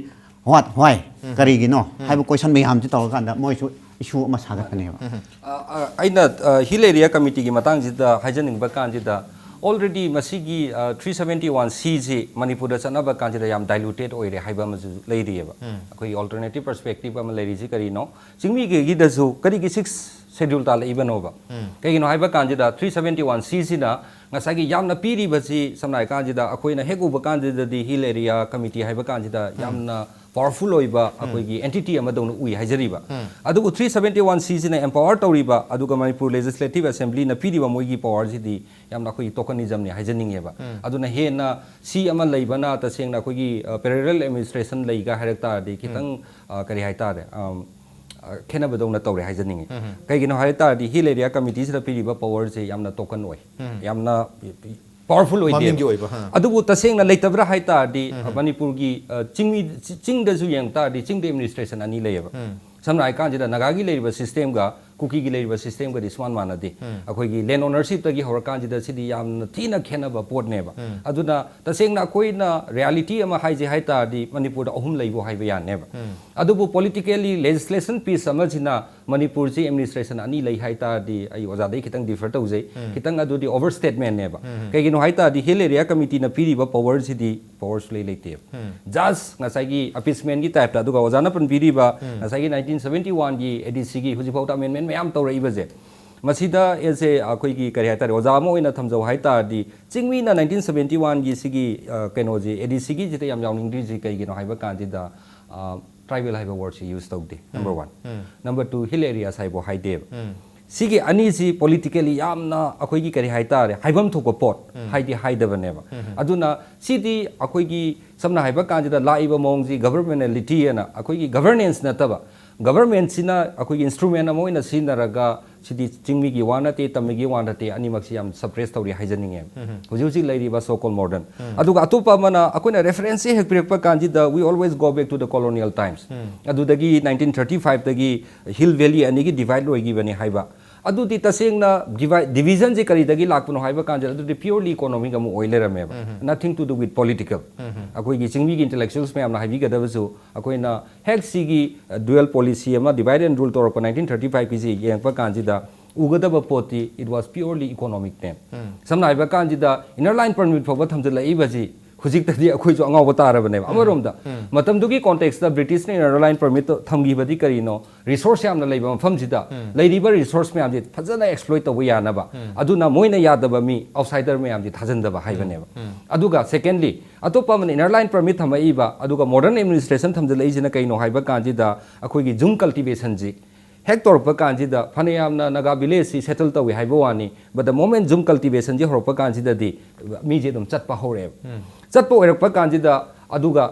what, why, ꯀꯔꯤꯒꯤꯅꯣ ꯍꯥꯏꯕ question ꯃꯌꯥꯝꯁꯤ ꯇꯧꯔꯀꯥꯟꯗ ꯃꯣꯏꯁꯨ issue ꯑꯃ ꯁꯥꯒꯠꯄꯅꯦꯕ꯫ ꯑ, ꯑ, ꯑꯩꯅ, ꯑ, hill area committeeꯒꯤ ꯃꯇꯥꯡꯁꯤꯗ ꯍꯥꯏꯖꯅꯤꯡꯕ ꯀꯥꯟꯁꯤꯗ, already ꯃꯁꯤꯒꯤ, ꯑ, three seventy one Cꯁꯤ ꯃꯅꯤꯄꯨꯔꯗ ꯆꯠꯅꯕ ꯀꯥꯟꯁꯤꯗ ꯌꯥꯝ diluted ꯑꯣꯏꯔꯦ ꯍꯥꯏꯕ ꯑꯃꯁꯨ ꯂꯩꯔꯤꯑꯕ꯫ ꯑꯩꯈꯣꯏꯒꯤ alternative perspective ꯑꯃ ꯂꯩꯔꯤꯁꯤ ꯀꯔꯤꯅꯣ? ꯆꯤꯡꯃꯤꯒꯤꯗꯁꯨ ꯀꯔꯤꯒꯤ six ꯁꯦꯗ꯭ꯌꯨꯜ ꯇꯥꯜꯂꯛꯏꯕꯅꯣꯕ? ꯀꯩꯒꯤꯅꯣ ꯍꯥꯏꯕ ꯀꯥꯟꯁꯤꯗ ꯊ꯭ꯔꯤ ꯁꯕꯦꯟꯇꯤ ꯋꯥꯟ ꯁꯤꯁꯤꯅ ꯉꯁꯥꯏꯒꯤ ꯌꯥꯝꯅ ꯄꯤꯔꯤꯕꯁꯤ, ꯁꯝꯅ ꯍꯥꯏ ꯀꯥꯟꯁꯤꯗ ꯑꯩꯈꯣꯏꯅ ꯍꯦꯛ ꯎꯕ ꯀꯥꯟꯁꯤꯗꯗꯤ ꯍꯤꯜ ꯑꯦꯔꯤꯌꯥ ꯀꯃꯤꯇꯤ ꯍꯥꯏꯕ ꯀꯥꯟꯁꯤꯗ ꯌꯥꯝꯅ ꯄꯋꯥꯔꯐꯨꯜ ꯑꯣꯏꯕ ꯑꯩꯈꯣꯏꯒꯤ ꯑꯦꯟꯇꯤꯇꯤ ꯑꯃꯗꯧꯅ ꯎꯏ ꯍꯥꯏꯖꯔꯤꯕ꯫ ꯑꯗꯨꯕꯨ ꯊ꯭ꯔꯤ ꯁꯕꯦꯟꯇꯤ ꯋꯥꯟ ꯁꯤꯁꯤꯅ ꯑꯦꯝꯄꯥꯋꯔ ꯇꯧꯔꯤꯕ, ꯑꯗꯨꯒ ꯃꯅꯤꯄꯨꯔ ꯂꯦꯖꯤꯁꯂꯦꯇꯤꯚ ꯑꯦꯁꯦꯝꯕ꯭ꯂꯤꯅ ꯄꯤꯔꯤꯕ ꯃꯣꯏꯒꯤ ꯄꯋꯥꯔꯁꯤꯗꯤ ꯌꯥꯝꯅ ꯑꯩꯈꯣꯏꯒꯤ ꯇꯣꯀꯟꯅꯤꯖꯝꯅꯤ ꯍꯥꯏꯖꯅꯤꯡꯉꯦꯕ꯫ ꯑꯗꯨꯅ ꯍꯦꯟꯅ ꯁꯤ ꯑꯃ ꯂꯩꯕꯅ ꯇꯁꯦꯡꯅ ꯑꯩꯈꯣꯏꯒꯤ ꯄꯦꯔꯦꯂꯦꯜ ꯑꯦꯗꯃꯤꯅꯤꯁꯇ꯭ꯔꯦꯁꯟ ꯂꯩꯒ ꯍꯥꯏꯔꯛ ꯇꯥꯔꯗꯤ ꯈꯤꯇꯪ, ꯑ, ꯀꯔꯤ ꯍꯥꯏꯇꯥꯔꯦ, ꯑꯝ, ꯑ, ꯈꯦꯠꯅꯕꯗꯧꯅ ꯇꯧꯔꯦ ꯍꯥꯏꯖꯅꯤꯡꯉꯤ꯫ ꯀꯩꯒꯤꯅꯣ ꯍꯥꯏ ꯇꯥꯔꯗꯤ ꯍꯤꯜ ꯑꯦꯔꯤꯌꯥ ꯀꯃꯤꯇꯤꯁꯤꯗ ꯄꯤꯔꯤꯕ ꯄꯋꯥꯔꯁꯦ ꯌꯥꯝꯅ ꯇꯣꯀꯟ ꯑꯣꯏ, ꯌꯥꯝꯅ ꯄꯋꯥꯔꯐꯨꯜ ꯑꯣꯏꯗꯦꯕ꯫ ꯃꯃꯤꯡꯒꯤ ꯑꯣꯏꯕ, ꯍꯥ꯫ ꯑꯗꯨꯕꯨ ꯇꯁꯦꯡꯅ ꯂꯩꯇꯕ꯭ꯔꯥ ꯍꯥꯏ ꯇꯥꯔꯗꯤ, ꯑ, ꯃꯅꯤꯄꯨꯔꯒꯤ, ꯑ, ꯆꯤꯡꯃꯤ, ꯆꯤ-, ꯆꯤꯡꯗꯁꯨ ꯌꯦꯡ ꯇꯥꯔꯗꯤ ꯆꯤꯡꯗ ꯑꯦꯗꯃꯤꯅꯤꯁꯇ꯭ꯔꯦꯁꯟ ꯑꯅꯤ ꯂꯩꯌꯦꯕ꯫ ꯁꯝꯅ ꯍꯥꯏ ꯀꯥꯟꯁꯤꯗ ꯅꯥꯒꯥꯒꯤ ꯂꯩꯔꯤꯕ ꯁꯤꯁꯇꯦꯝꯒ ꯀꯨꯀꯤꯒꯤ ꯂꯩꯔꯤꯕ ꯁꯤꯁꯇꯦꯝꯒꯗꯤ ꯁꯨꯃꯥꯟ ꯃꯥꯟꯅꯗꯦ꯫ ꯑꯩꯈꯣꯏꯒꯤ ꯂꯦꯟ ꯑꯣꯅꯔꯁꯤꯞꯇꯒꯤ ꯍꯧꯔꯀꯥꯟꯁꯤꯗ ꯁꯤꯗꯤ ꯌꯥꯝꯅ ꯊꯤꯅ ꯈꯦꯠꯅꯕ ꯄꯣꯠꯅꯦꯕ꯫ ꯑꯗꯨꯅ ꯇꯁꯦꯡꯅ ꯑꯩꯈꯣꯏꯅ ꯔꯤꯌꯦꯂꯤꯇꯤ ꯑꯃ ꯍꯥꯏꯁꯦ ꯍꯥꯏ ꯇꯥꯔꯗꯤ ꯃꯅꯤꯄꯨꯔꯗ ꯑꯍꯨꯝ ꯂꯩꯕꯨ ꯍꯥꯏꯕ ꯌꯥꯅꯦꯕ꯫ ꯑꯗꯨꯕꯨ ꯄꯣꯂꯤꯇꯤꯀꯦꯜꯂꯤ ꯂꯦꯖꯤꯁꯂꯦꯁꯟ ꯄꯤꯁ ꯑꯃꯁꯤꯅ ꯃꯅꯤꯄꯨꯔꯁꯤ ꯑꯦꯗꯃꯤꯅꯤꯁꯇ꯭ꯔꯦꯁꯟ ꯑꯅꯤ ꯂꯩ ꯍꯥꯏ ꯇꯥꯔꯗꯤ ꯑꯩ ꯑꯣꯖꯥꯗꯩ ꯈꯤꯇꯪ ꯗꯤꯐꯔ ꯇꯧꯖꯩ꯫ ꯈꯤꯇꯪ ꯑꯗꯨꯗꯤ ꯑꯣꯚꯔ ꯁ꯭ꯇꯦꯠꯃꯦꯟꯅꯦꯕ꯫ ꯀꯩꯒꯤꯅꯣ ꯍꯥꯏ ꯇꯥꯔꯗꯤ ꯍꯤꯜ ꯑꯦꯔꯤꯌꯥ ꯀꯃꯤꯇꯤꯅ ꯄꯤꯔꯤꯕ ꯄꯋꯔꯁꯤꯗꯤ ꯄꯋꯔꯁꯨ ꯂꯩ ꯂꯩꯇꯦꯕ꯫ ꯖꯁ ꯉꯁꯥꯏꯒꯤ ꯑꯄꯤꯁꯃꯦꯟꯒꯤ ꯇꯥꯏꯞꯇ, ꯑꯗꯨꯒ ꯑꯣꯖꯥꯅ ꯄꯟꯕꯤꯔꯤꯕ ꯉꯁꯥꯏꯒꯤ ꯅꯥꯏꯟꯇꯤꯟ ꯁꯕꯦꯟꯇꯤ ꯋꯥꯟꯒꯤ ꯑꯦ ꯗꯤ ꯁꯤꯒꯤ ꯍꯧꯖꯤꯛꯐꯥꯎꯗ ꯑꯃꯦꯟꯃꯦꯟ ꯃꯌꯥꯝ ꯇꯧꯔꯛꯏꯕꯁꯦ, ꯃꯁꯤꯗ ꯑꯦꯁ ꯑꯦ ꯑꯩꯈꯣꯏꯒꯤ ꯀꯔꯤ ꯍꯥꯏꯇꯥꯔꯦ, ꯑꯣꯖꯥ ꯑꯃ ꯑꯣꯏꯅ ꯊꯝꯖꯧ ꯍꯥꯏ ꯇꯥꯔꯗꯤ ꯆꯤꯡꯃꯤꯅ ꯅꯥꯏꯟꯇꯤꯟ ꯁꯕꯦꯟꯇꯤ ꯋꯥꯟꯒꯤ ꯁꯤꯒꯤ, ꯑ, ꯀꯩꯅꯣꯁꯤ, ꯑꯦ ꯗꯤ ꯁꯤꯒꯤꯁꯤꯗ ꯌꯥꯝ ꯌꯥꯎꯅꯤꯡꯗ꯭ꯔꯤꯁꯤ ꯀꯩꯒꯤꯅꯣ ꯍꯥꯏꯕ ꯀꯥꯟꯁꯤꯗ, ꯑ, ꯇ꯭ꯔꯥꯏꯕꯦꯜ ꯍꯥꯏꯕ ꯋꯥꯔꯗꯁꯤ ꯌꯨꯁ ꯇꯧꯗꯦ, number one. Number two, hill areas ꯍꯥꯏꯕ ꯍꯥꯏꯗꯦꯕ꯫ ꯁꯤꯒꯤ ꯑꯅꯤꯁꯤ ꯄꯣꯂꯤꯇꯤꯀꯦꯜꯂꯤ ꯌꯥꯝꯅ ꯑꯩꯈꯣꯏꯒꯤ ꯀꯔꯤ ꯍꯥꯏꯇꯥꯔꯦ, ꯍꯥꯏꯐꯝ ꯊꯣꯛꯄ ꯄꯣꯠ ꯍꯥꯏꯗꯤ ꯍꯥꯏꯗꯕꯅꯦꯕ꯫ ꯑꯗꯨꯅ ꯁꯤꯗꯤ ꯑꯩꯈꯣꯏꯒꯤ ꯁꯝꯅ ꯍꯥꯏꯕ ꯀꯥꯟꯁꯤꯗ ꯂꯥꯛꯏꯕ ꯃꯑꯣꯡꯁꯤ ꯒꯚꯔꯅꯦꯟꯁꯤꯇꯤ ꯑꯅ ꯑꯩꯈꯣꯏꯒꯤ ꯒꯚꯔꯅꯦꯟꯁ ꯅꯠꯇꯕ, ꯒꯚꯔꯅꯃꯦꯟꯁꯤꯅ ꯑꯩꯈꯣꯏꯒꯤ ꯏꯟꯁꯇ꯭ꯔꯨꯃꯦꯟ ꯑꯃ ꯑꯣꯏꯅ ꯁꯤꯖꯤꯟꯅꯔꯒ ꯁꯤꯗꯤ ꯆꯤꯡꯃꯤꯒꯤ ꯋꯥ ꯅꯠꯇꯦ, ꯇꯝꯃꯤꯒꯤ ꯋꯥ ꯅꯠꯇꯦ, ꯑꯅꯤꯃꯛꯁꯤ ꯌꯥꯝ ꯁꯄ꯭ꯔꯦꯁ ꯇꯧꯔꯤ ꯍꯥꯏꯖꯅꯤꯡꯉꯦ꯫ ꯍꯧꯖꯤꯛ ꯍꯧꯖꯤꯛ ꯂꯩꯔꯤꯕ so called modern꯫ ꯑꯗꯨꯒ ꯑꯇꯣꯞꯄ ꯑꯃꯅ ꯑꯩꯈꯣꯏꯅ ꯔꯦꯐꯔꯦꯟꯁꯁꯤ ꯍꯦꯛ ꯄꯤꯔꯛꯄ ꯀꯥꯟꯁꯤꯗ we always go back to the colonial times꯫ ꯑꯗꯨꯗꯒꯤ ꯅꯥꯏꯟꯇꯤꯟ ꯊꯥꯔꯇꯤ ꯐꯥꯏꯚꯇꯒꯤ ꯍꯤꯜ ꯚꯦꯂꯤ ꯑꯅꯤꯒꯤ ꯗꯤꯚꯥꯏꯠ ꯑꯣꯏꯈꯤꯕꯅꯤ ꯍꯥꯏꯕ꯫ ꯑꯗꯨꯗꯤ ꯇꯁꯦꯡꯅ ꯗꯤꯚꯥꯏ-, ꯗꯤꯚꯤꯖꯟꯁꯦ ꯀꯔꯤꯗꯒꯤ ꯂꯥꯛꯄꯅꯣ ꯍꯥꯏꯕ ꯀꯥꯟꯁꯤꯗ ꯑꯗꯨꯗꯤ ꯄ꯭ꯌꯨꯔꯂꯤ ꯏꯀꯣꯅꯣꯃꯤꯛ ꯑꯃ ꯑꯣꯏ ꯂꯩꯔꯝꯃꯦꯕ꯫ Nothing to do with political꯫ ꯑꯩꯈꯣꯏꯒꯤ ꯆꯤꯡꯃꯤꯒꯤ ꯏꯟꯇꯦꯂꯦꯛꯆꯨꯋꯦꯜꯁ ꯃꯌꯥꯝꯅ ꯍꯥꯏꯕꯤꯒꯗꯕꯁꯨ ꯑꯩꯈꯣꯏꯅ ꯍꯦꯛ ꯁꯤꯒꯤ, ꯑ, ꯗ꯭ꯌꯨꯑꯦꯜ ꯄꯣꯂꯤꯁꯤ ꯑꯃ, ꯗꯤꯚꯥꯏꯠ ꯑꯦꯟ ꯔꯨꯜ ꯇꯧꯔꯛꯄ ꯅꯥꯏꯟꯇꯤꯟ ꯊꯥꯔꯇꯤ ꯐꯥꯏꯚꯀꯤꯁꯤ ꯌꯦꯡꯉꯛꯄ ꯀꯥꯟꯁꯤꯗ ꯎꯒꯗꯕ ꯄꯣꯠꯇꯤ it was purely economic ꯅꯦ꯫ ꯁꯝꯅ ꯍꯥꯏꯕ ꯀꯥꯟꯁꯤꯗ ꯏꯅꯔ ꯂꯥꯏꯟ ꯄꯔꯃꯤꯠ ꯐꯥꯎꯕ ꯊꯝꯖꯤꯜꯂꯛꯏꯕꯁꯤ ꯍꯧꯖꯤꯛꯇꯗꯤ ꯑꯩꯈꯣꯏꯁꯨ ꯑꯉꯥꯎꯕ ꯇꯥꯔꯕꯅꯦꯕ꯫ ꯑꯃꯔꯣꯝꯗ ꯃꯇꯝꯗꯨꯒꯤ ꯀꯣꯟꯇꯦꯛꯁꯇ ꯕ꯭ꯔꯤꯇꯤꯁꯅ ꯏꯅꯔ ꯂꯥꯏꯟ ꯄꯔꯃꯤꯠꯇꯣ ꯊꯝꯈꯤꯕꯗꯤ ꯀꯔꯤꯅꯣ? ꯔꯤꯁꯣꯔꯁ ꯌꯥꯝꯅ ꯂꯩꯕ ꯃꯐꯝꯁꯤꯗ ꯂꯩꯔꯤꯕ ꯔꯤꯁꯣꯔꯁ ꯃꯌꯥꯝꯁꯤ ꯐꯖꯅ ꯑꯦꯛꯁꯄ꯭ꯂꯣꯏꯠ ꯇꯧꯕ ꯌꯥꯅꯕ꯫ ꯑꯗꯨꯅ ꯃꯣꯏꯅ ꯌꯥꯗꯕ ꯃꯤ ꯑꯥꯎꯠꯁꯥꯏꯗꯔ ꯃꯌꯥꯝꯁꯤ ꯊꯥꯖꯟꯗꯕ ꯍꯥꯏꯕꯅꯦꯕ꯫ ꯑꯗꯨꯒ ꯁꯦꯀꯦꯟꯂꯤ, ꯑꯇꯣꯞꯄ ꯑꯃꯅ ꯏꯅꯔ ꯂꯥꯏꯟ ꯄꯔꯃꯤꯠ ꯊꯝꯃꯛꯏꯕ, ꯑꯗꯨꯒ ꯃꯣꯗꯔꯟ ꯑꯦꯗꯃꯤꯅꯤꯁꯇ꯭ꯔꯦꯁꯟ ꯊꯝꯖꯤꯜꯂꯛꯏꯁꯤꯅ ꯀꯩꯅꯣ ꯍꯥꯏꯕ ꯀꯥꯟꯁꯤꯗ, ꯑꯩꯈꯣꯏꯒꯤ ꯖꯨꯝ ꯀꯜꯇꯤꯚꯦꯁꯟꯁꯤ ꯍꯦꯛ ꯇꯧꯔꯛꯄ ꯀꯥꯟꯁꯤꯗ, ꯐꯅꯌꯥꯝꯅ ꯅꯥꯒꯥ ꯚꯤꯂꯦꯖꯁꯤ ꯁꯦꯇꯜ ꯇꯧꯏ ꯍꯥꯏꯕ ꯋꯥꯅꯤ, but the moment ꯖꯨꯝ ꯀꯜꯇꯤꯚꯦꯁꯟꯁꯤ ꯍꯧꯔꯛꯄ ꯀꯥꯟꯁꯤꯗꯗꯤ ꯃꯤꯁꯦ ꯑꯗꯨꯝ ꯆꯠꯄ ꯍꯧꯔꯛꯑꯦꯕ꯫ ꯆꯠꯄ ꯑꯣꯏꯔꯛꯄ ꯀꯥꯟꯁꯤꯗ, ꯑꯗꯨꯒ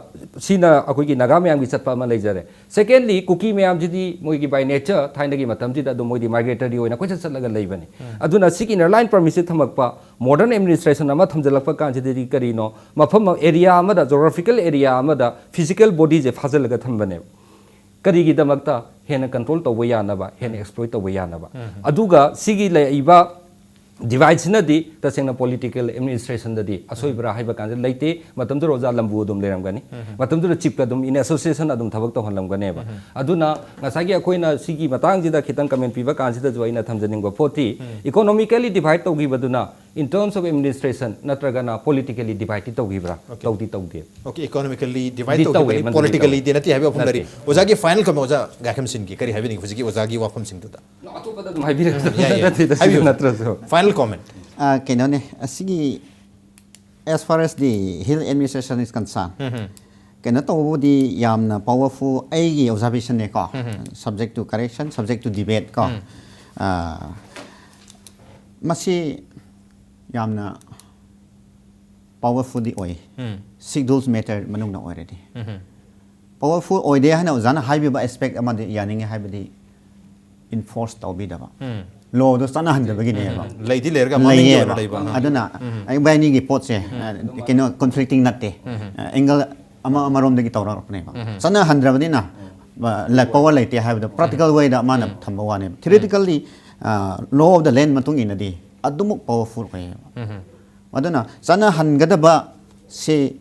ꯁꯤꯅ ꯑꯩꯈꯣꯏꯒꯤ ꯅꯥꯒꯥ ꯃꯌꯥꯝꯒꯤ ꯆꯠꯄ ꯑꯃ ꯂꯩꯖꯔꯦ꯫ ꯁꯦꯀꯦꯟꯂꯤ, ꯀꯨꯀꯤ ꯃꯌꯥꯝꯁꯤꯗꯤ ꯃꯣꯏꯒꯤ ꯕꯥꯏ ꯅꯦꯆꯔ ꯊꯥꯏꯅꯒꯤ ꯃꯇꯝꯁꯤꯗ ꯑꯗꯨꯝ ꯃꯣꯏꯗꯤ ꯃꯥꯏꯒ꯭ꯔꯦꯇꯔꯤ ꯑꯣꯏꯅ ꯀꯣꯏꯆꯠ ꯆꯠꯂꯒ ꯂꯩꯕꯅꯤ꯫ ꯑꯗꯨꯅ ꯁꯤꯒꯤ ꯏꯅꯔ ꯂꯥꯏꯟ ꯄꯔꯃꯤꯠꯁꯦ ꯊꯝꯃꯛꯄ, ꯃꯣꯗꯔꯟ ꯑꯦꯗꯃꯤꯅꯤꯁꯇ꯭ꯔꯦꯁꯟ ꯑꯃ ꯊꯝꯖꯤꯜꯂꯛꯄ ꯀꯥꯟꯁꯤꯗꯗꯤ ꯀꯔꯤꯅꯣ? ꯃꯐꯝ ꯑꯃ, ꯑꯦꯔꯤꯌꯥ ꯑꯃꯗ, ꯖꯣꯒ꯭ꯔꯥꯐꯤꯀꯦꯜ ꯑꯦꯔꯤꯌꯥ ꯑꯃꯗ ꯐꯤꯖꯤꯀꯦꯜ ꯕꯣꯗꯤꯁꯦ ꯐꯥꯖꯤꯜꯂꯒ ꯊꯝꯕꯅꯦꯕ꯫ ꯀꯔꯤꯒꯤꯗꯃꯛꯇ? ꯍꯦꯟꯅ ꯀꯟꯇ꯭ꯔꯣꯜ ꯇꯧꯕ ꯌꯥꯅꯕ, ꯍꯦꯟꯅ ꯑꯦꯛꯁꯄ꯭ꯂꯣꯏꯠ ꯇꯧꯕ ꯌꯥꯅꯕ꯫ ꯑꯗꯨꯒ ꯁꯤꯒꯤ ꯂꯩꯔꯤꯕ ꯗꯤꯚꯥꯏꯠꯁꯤꯅꯗꯤ ꯇꯁꯦꯡꯅ ꯄꯣꯂꯤꯇꯤꯀꯦꯜ ꯑꯦꯗꯃꯤꯅꯤꯁꯇ꯭ꯔꯦꯁꯟꯗꯗꯤ ꯑꯁꯣꯏꯕ꯭ꯔꯥ ꯍꯥꯏꯕ ꯀꯥꯟꯗ ꯂꯩꯇꯦ꯫ ꯃꯇꯝꯗꯨꯗ ꯑꯣꯖꯥ ꯂꯝꯕꯨ ꯑꯗꯨꯝ ꯂꯩꯔꯝꯒꯅꯤ꯫ ꯃꯇꯝꯗꯨꯗ ꯆꯤꯞꯀ ꯑꯗꯨꯝ in association ꯑꯗꯨꯝ ꯊꯕꯛ ꯇꯧꯍꯜꯂꯝꯒꯅꯦꯕ꯫ ꯑꯗꯨꯅ ꯉꯁꯥꯏꯒꯤ ꯑꯩꯈꯣꯏꯅ ꯁꯤꯒꯤ ꯃꯇꯥꯡꯁꯤꯗ ꯈꯤꯇꯪ ꯀꯃꯦꯟ ꯄꯤꯕ ꯀꯥꯟꯁꯤꯗꯁꯨ ꯑꯩꯅ ꯊꯝꯖꯅꯤꯡꯕ ꯄꯣꯠꯇꯤ, ꯏꯀꯣꯅꯣꯃꯤꯀꯦꯂꯤ divide ꯇꯧꯈꯤꯕꯗꯨꯅ in terms of administration ꯅꯠꯇ꯭ꯔꯒꯅ ꯄꯣꯂꯤꯇꯤꯀꯦꯂꯤ ꯗꯤꯚꯥꯏꯠꯇꯤ ꯇꯧꯈꯤꯕ꯭ꯔꯥ? ꯇꯧꯗꯤ ꯇꯧꯗꯦ꯫ Okay, economically divide ꯗꯤ ꯇꯧꯋꯦ, ꯇꯧꯈꯤꯕꯅꯤ, ꯃꯗꯨꯗꯤ politically ꯇꯧꯋꯦ꯫ ꯗꯤ ꯅꯠꯇꯦ ꯍꯥꯏꯕ ꯋꯥꯐꯝꯗꯅꯤ꯫ ꯅꯠꯇꯦ꯫ ꯑꯣꯖꯥꯒꯤ ꯐꯥꯏꯅꯦꯜ ꯀꯃꯦꯟ ꯑꯣꯖꯥ ꯒꯥꯏꯈꯝꯁꯤꯟꯒꯤ ꯀꯔꯤ ꯍꯥꯏꯕꯤꯅꯤꯡꯉꯤ ꯍꯧꯖꯤꯛꯀꯤ ꯑꯣꯖꯥꯒꯤ ꯋꯥꯐꯝꯁꯤꯡꯗꯨꯗ? ꯑꯇꯣꯞꯄꯗ ꯑꯗꯨꯝ ꯍꯥꯏꯕꯤꯔꯛꯑꯣ꯫ ꯌꯥꯏ, ꯌꯥꯏ꯫ ꯅꯠꯇꯦꯗ, ꯁꯤꯗ ꯍꯥꯏꯕꯤꯌꯨ꯫ ꯅꯠꯇ꯭ꯔꯁꯨ꯫ ꯑ, ꯀꯩꯅꯣꯅꯦ, ꯑꯁꯤꯒꯤ as far as the hill administration is concerned, ꯀꯩꯅꯣ ꯇꯧꯕꯕꯨꯗꯤ ꯌꯥꯝꯅ ꯄꯋꯥꯔꯐꯨꯜ, ꯑꯩꯒꯤ ꯑꯣꯕꯖꯥꯔꯕꯦꯁꯟꯅꯦꯀꯣ, subject to correction, subject to debate ꯀꯣ꯫ ꯑ, ꯃꯁꯤ ꯌꯥꯝꯅ ꯄꯋꯥꯔꯐꯨꯜꯗꯤ ꯑꯣꯏ, ꯁꯤꯛꯗꯨꯜꯁ ꯃꯦꯇꯔ ꯃꯅꯨꯡꯗ ꯑꯣꯏꯔꯗꯤ꯫ ꯄꯋꯥꯔꯐꯨꯜ ꯑꯣꯏꯗꯦ ꯍꯥꯏꯅ ꯑꯣꯖꯥꯅ ꯍꯥꯏꯕꯤꯕ ꯑꯦꯁꯄꯦꯛ ꯑꯃꯗꯤ ꯌꯥꯅꯤꯡꯉꯤ, ꯍꯥꯏꯕꯗꯤ ꯏꯟꯐꯣꯔꯁ ꯇꯧꯕꯤꯗꯕ, ꯂꯣꯗꯣ ꯆꯠꯅꯍꯟꯗꯕꯒꯤꯅꯦꯕ꯫ ꯂꯩꯗꯤ ꯂꯩꯔꯒ ꯃꯃꯤꯡꯒꯤ ꯑꯣꯏꯅ ꯂꯩꯌꯦꯕ꯫ ꯂꯩꯕ꯫ ꯑꯗꯨꯅ ꯏꯕꯥꯅꯤꯒꯤ ꯄꯣꯠꯁꯦ, ꯑ, ꯀꯩꯅꯣ, ꯀꯣꯟꯐ꯭ꯂꯤꯛꯇꯤꯡ ꯅꯠꯇꯦ꯫ ꯑꯦꯡꯒꯜ ꯑꯃ ꯑꯃꯔꯣꯝꯗꯒꯤ ꯇꯧꯔꯛꯄꯅꯦꯕ꯫ ꯆꯠꯅꯍꯟꯗ꯭ꯔꯕꯅꯤꯅ ꯄꯋꯥꯔ ꯂꯩꯇꯦ ꯍꯥꯏꯕꯗꯣ ꯄ꯭ꯔꯥꯛꯇꯤꯀꯦꯜ ꯋꯦꯗ ꯃꯥꯅ ꯊꯝꯕ ꯋꯥꯅꯦꯕ꯫ ꯊꯤꯑꯣꯔꯤꯇꯤꯀꯦꯜꯂꯤ, ꯂꯣ ꯑꯣꯐ ꯗ ꯂꯦꯟ ꯃꯇꯨꯡ ꯏꯟꯅꯗꯤ ꯑꯗꯨꯃꯛ ꯄꯋꯥꯔꯐꯨꯜ ꯑꯣꯏꯌꯦꯕ꯫ ꯑꯗꯨꯅ ꯆꯠꯅꯍꯟꯒꯗꯕ ꯁꯤ,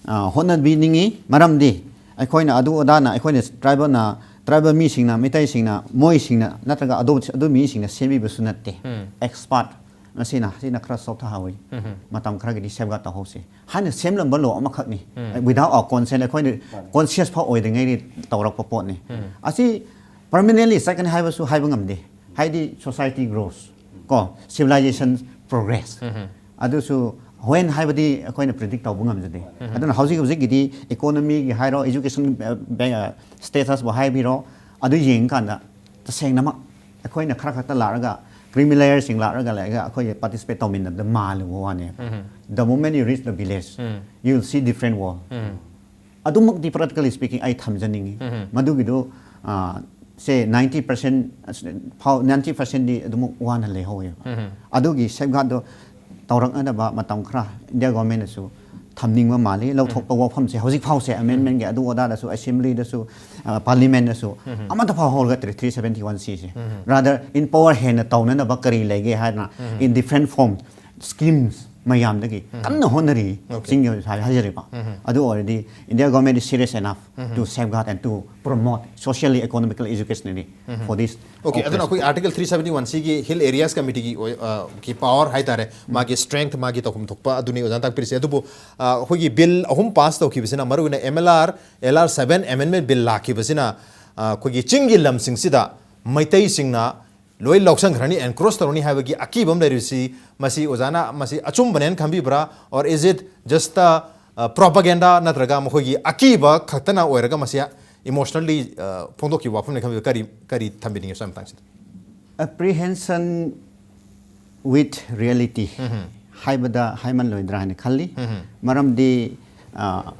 ꯑ, ꯍꯣꯠꯅꯕꯤꯅꯤꯡꯉꯤ꯫ ꯃꯔꯝꯗꯤ ꯑꯩꯈꯣꯏꯅ ꯑꯗꯨ ꯑꯗꯥꯅ, ꯑꯩꯈꯣꯏꯅ ꯇ꯭ꯔꯥꯏꯕꯦꯜꯅ, ꯇ꯭ꯔꯥꯏꯕꯦꯜ ꯃꯤꯁꯤꯡꯅ, ꯃꯩꯇꯩꯁꯤꯡꯅ, ꯃꯣꯏꯁꯤꯡꯅ ꯅꯠꯇ꯭ꯔꯒ ꯑꯗꯨ, ꯑꯗꯨ ꯃꯤꯁꯤꯡꯅ ꯁꯦꯝꯕꯤꯕꯁꯨ ꯅꯠꯇꯦ꯫ ꯑꯦꯛꯁꯄꯥꯔꯠ ꯃꯁꯤꯅ ꯁꯤꯅ ꯈꯔ ꯁꯣꯛꯊꯍꯧꯋꯤ꯫ ꯃꯇꯝ ꯈꯔꯒꯤꯗꯤ safeguard ꯇꯧꯍꯧꯁꯤ ꯍꯥꯏꯅ ꯁꯦꯝꯂꯝꯕ law ꯑꯃꯈꯛꯅꯤ꯫ Without our consent, ꯑꯩꯈꯣꯏꯅ conscious ꯐꯥꯎ ꯑꯣꯏꯗ꯭ꯔꯤꯉꯩꯗꯤ ꯇꯧꯔꯛꯄ ꯄꯣꯠꯅꯤ꯫ ꯑꯁꯤ permanently ꯆꯠꯀꯅꯤ ꯍꯥꯏꯕꯁꯨ ꯍꯥꯏꯕ ꯉꯝꯗꯦ꯫ ꯍꯥꯏꯗꯤ society grows, ꯀꯣ, civilization progress꯫ ꯑꯗꯨꯁꯨ when ꯍꯥꯏꯕꯗꯤ ꯑꯩꯈꯣꯏꯅ predict ꯇꯧꯕ ꯉꯝꯖꯗꯦ꯫ ꯑꯗꯨꯅ ꯍꯧꯖꯤꯛ ꯍꯧꯖꯤꯛꯀꯤꯗꯤ economyꯒꯤ ꯍꯥꯏꯔꯣ, education statusꯕꯨ ꯍꯥꯏꯕꯤꯔꯣ, ꯑꯗꯨ ꯌꯦꯡꯀꯥꯟꯗ ꯇꯁꯦꯡꯅꯃꯛ ꯑꯩꯈꯣꯏꯅ ꯈꯔ ꯈꯛꯇ ꯂꯥꯛꯑꯒ, creamy layerꯁꯤꯡ ꯂꯥꯛꯑꯒ ꯂꯩꯔꯒ ꯑꯩꯈꯣꯏ participate ꯇꯧꯃꯤꯟꯅꯕꯗ ꯃꯥꯜꯂꯨꯕ ꯋꯥꯅꯦꯕ꯫ The moment you reach the village, you will see different world꯫ ꯑꯗꯨꯃꯛꯇꯤ practically speaking ꯑꯩ ꯊꯝꯖꯅꯤꯡꯉꯤ꯫ ꯃꯗꯨꯒꯤꯗꯨ, ꯑ, ꯁꯦ ninety percent ꯐꯥꯎ, ninety percentꯗꯤ ꯑꯗꯨꯃꯛ ꯋꯥꯅ ꯂꯩꯍꯧꯋꯦꯕ꯫ ꯑꯗꯨꯒꯤ safeguardꯗꯣ ꯇꯧꯔꯛꯅꯗꯕ ꯃꯇꯝ ꯈꯔ India governmentꯅꯁꯨ ꯊꯝꯅꯤꯡꯕ ꯃꯥꯜꯂꯤ꯫ ꯂꯧꯊꯣꯛꯄ ꯋꯥꯐꯝꯁꯦ ꯍꯧꯖꯤꯛ ꯐꯥꯎꯁꯦ amendmentꯒꯤ ꯑꯗꯨ ꯑꯗꯥꯗꯁꯨ, assemblyꯗꯁꯨ, ꯑ, parliamentꯗꯁꯨ ꯑꯃꯠꯇ ꯐꯥꯎ ꯍꯧꯔꯒꯠꯇ꯭ꯔꯤ three seventy one Cꯁꯦ꯫ Rather, in power ꯍꯦꯟꯅ ꯇꯧꯅꯅꯕ ꯀꯔꯤ ꯂꯩꯒꯦ ꯍꯥꯏꯅ in different form schemes ꯃꯌꯥꯝꯗꯒꯤ ꯀꯟꯅ ꯍꯣꯠꯅꯔꯤ꯫ Okay꯫ ꯆꯤꯡꯒꯤ ꯑꯣꯏꯅ ꯍꯥꯏ-, ꯍꯥꯏꯖꯔꯤꯕ꯫ ꯑꯗꯨ ꯑꯣꯏꯔꯗꯤ India government is serious enough to safeguard and to promote socially economically educationally for this Okay, ꯑꯗꯨꯅ oppressed ꯑꯩꯈꯣꯏ Article three seventy one Cꯒꯤ Hill Areas Committeeꯒꯤ ꯑꯣꯏ-, ꯑ, ꯒꯤ power ꯍꯥꯏꯇꯥꯔꯦ, ꯃꯥꯒꯤ strength, ꯃꯥꯒꯤ ꯇꯧꯐꯝ ꯊꯣꯛꯄ ꯑꯗꯨꯅꯤ ꯑꯣꯖꯥꯅ ꯇꯥꯛꯄꯤꯔꯤꯁꯦ꯫ ꯑꯗꯨꯕꯨ, ꯑ, ꯑꯩꯈꯣꯏꯒꯤ bill ꯑꯍꯨꯝ pass ꯇꯧꯈꯤꯕꯁꯤꯅ, ꯃꯔꯨꯑꯣꯏꯅ M L R, L R seven amendment bill ꯂꯥꯛꯈꯤꯕꯁꯤꯅ, ꯑ, ꯑꯩꯈꯣꯏꯒꯤ ꯆꯤꯡꯒꯤ ꯂꯝꯁꯤꯡꯁꯤꯗ ꯃꯩꯇꯩꯁꯤꯡꯅ ꯂꯣꯏ ꯂꯧꯁꯟꯈ꯭ꯔꯅꯤ, encroach ꯇꯧꯔꯅꯤ ꯍꯥꯏꯕꯒꯤ ꯑꯀꯤꯕ ꯑꯃ ꯂꯩꯔꯤꯕꯁꯤ, ꯃꯁꯤ ꯑꯣꯖꯥꯅ ꯃꯁꯤ ꯑꯆꯨꯝꯕꯅꯦꯅ ꯈꯟꯕꯤꯕ꯭ꯔꯥ? Or is it just a, uh, propaganda ꯅꯠꯇ꯭ꯔꯒ ꯃꯈꯣꯏꯒꯤ ꯑꯀꯤꯕ ꯈꯛꯇꯅ ꯑꯣꯏꯔꯒ ꯃꯁꯤ emotionally, uh, ꯐꯣꯡꯗꯣꯛꯈꯤꯕ ꯋꯥꯐꯝꯅꯤ ꯈꯟꯕꯤꯕ꯭ꯔꯥ? ꯀꯔꯤ, ꯀꯔꯤ ꯊꯝꯕꯤꯅꯤꯡꯉꯤ ꯁ꯭ꯋꯥꯏ ꯃꯇꯥꯡꯁꯤꯗ? Apprehension with reality ꯍꯥꯏꯕꯗ ꯍꯥꯏꯃꯜꯂꯣꯏꯗ꯭ꯔꯥ ꯍꯥꯏꯅ ꯈꯜꯂꯤ꯫ ꯃꯔꯝꯗꯤ, ꯑ,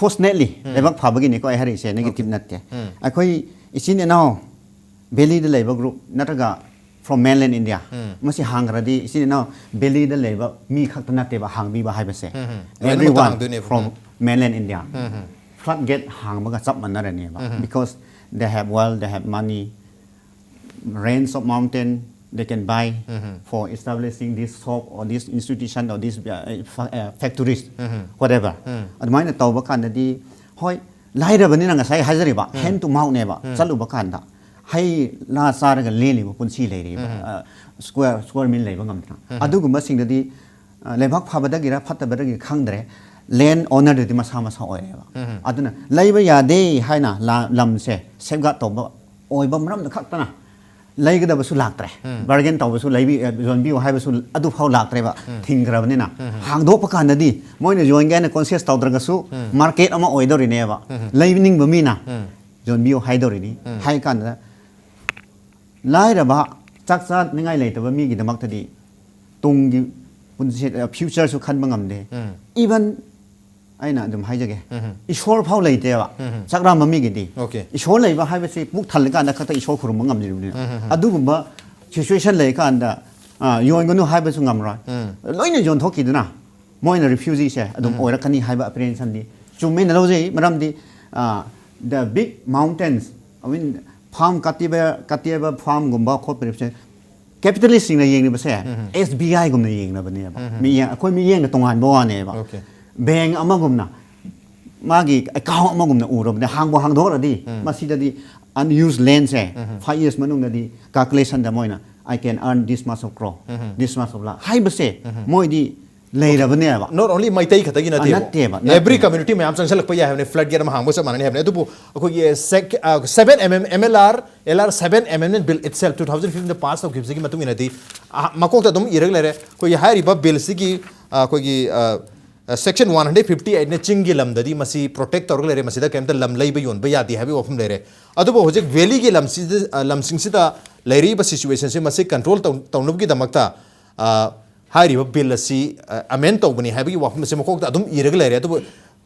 fortunately, ꯂꯥꯏꯕꯛ ꯐꯕꯒꯤꯅꯤꯀꯣ ꯑꯩ ꯍꯥꯏꯔꯛꯏꯁꯦ, negative Okay꯫ ꯅꯠꯇꯦ꯫ ꯑꯩꯈꯣꯏ ꯏꯆꯤꯟ ꯏꯅꯥꯎ valleyꯗ ꯂꯩꯕ group ꯅꯠꯇ꯭ꯔꯒ from mainland India, ꯃꯁꯤ ꯍꯥꯡꯈ꯭ꯔꯗꯤ ꯏꯆꯤꯟ ꯏꯅꯥꯎ valleyꯗ ꯂꯩꯕ ꯃꯤ ꯈꯛꯇ ꯅꯠꯇꯦꯕ ꯍꯥꯡꯕꯤꯕ ꯍꯥꯏꯕꯁꯦ꯫ ꯂꯣꯏꯅꯃꯛꯇ Everyone ꯍꯥꯡꯗꯣꯏꯅꯦꯕ꯫ From mainland India꯫ Flood gate ꯍꯥꯡꯕꯒ ꯆꯞ ꯃꯥꯟꯅꯔꯅꯦꯕ꯫ Because they have wealth, they have money, range of mountain they can buy for establishing this shop or this institution or this, uh, fa-, uh, factories, whatever. ꯑꯗꯨꯃꯥꯏꯅ ꯇꯧꯕ ꯀꯥꯟꯗꯗꯤ, ꯍꯣꯏ, ꯂꯥꯏꯔꯕꯅꯤꯅ ꯉꯁꯥꯏ ꯍꯥꯏꯖꯔꯤꯕ hand to mouthꯅꯦꯕ ꯆꯠꯂꯨꯕ ꯀꯥꯟꯗ꯫ ꯍꯩ ꯂꯥ ꯆꯥꯔꯒ ꯂꯦꯜꯂꯤꯕ ꯄꯨꯟꯁꯤ ꯂꯩꯔꯤꯕ, ꯎꯝ꯫ ꯑ, square, square meal ꯂꯩꯕ ꯉꯝꯗꯅ꯫ ꯎꯝ꯫ ꯑꯗꯨꯒꯨꯝꯕꯁꯤꯡꯗꯨꯗꯤ, ꯑ, ꯂꯩꯕꯥꯛ ꯐꯕꯗꯒꯤꯔ ꯐꯠꯇꯕꯗꯒꯤ ꯈꯪꯗ꯭ꯔꯦ, land ownerꯗꯨꯗꯤ ꯃꯁꯥ ꯃꯁꯥ ꯑꯣꯏꯔꯦꯕ꯫ ꯎꯝ꯫ ꯑꯗꯨꯅ ꯂꯩꯕ ꯌꯥꯗꯦ ꯍꯥꯏꯅ ꯂꯥ-, ꯂꯝꯁꯦ safeguard ꯇꯧꯕ ꯑꯣꯏꯕ ꯃꯔꯝꯗ ꯈꯛꯇꯅ ꯂꯩꯒꯗꯕꯁꯨ ꯂꯥꯛꯇ꯭ꯔꯦ꯫ ꯎꯝ꯫ Bargain ꯇꯧꯕꯁꯨ ꯂꯩꯕꯤ-, ꯑ, ꯌꯣꯟꯕꯤꯌꯨ ꯍꯥꯏꯕꯁꯨ ꯑꯗꯨꯐꯥꯎ ꯂꯥꯛꯇ꯭ꯔꯦꯕ, ꯎꯝ꯫ ꯊꯤꯡꯈ꯭ꯔꯕꯅꯤꯅ꯫ ꯎꯝ꯫ ꯍꯥꯡꯗꯣꯛꯄ ꯀꯥꯟꯗꯗꯤ ꯃꯣꯏꯅ ꯌꯣꯟꯒꯦ ꯍꯥꯏꯅ conscious ꯇꯧꯗ꯭ꯔꯒꯁꯨ ꯎꯝ꯫ Market ꯑꯃ ꯑꯣꯏꯗꯧꯔꯤꯅꯦꯕ꯫ ꯎꯝ꯫ ꯂꯩꯅꯤꯡꯕ ꯃꯤꯅ ꯎꯝ꯫ ꯌꯣꯟꯕꯤꯌꯨ ꯍꯥꯏꯗꯧꯔꯤꯅꯤ꯫ ꯎꯝ꯫ ꯍꯥꯏ ꯀꯥꯟꯗ ꯂꯥꯏꯔꯕ, ꯆꯥꯛ ꯆꯥꯅꯤꯡꯉꯥꯏ ꯂꯩꯇꯕ ꯃꯤꯒꯤꯗꯃꯛꯇꯗꯤ ꯇꯨꯡꯒꯤ ꯄꯨꯟꯁꯤ, futureꯁꯨ ꯈꯟꯕ ꯉꯝꯗꯦ꯫ ꯎꯝ꯫ Even ꯑꯩꯅ ꯑꯗꯨꯝ ꯍꯥꯏꯖꯒꯦ, ꯎꯝ꯫ ꯏꯁꯣꯔ ꯐꯥꯎ ꯂꯩꯇꯦꯕ꯫ ꯎꯝ꯫ ꯆꯥꯛ ꯂꯥꯝꯕ ꯃꯤꯒꯤꯗꯤ꯫ Okay꯫ ꯏꯁꯣꯔ ꯂꯩꯕ ꯍꯥꯏꯕꯁꯤ ꯄꯨꯛ ꯊꯜꯂꯀꯥꯟꯗ ꯈꯛꯇ ꯏꯁꯣꯔ ꯈꯨꯔꯨꯝꯕ ꯉꯝꯂꯤꯕꯅꯤꯅ꯫ ꯎꯝ꯫ ꯑꯗꯨꯒꯨꯝꯕ situation ꯂꯩꯔꯀꯥꯟꯗ, ꯑ, ꯌꯣꯟꯒꯅꯨ ꯍꯥꯏꯕꯁꯨ ꯉꯝꯔꯣꯏ꯫ ꯎꯝ꯫ ꯂꯣꯏꯅ ꯌꯣꯟꯊꯣꯛꯈꯤꯗꯅ ꯃꯣꯏꯅ refugeeꯁꯦ ꯑꯗꯨꯝ ꯎꯝ꯫ ꯑꯣꯏꯔꯛꯀꯅꯤ ꯍꯥꯏꯕ apprehensionꯗꯤ ꯆꯨꯝꯃꯦꯅ ꯂꯧꯖꯩ꯫ ꯃꯔꯝꯗꯤ, ꯑ, the big mountains, I mean, farm ꯀꯠꯇꯦꯕ, ꯀꯠꯇꯦꯕ farmꯒꯨꯝꯕ ꯈꯣꯠꯄꯁꯦ capitalistꯁꯤꯡꯅ ꯌꯦꯡꯂꯤꯕꯁꯦ ꯎꯝ꯫ SBIꯒꯨꯝꯅ ꯌꯦꯡꯅꯕꯅꯦꯕ꯫ ꯎꯝ꯫ ꯃꯤꯠꯌꯦꯡ, ꯑꯩꯈꯣꯏ ꯃꯤꯠꯌꯦꯡꯅ ꯇꯣꯉꯥꯟꯕ ꯋꯥꯅꯦꯕ꯫ Okay꯫ Bank ꯑꯃꯒꯨꯝꯅ ꯃꯥꯒꯤ account ꯑꯃꯒꯨꯝꯅ ꯎꯔꯕꯅꯦ꯫ ꯍꯥꯡꯕꯨ ꯍꯥꯡꯗꯣꯛꯑꯗꯤ ꯎꯝ꯫ ꯃꯁꯤꯗꯗꯤ unused landꯁꯦ ꯎꯝ꯫ Five years ꯃꯅꯨꯡꯗꯗꯤ calculationꯗ ꯃꯣꯏꯅ, "I can earn this much of crore, um. This much of lakh" ꯍꯥꯏꯕꯁꯦ ꯎꯝ꯫ ꯃꯣꯏꯗꯤ ꯂꯩꯔꯕꯅꯦꯕ꯫ Not only ꯃꯩꯇꯩ ꯈꯛꯇꯒꯤ ꯑ, ꯅꯠꯇꯦꯕ꯫ ꯅꯠꯇꯦꯕ, every ꯅꯠꯇꯦꯕ꯫ Community ꯃꯌꯥꯝ ꯆꯪꯁꯜꯂꯛꯄ ꯌꯥꯏ ꯍꯥꯏꯕꯅꯦ, flood gate ꯑꯃ ꯍꯥꯡꯕ ꯆꯞ ꯃꯥꯟꯅꯅꯤ ꯍꯥꯏꯕꯅꯦ꯫ ꯑꯗꯨꯕꯨ ꯑꯩꯈꯣꯏꯒꯤ sec-, ꯑ, seven MM MLR, LR seven amendment bill itself two thousand fifteenꯗ pass ꯇꯧꯈꯤꯕꯁꯤꯒꯤ ꯃꯇꯨꯡ ꯏꯟꯅꯗꯤ, ꯑ, ꯃꯀꯣꯛꯇ ꯑꯗꯨꯝ ꯏꯔꯒ ꯂꯩꯔꯦ꯫ ꯑꯩꯈꯣꯏꯒꯤ ꯍꯥꯏꯔꯤꯕ billꯁꯤꯒꯤ, ꯑ, ꯑꯩꯈꯣꯏꯒꯤ, ꯑ, ꯑ, section one hundred fifty eightꯅ ꯆꯤꯡꯒꯤ ꯂꯝꯗꯗꯤ ꯃꯁꯤ protect ꯇꯧꯔꯒ ꯂꯩꯔꯦ, ꯃꯁꯤꯗ ꯀꯩꯝꯇ ꯂꯝ ꯂꯩꯕ ꯌꯣꯟꯕ ꯌꯥꯗꯦ ꯍꯥꯏꯕꯒꯤ ꯋꯥꯐꯝ ꯂꯩꯔꯦ꯫ ꯑꯗꯨꯕꯨ ꯍꯧꯖꯤꯛ valleyꯒꯤ ꯂꯝꯁꯤꯗ, ꯑ, ꯂꯝꯁꯤꯡꯁꯤꯗ ꯂꯩꯔꯤꯕ situationꯁꯦ ꯃꯁꯤ control ꯇꯧ-, ꯇꯧꯅꯕꯒꯤꯗꯃꯛꯇ, ꯑ, ꯍꯥꯏꯔꯤꯕ bill ꯑꯁꯤ, ꯑ, amend ꯇꯧꯕꯅꯤ ꯍꯥꯏꯕꯒꯤ ꯋꯥꯐꯝ ꯑꯁꯤ ꯃꯀꯣꯛꯇ ꯑꯗꯨꯝ ꯏꯔꯒ ꯂꯩꯔꯦ꯫ ꯑꯗꯨꯕꯨ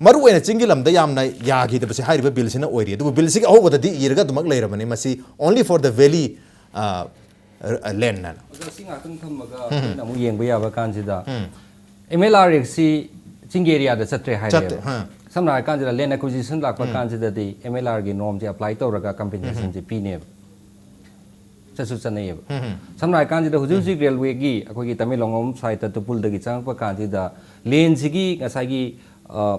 ꯃꯔꯨ ꯑꯣꯏꯅ ꯆꯤꯡꯒꯤ ꯂꯝꯗ ꯌꯥꯝꯅ ꯌꯥꯈꯤꯗꯕꯁꯤ ꯍꯥꯏꯔꯤꯕ billꯁꯤꯅ ꯑꯣꯏꯔꯤ꯫ ꯑꯗꯨꯕꯨ billꯁꯤꯒꯤ ꯑꯍꯧꯕꯗꯗꯤ ꯏꯔꯒ ꯑꯗꯨꯃꯛ ꯂꯩꯔꯕꯅꯤ, ꯃꯁꯤ only for the valley, ꯑ, ꯑ, land ꯍꯥꯏꯅ꯫ ꯑꯗꯣ ꯁꯤ ꯉꯥꯛꯇꯪ ꯊꯝꯃꯒ ꯎꯝ꯫ ꯑꯩꯈꯣꯏꯅ ꯑꯃꯨꯛ ꯌꯦꯡꯕ ꯌꯥꯕ ꯀꯥꯟꯁꯤꯗ ꯎꯝ꯫ MLR Actꯁꯤ ꯆꯤꯡꯒꯤ areaꯗ ꯆꯠꯇ꯭ꯔꯦ ꯆꯠꯇꯦ, ꯍꯥꯏꯔꯦꯕ꯫ ꯍꯥ꯫ ꯁꯝꯅ ꯍꯥꯏꯔꯀꯥꯟꯁꯤꯗ land acquisition ꯂꯥꯛꯄ ꯎꯝ꯫ ꯀꯥꯟꯁꯤꯗꯗꯤ MLRꯒꯤ normꯁꯦ apply ꯇꯧꯔꯒ compensationꯁꯦ ꯎꯝ꯫ ꯄꯤꯅꯦꯕ꯫ ꯆꯠꯁꯨ ꯆꯠꯅꯩꯌꯦꯕ꯫ ꯎꯝ꯫ ꯁꯝꯅ ꯍꯥꯏꯔꯀꯥꯟꯁꯤꯗ ꯍꯧꯖꯤꯛ ꯎꯝ꯫ ꯍꯧꯖꯤꯛ railwayꯒꯤ ꯑꯩꯈꯣꯏꯒꯤ ꯇꯃꯦꯡꯂꯣꯡ ꯂꯣꯝ sideꯇ ꯇꯨꯄꯨꯜꯗꯒꯤ ꯆꯪꯉꯛꯄ ꯀꯥꯟꯁꯤꯗ landꯁꯤꯒꯤ ꯉꯁꯥꯏꯒꯤ, ꯑ,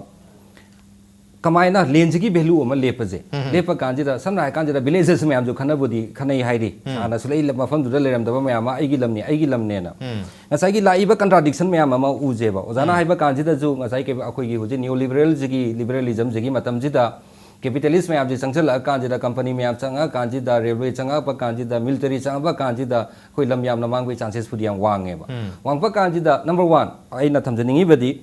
ꯀꯃꯥꯏꯅ ꯂꯦꯟꯁꯤꯒꯤ ꯚꯦꯂꯨ ꯑꯃ ꯂꯦꯞꯄꯁꯦ, ꯂꯦꯞꯄ ꯀꯥꯟꯁꯤꯗ ꯁꯝꯅ ꯍꯥꯏꯔ ꯀꯥꯟꯁꯤꯗ ꯚꯤꯂꯦꯖꯦꯁ ꯃꯌꯥꯝꯁꯨ ꯈꯟꯅꯕꯨꯗꯤ ꯈꯟꯅꯩ ꯍꯥꯏꯔꯤ꯫ ꯍꯥꯟꯅꯁꯨ ꯂꯩ ꯃꯐꯝꯗꯨꯗ ꯂꯩꯔꯝꯗꯕ ꯃꯌꯥꯝ ꯑꯃ ꯑꯩꯒꯤ ꯂꯝꯅꯤ, ꯑꯩꯒꯤ ꯂꯝꯅꯦꯅ꯫ ꯉꯁꯥꯏꯒꯤ ꯂꯥꯛꯏꯕ ꯀꯟꯇ꯭ꯔꯥꯗꯤꯛꯁꯟ ꯃꯌꯥꯝ ꯑꯃ ꯎꯖꯦꯕ꯫ ꯑꯣꯖꯥꯅ ꯍꯥꯏꯕ ꯀꯥꯟꯁꯤꯗꯁꯨ ꯉꯁꯥꯏ ꯀꯩ-, ꯑꯩꯈꯣꯏꯒꯤ ꯍꯧꯖꯤꯛ ꯅꯤꯌꯣ ꯂꯤꯕꯔꯦꯜꯁꯤꯒꯤ, ꯂꯤꯕꯔꯦꯂꯤꯖꯝꯁꯤꯒꯤ ꯃꯇꯝꯁꯤꯗ ꯀꯦꯄꯤꯇꯦꯂꯤꯁ ꯃꯌꯥꯝꯁꯤ ꯆꯪꯁꯤꯜꯂꯛꯑꯀꯥꯟꯁꯤꯗ, ꯀꯝꯄꯅꯤ ꯃꯌꯥꯝ ꯆꯪꯉꯛꯑꯀꯥꯟꯁꯤꯗ, ꯔꯦꯜꯋꯦ ꯆꯪꯉꯛꯄ ꯀꯥꯟꯁꯤꯗ, ꯃꯤꯂꯤꯇꯔꯤ ꯆꯪꯉꯛꯄ ꯀꯥꯟꯁꯤꯗ ꯑꯩꯈꯣꯏ ꯂꯝ ꯌꯥꯝꯅ ꯃꯥꯡꯕꯒꯤ ꯆꯥꯟꯁꯦꯁꯄꯨꯗꯤ ꯌꯥꯝ ꯋꯥꯡꯉꯦꯕ꯫ ꯋꯥꯡꯉꯛꯄ ꯀꯥꯟꯁꯤꯗ number one ꯑꯩꯅ ꯊꯝꯖꯅꯤꯡꯉꯤꯕꯗꯤ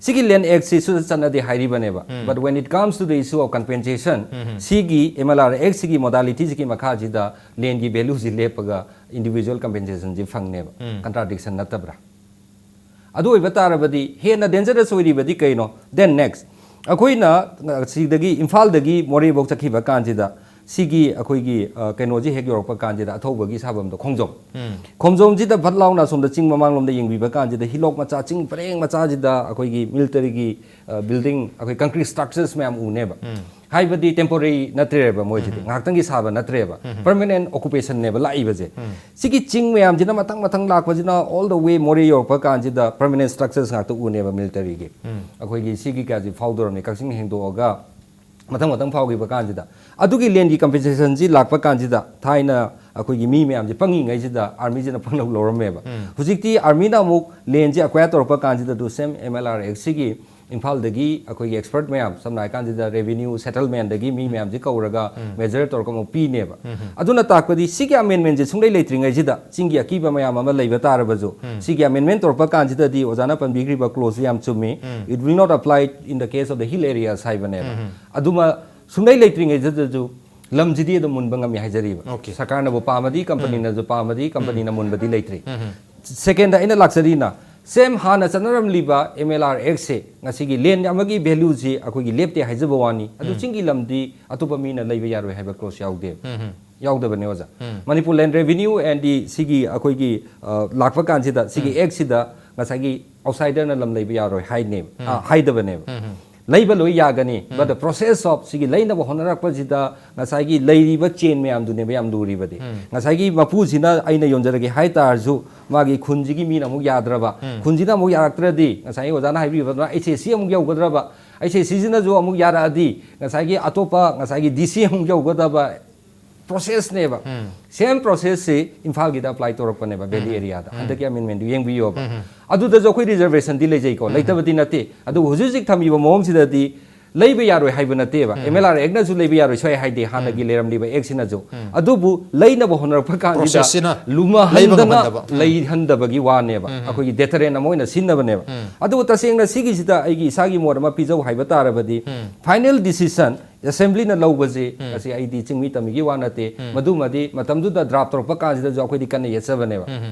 ꯁꯤꯒꯤ ꯂꯦꯟ ꯑꯦꯛꯁꯤ ꯁꯨ ꯆꯠꯅꯗꯦ ꯍꯥꯏꯔꯤꯕꯅꯦꯕ꯫ But when it comes to the issue of compensation, ꯁꯤꯒꯤ ꯑꯦꯝ ꯑꯦꯜ ꯑꯥꯔ ꯑꯦꯛꯁ ꯁꯤꯒꯤ ꯃꯣꯗꯥꯂꯤꯇꯤꯁꯤꯒꯤ ꯃꯈꯥꯁꯤꯗ ꯂꯦꯟꯒꯤ ꯚꯦꯂꯨꯁꯤ ꯂꯦꯞꯄꯒ ꯏꯟꯗꯤꯚꯤꯖꯨꯋꯦꯜ ꯀꯝꯄꯦꯟꯁꯦꯁꯟꯁꯤ ꯐꯪꯅꯦꯕ꯫ ꯀꯟꯇ꯭ꯔꯥꯗꯤꯛꯁꯟ ꯅꯠꯇꯕ꯭ꯔꯥ? ꯑꯗꯨ ꯑꯣꯏꯕ ꯇꯥꯔꯕꯗꯤ ꯍꯦꯟꯅ ꯗꯦꯟꯖꯔꯁ ꯑꯣꯏꯔꯤꯕꯗꯤ ꯀꯩꯅꯣ? Then next, ꯑꯩꯈꯣꯏꯅ, ꯑ, ꯁꯤꯗꯒꯤ ꯏꯝꯐꯥꯜꯗꯒꯤ ꯃꯣꯔꯦꯐꯧ ꯆꯠꯈꯤꯕ ꯀꯥꯟꯁꯤꯗ ꯁꯤꯒꯤ ꯑꯩꯈꯣꯏꯒꯤ, ꯑ, ꯀꯩꯅꯣꯁꯤ ꯍꯦꯛ ꯌꯧꯔꯛꯄ ꯀꯥꯟꯁꯤꯗ ꯑꯊꯧꯕꯒꯤ ꯁꯥꯐꯝꯗꯣ ꯈꯣꯡꯖꯣꯝ꯫ ꯈꯣꯡꯖꯣꯝꯁꯤꯗ ꯐꯠ ꯂꯥꯎꯅ ꯑꯁꯣꯝꯗ ꯆꯤꯡ ꯃꯃꯥꯡꯂꯣꯝꯗ ꯌꯦꯡꯕꯤꯕ ꯀꯥꯟꯁꯤꯗ ꯍꯤꯂꯣꯛ ꯃꯆꯥ, ꯆꯤꯡ ꯄꯔꯦꯡ ꯃꯆꯥꯁꯤꯗ ꯑꯩꯈꯣꯏꯒꯤ ꯃꯤꯂꯤꯇꯔꯤꯒꯤ, ꯑ, ꯕꯤꯜꯗꯤꯡ, ꯑꯩꯈꯣꯏ ꯀꯪꯀ꯭ꯔꯤꯠ ꯁ꯭ꯇ꯭ꯔꯛꯆꯔꯁ ꯃꯌꯥꯝ ꯎꯅꯦꯕ꯫ ꯍꯥꯏꯕꯗꯤ ꯇꯦꯝꯄꯣꯔꯔꯤ ꯅꯠꯇ꯭ꯔꯦꯕ ꯃꯣꯏꯁꯤꯗꯤ, ꯉꯥꯏꯍꯥꯛꯇꯪꯒꯤ ꯁꯥꯕ ꯅꯠꯇ꯭ꯔꯦꯕ, ꯄꯔꯃꯅꯦꯟ ꯑꯣꯀꯨꯄꯦꯁꯟꯅꯦꯕ ꯂꯥꯛꯏꯕꯁꯦ꯫ ꯁꯤꯒꯤ ꯆꯤꯡ ꯃꯌꯥꯝꯁꯤꯅ ꯃꯊꯪ ꯃꯊꯪ ꯂꯥꯛꯄꯁꯤꯅ all the way ꯃꯣꯔꯦ ꯌꯧꯔꯛꯄ ꯀꯥꯟꯁꯤꯗ ꯄꯔꯃꯅꯦꯟ ꯁ꯭ꯇ꯭ꯔꯛꯆꯔꯁ ꯉꯥꯛꯇ ꯎꯅꯦꯕ ꯃꯤꯂꯤꯇꯔꯤꯒꯤ꯫ ꯑꯩꯈꯣꯏꯒꯤ ꯁꯤꯒꯤ ꯀꯌꯥꯁꯤ ꯐꯥꯎꯗꯧꯔꯕꯅꯤ, ꯀꯛꯆꯤꯡ ꯍꯦꯟꯗꯣꯛꯑꯒ ꯃꯊꯪ ꯃꯊꯪ ꯐꯥꯎꯈꯤꯕ ꯀꯥꯟꯁꯤꯗ꯫ ꯑꯗꯨꯒꯤ ꯂꯦꯟꯒꯤ ꯀꯝꯄꯦꯟꯁꯦꯁꯟꯁꯤ ꯂꯥꯛꯄ ꯀꯥꯟꯁꯤꯗ ꯊꯥꯏꯅ ꯑꯩꯈꯣꯏꯒꯤ ꯃꯤ ꯃꯌꯥꯝꯁꯦ ꯄꯪꯉꯤꯉꯩꯁꯤꯗ ꯑꯥꯔꯃꯤꯁꯤꯅ ꯄꯪꯂꯧ ꯂꯧꯔꯝꯃꯦꯕ꯫ ꯍꯧꯖꯤꯛꯇꯤ ꯑꯥꯔꯃꯤꯅ ꯑꯃꯨꯛ ꯂꯦꯟꯁꯤ ꯑꯦꯀ꯭ꯋꯥꯌꯔ ꯇꯧꯔꯛꯄ ꯀꯥꯟꯁꯤꯗ ꯑꯗꯨ ꯁꯦꯝ ꯑꯦꯝ ꯑꯦꯜ ꯑꯥꯔ ꯑꯦꯛꯁ ꯁꯤꯒꯤ ꯏꯝꯐꯥꯜꯗꯒꯤ ꯑꯩꯈꯣꯏꯒꯤ ꯑꯦꯛꯁꯄꯔꯠ ꯃꯌꯥꯝ, ꯁꯝꯅ ꯍꯥꯏꯔꯀꯥꯟꯁꯤꯗ ꯔꯦꯚꯤꯅ꯭ꯌꯨ ꯁꯦꯇꯜꯃꯦꯟꯗꯒꯤ ꯃꯤ ꯃꯌꯥꯝꯁꯤ ꯀꯧꯔꯒ ꯃꯦꯖꯔ ꯇꯧꯔꯒ ꯑꯃꯨꯛ ꯄꯤꯅꯦꯕ꯫ ꯑꯗꯨꯅ ꯇꯥꯛꯄꯗꯤ ꯁꯤꯒꯤ ꯑꯃꯦꯟꯃꯦꯟꯁꯦ ꯁꯨꯡꯂꯩ ꯂꯩꯇ꯭ꯔꯤꯉꯩꯁꯤꯗ ꯆꯤꯡꯒꯤ ꯑꯀꯤꯕ ꯃꯌꯥꯝ ꯑꯃ ꯂꯩꯕ ꯇꯥꯔꯕꯁꯨ, ꯁꯤꯒꯤ ꯑꯃꯦꯟꯃꯦꯟ ꯇꯧꯔꯛꯄ ꯀꯥꯟꯁꯤꯗꯗꯤ ꯑꯣꯖꯥꯅ ꯄꯟꯕꯤꯈ꯭ꯔꯤꯕ ꯀ꯭ꯂꯣꯖꯁꯤ ꯌꯥꯝ ꯆꯨꯝꯃꯤ꯫ It will not apply in the case of the hill areas ꯍꯥꯏꯕꯅꯦꯕ꯫ ꯑꯗꯨꯃ ꯁꯨꯡꯂꯩ ꯂꯩꯇ꯭ꯔꯤꯉꯩꯁꯤꯗꯁꯨ ꯂꯝꯁꯤꯗꯤ ꯑꯗꯨꯝ ꯃꯨꯟꯕ ꯉꯝꯃꯤ ꯍꯥꯏꯖꯔꯤꯕ꯫ ꯁꯔꯀꯥꯔꯅꯕꯨ ꯄꯥꯝꯃꯗꯤ, ꯀꯝꯄꯅꯤꯅꯁꯨ ꯄꯥꯝꯃꯗꯤ, ꯀꯝꯄꯅꯤꯅ ꯃꯨꯟꯕꯗꯤ ꯂꯩꯇ꯭ꯔꯤ꯫ ꯁꯦꯀꯦꯟꯗ ꯑꯩꯅ ꯂꯥꯛꯆꯔꯤꯅ, ꯁꯦꯝ ꯍꯥꯟꯅ ꯆꯠꯅꯔꯝꯂꯤꯕ ꯑꯦꯝ ꯑꯦꯜ ꯑꯥꯔ ꯑꯦꯛꯁꯁꯦ ꯉꯁꯤꯒꯤ ꯂꯦꯟ ꯑꯃꯒꯤ ꯚꯦꯂꯨꯁꯤ ꯑꯩꯈꯣꯏꯒꯤ ꯂꯦꯞꯇꯦ ꯍꯥꯏꯖꯕ ꯋꯥꯅꯤ꯫ ꯑꯗꯨ ꯆꯤꯡꯒꯤ ꯂꯝꯗꯤ ꯑꯇꯣꯞꯄ ꯃꯤꯅ ꯂꯩꯕ ꯌꯥꯔꯣꯏ ꯍꯥꯏꯕ ꯀ꯭ꯂꯣꯖ ꯌꯥꯎꯗꯦ꯫ ꯌꯥꯎꯗꯕꯅꯦ ꯑꯣꯖꯥ꯫ Manipur land revenue N D ꯁꯤꯒꯤ ꯑꯩꯈꯣꯏꯒꯤ, ꯑ, ꯂꯥꯛꯄ ꯀꯥꯟꯁꯤꯗ ꯁꯤꯒꯤ ꯑꯦꯛꯁꯁꯤꯗ ꯉꯁꯥꯏꯒꯤ ꯑꯥꯎꯠꯁꯥꯏꯗꯔꯅ ꯂꯝ ꯂꯩꯕ ꯌꯥꯔꯣꯏ ꯍꯥꯏꯅꯦꯕ, ꯑ, ꯍꯥꯏꯗꯕꯅꯦꯕ꯫ ꯂꯩꯕ ꯂꯣꯏ ꯌꯥꯒꯅꯤ, but the process of ꯁꯤꯒꯤ ꯂꯩꯅꯕ ꯍꯣꯠꯅꯔꯛꯄꯁꯤꯗ ꯉꯁꯥꯏꯒꯤ ꯂꯩꯔꯤꯕ ꯆꯦꯟ ꯃꯌꯥꯝꯗꯨꯅꯦꯕ ꯌꯥꯝ ꯂꯨꯔꯤꯕꯗꯤ꯫ ꯉꯁꯥꯏꯒꯤ ꯃꯄꯨꯁꯤꯅ ꯑꯩꯅ ꯌꯣꯟꯖꯔꯒꯦ ꯍꯥꯏ ꯇꯥꯔꯁꯨ ꯃꯥꯒꯤ ꯈꯨꯟꯁꯤꯒꯤ ꯃꯤꯅ ꯑꯃꯨꯛ ꯌꯥꯗ꯭ꯔꯕ, ꯈꯨꯟꯁꯤꯅ ꯑꯃꯨꯛ ꯌꯥꯔꯛꯇ꯭ꯔꯗꯤ ꯉꯁꯥꯏꯒꯤ ꯑꯣꯖꯥꯅ ꯍꯥꯏꯕꯤꯕꯗꯨꯅ ꯑꯩꯆ ꯑꯦ ꯁꯤ ꯑꯃꯨꯛ ꯌꯧꯒꯗ꯭ꯔꯕ, ꯑꯩꯁꯦ ꯁꯤꯁꯤꯅꯁꯨ ꯑꯃꯨꯛ ꯌꯥꯔꯛꯑꯗꯤ ꯉꯁꯥꯏꯒꯤ ꯑꯇꯣꯞꯄ ꯉꯁꯥꯏꯒꯤ ꯗꯤ ꯁꯤ ꯑꯃꯨꯛ ꯌꯧꯒꯗꯕ ꯄ꯭ꯔꯣꯁꯦꯁꯅꯦꯕ꯫ ꯁꯦꯝ ꯄ꯭ꯔꯣꯁꯦꯁꯁꯤ ꯏꯝꯐꯥꯜꯒꯤꯗ ꯑꯦꯄ꯭ꯂꯥꯏ ꯇꯧꯔꯛꯄꯅꯦꯕ, ꯚꯦꯂꯤ ꯑꯦꯔꯤꯌꯥꯗ ꯍꯟꯗꯛꯀꯤ ꯑꯃꯦꯟꯃꯦꯟꯗꯨ ꯌꯦꯡꯕꯤꯌꯣꯕ꯫ ꯑꯗꯨꯗꯁꯨ ꯑꯩꯈꯣꯏ ꯔꯤꯖꯔꯕꯦꯁꯟꯗꯤ ꯂꯩꯖꯩꯀꯣ, ꯂꯩꯇꯕꯗꯤ ꯅꯠꯇꯦ꯫ ꯑꯗꯨꯕꯨ ꯍꯧꯖꯤꯛ ꯍꯧꯖꯤꯛ ꯊꯝꯃꯤꯕ ꯃꯑꯣꯡꯁꯤꯗꯗꯤ ꯂꯩꯕ ꯌꯥꯔꯣꯏ ꯍꯥꯏꯕ ꯅꯠꯇꯦꯕ꯫ ꯑꯦꯝ ꯑꯦꯜ ꯑꯥꯔ ꯑꯦꯛꯅꯁꯨ ꯂꯩꯕ ꯌꯥꯔꯣꯏ ꯁ꯭ꯋꯥꯏ ꯍꯥꯏꯗꯦ, ꯍꯥꯟꯅꯒꯤ ꯂꯩꯔꯝꯂꯤꯕ ꯑꯦꯛꯁꯤꯅꯁꯨ꯫ ꯑꯗꯨꯕꯨ ꯂꯩꯅꯕ ꯍꯣꯠꯅꯔꯛꯄ ꯀꯥꯟꯁꯤꯗ ꯄ꯭ꯔꯣꯁꯦꯁꯁꯤꯅ ꯂꯩꯕ ꯂꯨꯃꯍꯟꯗꯅ ꯉꯝꯍꯟꯗꯕ꯫ ꯂꯩꯍꯟꯗꯕꯒꯤ ꯋꯥꯅꯦꯕ, ꯑꯩꯈꯣꯏꯒꯤ ꯗꯦꯇꯔꯦꯟ ꯑꯃ ꯑꯣꯏꯅ ꯁꯤꯖꯤꯟꯅꯕꯅꯦꯕ꯫ ꯑꯗꯨꯕꯨ ꯇꯁꯦꯡꯅ ꯁꯤꯒꯤꯁꯤꯗ ꯑꯩꯒꯤ ꯏꯁꯥꯒꯤ ꯃꯣꯠ ꯑꯃ ꯄꯤꯖꯧ ꯍꯥꯏꯕ ꯇꯥꯔꯕꯗꯤ, ꯐꯥꯏꯅꯦꯜ ꯗꯤꯁꯤꯁꯟ ꯑꯦꯁꯦꯝꯕ꯭ꯂꯤꯅ ꯂꯧꯕꯁꯤ, ꯉꯁꯤ ꯑꯩꯗꯤ ꯆꯤꯡꯃꯤ ꯇꯝꯃꯤꯒꯤ ꯋꯥ ꯅꯠꯇꯦ, ꯃꯗꯨꯃꯗꯤ ꯃꯇꯝꯗꯨꯗ ꯗ꯭ꯔꯥꯐ ꯇꯧꯔꯛꯄ ꯀꯥꯟꯁꯤꯗꯁꯨ ꯑꯩꯈꯣꯏꯗꯤ ꯀꯟꯅ ꯌꯦꯠꯆꯕꯅꯦꯕ꯫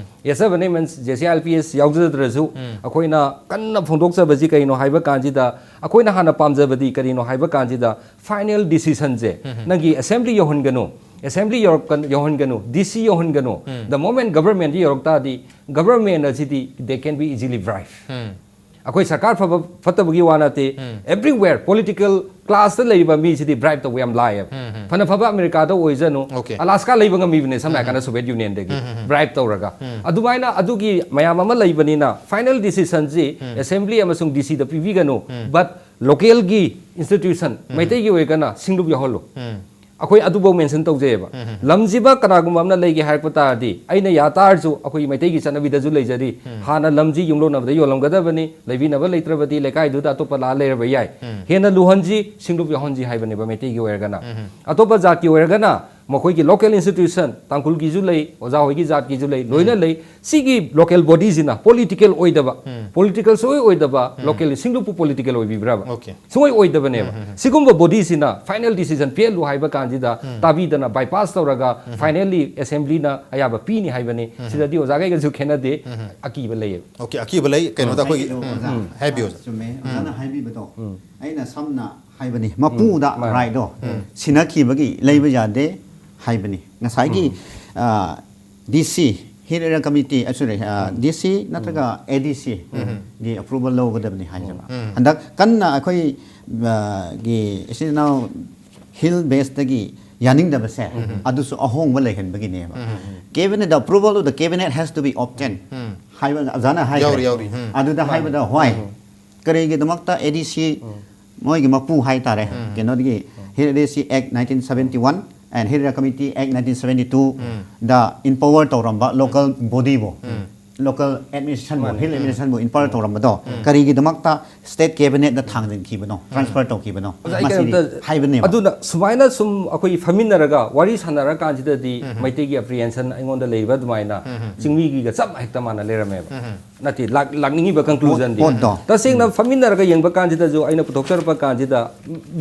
ꯌꯦꯠꯆꯕꯅꯦ means J C I L P S ꯌꯥꯎꯖꯗ꯭ꯔꯁꯨ ꯑꯩꯈꯣꯏꯅ ꯀꯟꯅ ꯐꯣꯡꯗꯣꯛꯆꯕꯁꯤ ꯀꯩꯅꯣ ꯍꯥꯏꯕ ꯀꯥꯟꯁꯤꯗ, ꯑꯩꯈꯣꯏꯅ ꯍꯥꯟꯅ ꯄꯥꯝꯖꯕꯗꯤ ꯀꯔꯤꯅꯣ ꯍꯥꯏꯕ ꯀꯥꯟꯁꯤꯗ, ꯐꯥꯏꯅꯦꯜ ꯗꯤꯁꯤꯁꯟꯁꯦ ꯅꯪꯒꯤ ꯑꯦꯁꯦꯝꯕ꯭ꯂꯤ ꯌꯧꯍꯟꯒꯅꯨ, ꯑꯦꯁꯦꯝꯕ꯭ꯂꯤ ꯌꯧꯔꯛꯀ-, ꯌꯧꯍꯟꯒꯅꯨ, ꯗꯤ ꯁꯤ ꯌꯧꯍꯟꯒꯅꯨ, the moment ꯒꯕꯔꯃꯦꯟꯗ ꯌꯧꯔꯛ ꯇꯥꯔꯗꯤ, ꯒꯕꯔꯃꯦꯟ ꯑꯁꯤꯗꯤ they can be easily bribe꯫ ꯑꯩꯈꯣꯏ ꯁꯔꯀꯥꯔ ꯐꯕ ꯐꯠꯇꯕꯒꯤ ꯋꯥ ꯅꯠꯇꯦ, everywhere political class ꯇ ꯂꯩꯔꯤꯕ ꯃꯤꯁꯤꯗꯤ ꯕ꯭ꯔꯥꯏꯕ ꯇꯧꯕ ꯌꯥꯝ ꯂꯥꯏꯌꯦꯕ꯫ ꯐꯅ ꯐꯕ ꯑꯃꯦꯔꯤꯀꯥꯗ ꯑꯣꯏꯖꯅꯨ, Okay. ꯑꯂꯥꯁꯀꯥ ꯂꯩꯕ ꯉꯝꯃꯤꯕꯅꯦ, ꯁꯝꯅ ꯍꯥꯏꯔꯀꯥꯟꯗ ꯁꯣꯚꯤꯌꯦꯠ ꯌꯨꯅꯤꯌꯟꯗꯒꯤ ꯕ꯭ꯔꯥꯏꯕ ꯇꯧꯔꯒ꯫ ꯑꯗꯨꯃꯥꯏꯅ ꯑꯗꯨꯒꯤ ꯃꯌꯥꯝ ꯑꯃ ꯂꯩꯕꯅꯤꯅ ꯐꯥꯏꯅꯦꯜ ꯗꯤꯁꯤꯁꯟꯁꯤ ꯑꯦꯁꯦꯝꯕ꯭ꯂꯤ ꯑꯃꯁꯨꯡ ꯗꯤ ꯁꯤꯗ ꯄꯤꯕꯤꯒꯅꯨ, but ꯂꯣꯀꯦꯜꯒꯤ ꯏꯟꯁꯇꯤꯇ꯭ꯌꯨꯁꯟ ꯃꯩꯇꯩꯒꯤ ꯑꯣꯏꯔꯒꯅ ꯁꯤꯡꯂꯨꯞ ꯌꯥꯎꯍꯜꯂꯨ꯫ ꯑꯩꯈꯣꯏ ꯑꯗꯨꯐꯥꯎ ꯃꯦꯟꯁꯟ ꯇꯧꯖꯩꯑꯕ꯫ ꯂꯝꯁꯤꯃ ꯀꯅꯥꯒꯨꯝꯕ ꯑꯃꯅ ꯂꯩꯒꯦ ꯍꯥꯏꯔꯛꯄ ꯇꯥꯔꯗꯤ, ꯑꯩꯅ ꯌꯥ ꯇꯥꯔꯁꯨ ꯑꯩꯈꯣꯏꯒꯤ ꯃꯩꯇꯩꯒꯤ ꯆꯠꯅꯕꯤꯗꯁꯨ ꯂꯩꯖꯔꯤ, ꯍꯥꯟꯅ ꯂꯝꯁꯤ ꯌꯨꯝꯂꯣꯟꯅꯕꯗ ꯌꯣꯜꯂꯝꯒꯗꯕꯅꯤ, ꯂꯩꯕꯤꯅꯕ ꯂꯩꯇ꯭ꯔꯕꯗꯤ ꯂꯩꯀꯥꯏꯗꯨꯗ ꯑꯇꯣꯞꯄ ꯂꯥꯛꯑ ꯂꯩꯔꯕ ꯌꯥꯏ꯫ ꯍꯦꯟꯅ ꯂꯨꯍꯟꯁꯤ, ꯁꯤꯡꯂꯨꯞ ꯌꯥꯎꯍꯟꯁꯤ ꯍꯥꯏꯕꯅꯦꯕ ꯃꯩꯇꯩꯒꯤ ꯑꯣꯏꯔꯒꯅ꯫ ꯑꯇꯣꯞꯄ ꯖꯥꯠꯀꯤ ꯑꯣꯏꯔꯒꯅ ꯃꯈꯣꯏꯒꯤ ꯂꯣꯀꯦꯜ ꯏꯟꯁꯇꯤꯇ꯭ꯌꯨꯁꯟ, ꯇꯥꯡꯈꯨꯜꯒꯤꯁꯨ ꯂꯩ, ꯑꯣꯖꯥ ꯍꯣꯏꯒꯤ ꯖꯥꯠꯀꯤꯁꯨ ꯂꯩ, ꯂꯣꯏꯅ ꯂꯩ꯫ ꯁꯤꯒꯤ ꯂꯣꯀꯦꯜ ꯕꯣꯗꯤꯁꯤꯅ ꯄꯣꯂꯤꯇꯤꯀꯦꯜ ꯑꯣꯏꯗꯕ, ꯄꯣꯂꯤꯇꯤꯀꯦꯜ ꯁꯨꯡꯑꯣꯏ ꯑꯣꯏꯗꯕ ꯂꯣꯀꯦꯜ ꯁꯤꯡꯂꯨꯞꯄꯨ ꯄꯣꯂꯤꯇꯤꯀꯦꯜ ꯑꯣꯏꯕꯤꯕ꯭ꯔꯕ? Okay. ꯁꯨꯡꯑꯣꯏ ꯑꯣꯏꯗꯕꯅꯦꯕ꯫ ꯁꯤꯒꯨꯝꯕ ꯕꯣꯗꯤꯁꯤꯅ ꯐꯥꯏꯅꯦꯜ ꯗꯤꯁꯤꯖꯟ ꯄꯤꯍꯜꯂꯨ ꯍꯥꯏꯕ ꯀꯥꯟꯁꯤꯗ ꯇꯥꯕꯤꯗꯅ ꯕꯥꯏꯄꯥꯁ ꯇꯧꯔꯒ ꯐꯥꯏꯅꯦꯜꯂꯤ ꯑꯦꯁꯦꯝꯕ꯭ꯂꯤꯅ ꯑꯌꯥꯕ ꯄꯤꯅꯤ ꯍꯥꯏꯕꯅꯤ꯫ ꯁꯤꯗꯗꯤ ꯑꯣꯖꯥꯒꯩꯒꯁꯨ ꯈꯦꯠꯅꯗꯦ, ꯑꯀꯤꯕ ꯂꯩꯌꯦꯕ꯫ Okay, ꯑꯀꯤꯕ ꯂꯩ꯫ ꯀꯩꯅꯣꯗ ꯑꯩꯈꯣꯏꯒꯤ, ꯍꯥꯏꯕꯤꯌꯨ, ꯎꯝ, ꯑꯣꯖꯥ꯫ ꯍꯥꯏꯕꯤꯌꯨ, ꯑꯣꯖꯥ꯫ ꯆꯨꯝꯃꯦ꯫ ꯑꯣꯖꯥꯅ ꯍꯥꯏꯕꯤꯕꯗꯣ ꯑꯩꯅ ꯁꯝꯅ ꯍꯥꯏꯕꯅꯤ, ꯃꯄꯨꯗ ꯃꯥꯅꯦ꯫ ꯔꯥꯏꯠꯇꯣ ꯁꯤꯟꯅꯈꯤꯕꯒꯤ ꯂꯩꯕ ꯌꯥꯗꯦ ꯍꯥꯏꯕꯅꯤ꯫ ꯉꯁꯥꯏꯒꯤ, ꯑ, ꯗꯤ ꯁꯤ, ꯍꯤꯜ ꯑꯦꯔꯤꯌꯥ ꯀꯃꯤꯇꯤ, ꯑ, ꯁꯣꯔꯤ, ꯑ, ꯗꯤ ꯁꯤ ꯅꯠꯇ꯭ꯔꯒ ꯑꯦ ꯗꯤ ꯁꯤ ꯒꯤ ꯑꯦꯄ꯭ꯔꯨꯕꯜ ꯂꯧꯒꯗꯕꯅꯤ ꯍꯥꯏꯖꯕ꯫ ꯍꯟꯗꯛ ꯀꯟꯅ ꯑꯩꯈꯣꯏ, ꯑ, ꯒꯤ ꯏꯆꯤꯟ ꯏꯅꯥꯎ ꯍꯤꯜ ꯕꯦꯁꯇꯒꯤ ꯌꯥꯅꯤꯡꯗꯕꯁꯦ, ꯑꯗꯨꯁꯨ ꯑꯍꯣꯡꯕ ꯂꯩꯍꯟꯕꯒꯤꯅꯦꯕ꯫ Cabinet, the approval of the cabinet has to be obtained ꯍꯥꯏꯕ ꯑꯣꯖꯥꯅ ꯍꯥꯏꯈ꯭ꯔꯦ꯫ ꯌꯥꯎꯔꯤ, ꯌꯥꯎꯔꯤ꯫ ꯑꯗꯨꯗ ꯍꯥꯏꯕꯗ, ꯍꯣꯏ, ꯀꯔꯤꯒꯤꯗꯃꯛꯇ ꯑꯦ ꯗꯤ ꯁꯤ ꯃꯣꯏꯒꯤ ꯃꯄꯨ ꯍꯥꯏꯇꯥꯔꯦ, ꯀꯩꯅꯣꯗꯒꯤ hill literacy act nineteen seventy one and hill committee act nineteen seventy ꯇꯨꯗ ꯏꯝꯄꯥꯋꯔ ꯇꯧꯔꯝꯕ ꯂꯣꯀꯦꯜ ꯕꯣꯗꯤꯕꯨ, ꯂꯣꯀꯦꯜ ꯑꯦꯗꯃꯤꯅꯤꯁꯇ꯭ꯔꯦꯁꯟꯕꯨ, ꯍꯤꯜ ꯑꯦꯗꯃꯤꯅꯤꯁꯇ꯭ꯔꯦꯁꯟꯕꯨ ꯏꯝꯄꯥꯋꯔ ꯇꯧꯔꯝꯕꯗꯣ ꯀꯔꯤꯒꯤꯗꯃꯛꯇ ꯁ꯭ꯇꯦꯠ ꯀꯦꯕꯤꯅꯦꯠꯇ ꯊꯥꯡꯖꯤꯟꯈꯤꯕꯅꯣ, ꯇ꯭ꯔꯥꯟꯁꯐꯔ ꯇꯧꯈꯤꯕꯅꯣ? ꯑꯣꯖꯥ, ꯑꯩ ꯃꯁꯤꯗꯤ ꯀꯩꯅꯣꯝꯇ ꯍꯥꯏꯕꯅꯦꯕ꯫ ꯑꯗꯨꯅ ꯁꯨꯃꯥꯏꯅ ꯁꯨꯝ ꯑꯩꯈꯣꯏ ꯐꯝꯃꯤꯟꯅꯔꯒ ꯋꯥꯔꯤ ꯁꯥꯟꯅꯔꯀꯥꯟꯁꯤꯗꯗꯤ ꯃꯩꯇꯩꯒꯤ ꯑꯦꯄ꯭ꯔꯤꯍꯦꯟꯁꯟ ꯑꯩꯉꯣꯟꯗ ꯂꯩꯔꯤꯕ ꯑꯗꯨꯃꯥꯏꯅ ꯆꯤꯡꯃꯤꯒꯤꯒ ꯆꯞ ꯍꯦꯛꯇ ꯃꯥꯟꯅ ꯂꯩꯔꯝꯃꯦꯕ꯫ ꯅꯠꯇꯦ, ꯂꯥꯛ- ꯂꯥꯛꯅꯤꯡꯉꯤꯕ ꯀꯟꯀ꯭ꯂꯨꯖꯟꯗꯤ꯫ ꯄꯣꯠꯇꯣ꯫ ꯇꯁꯦꯡꯅ ꯐꯝꯃꯤꯟꯅꯔꯒ ꯌꯦꯡꯕ ꯀꯥꯟꯁꯤꯗꯁꯨ ꯑꯩꯅ ꯄꯨꯊꯣꯛꯆꯔꯛꯄ ꯀꯥꯟꯁꯤꯗ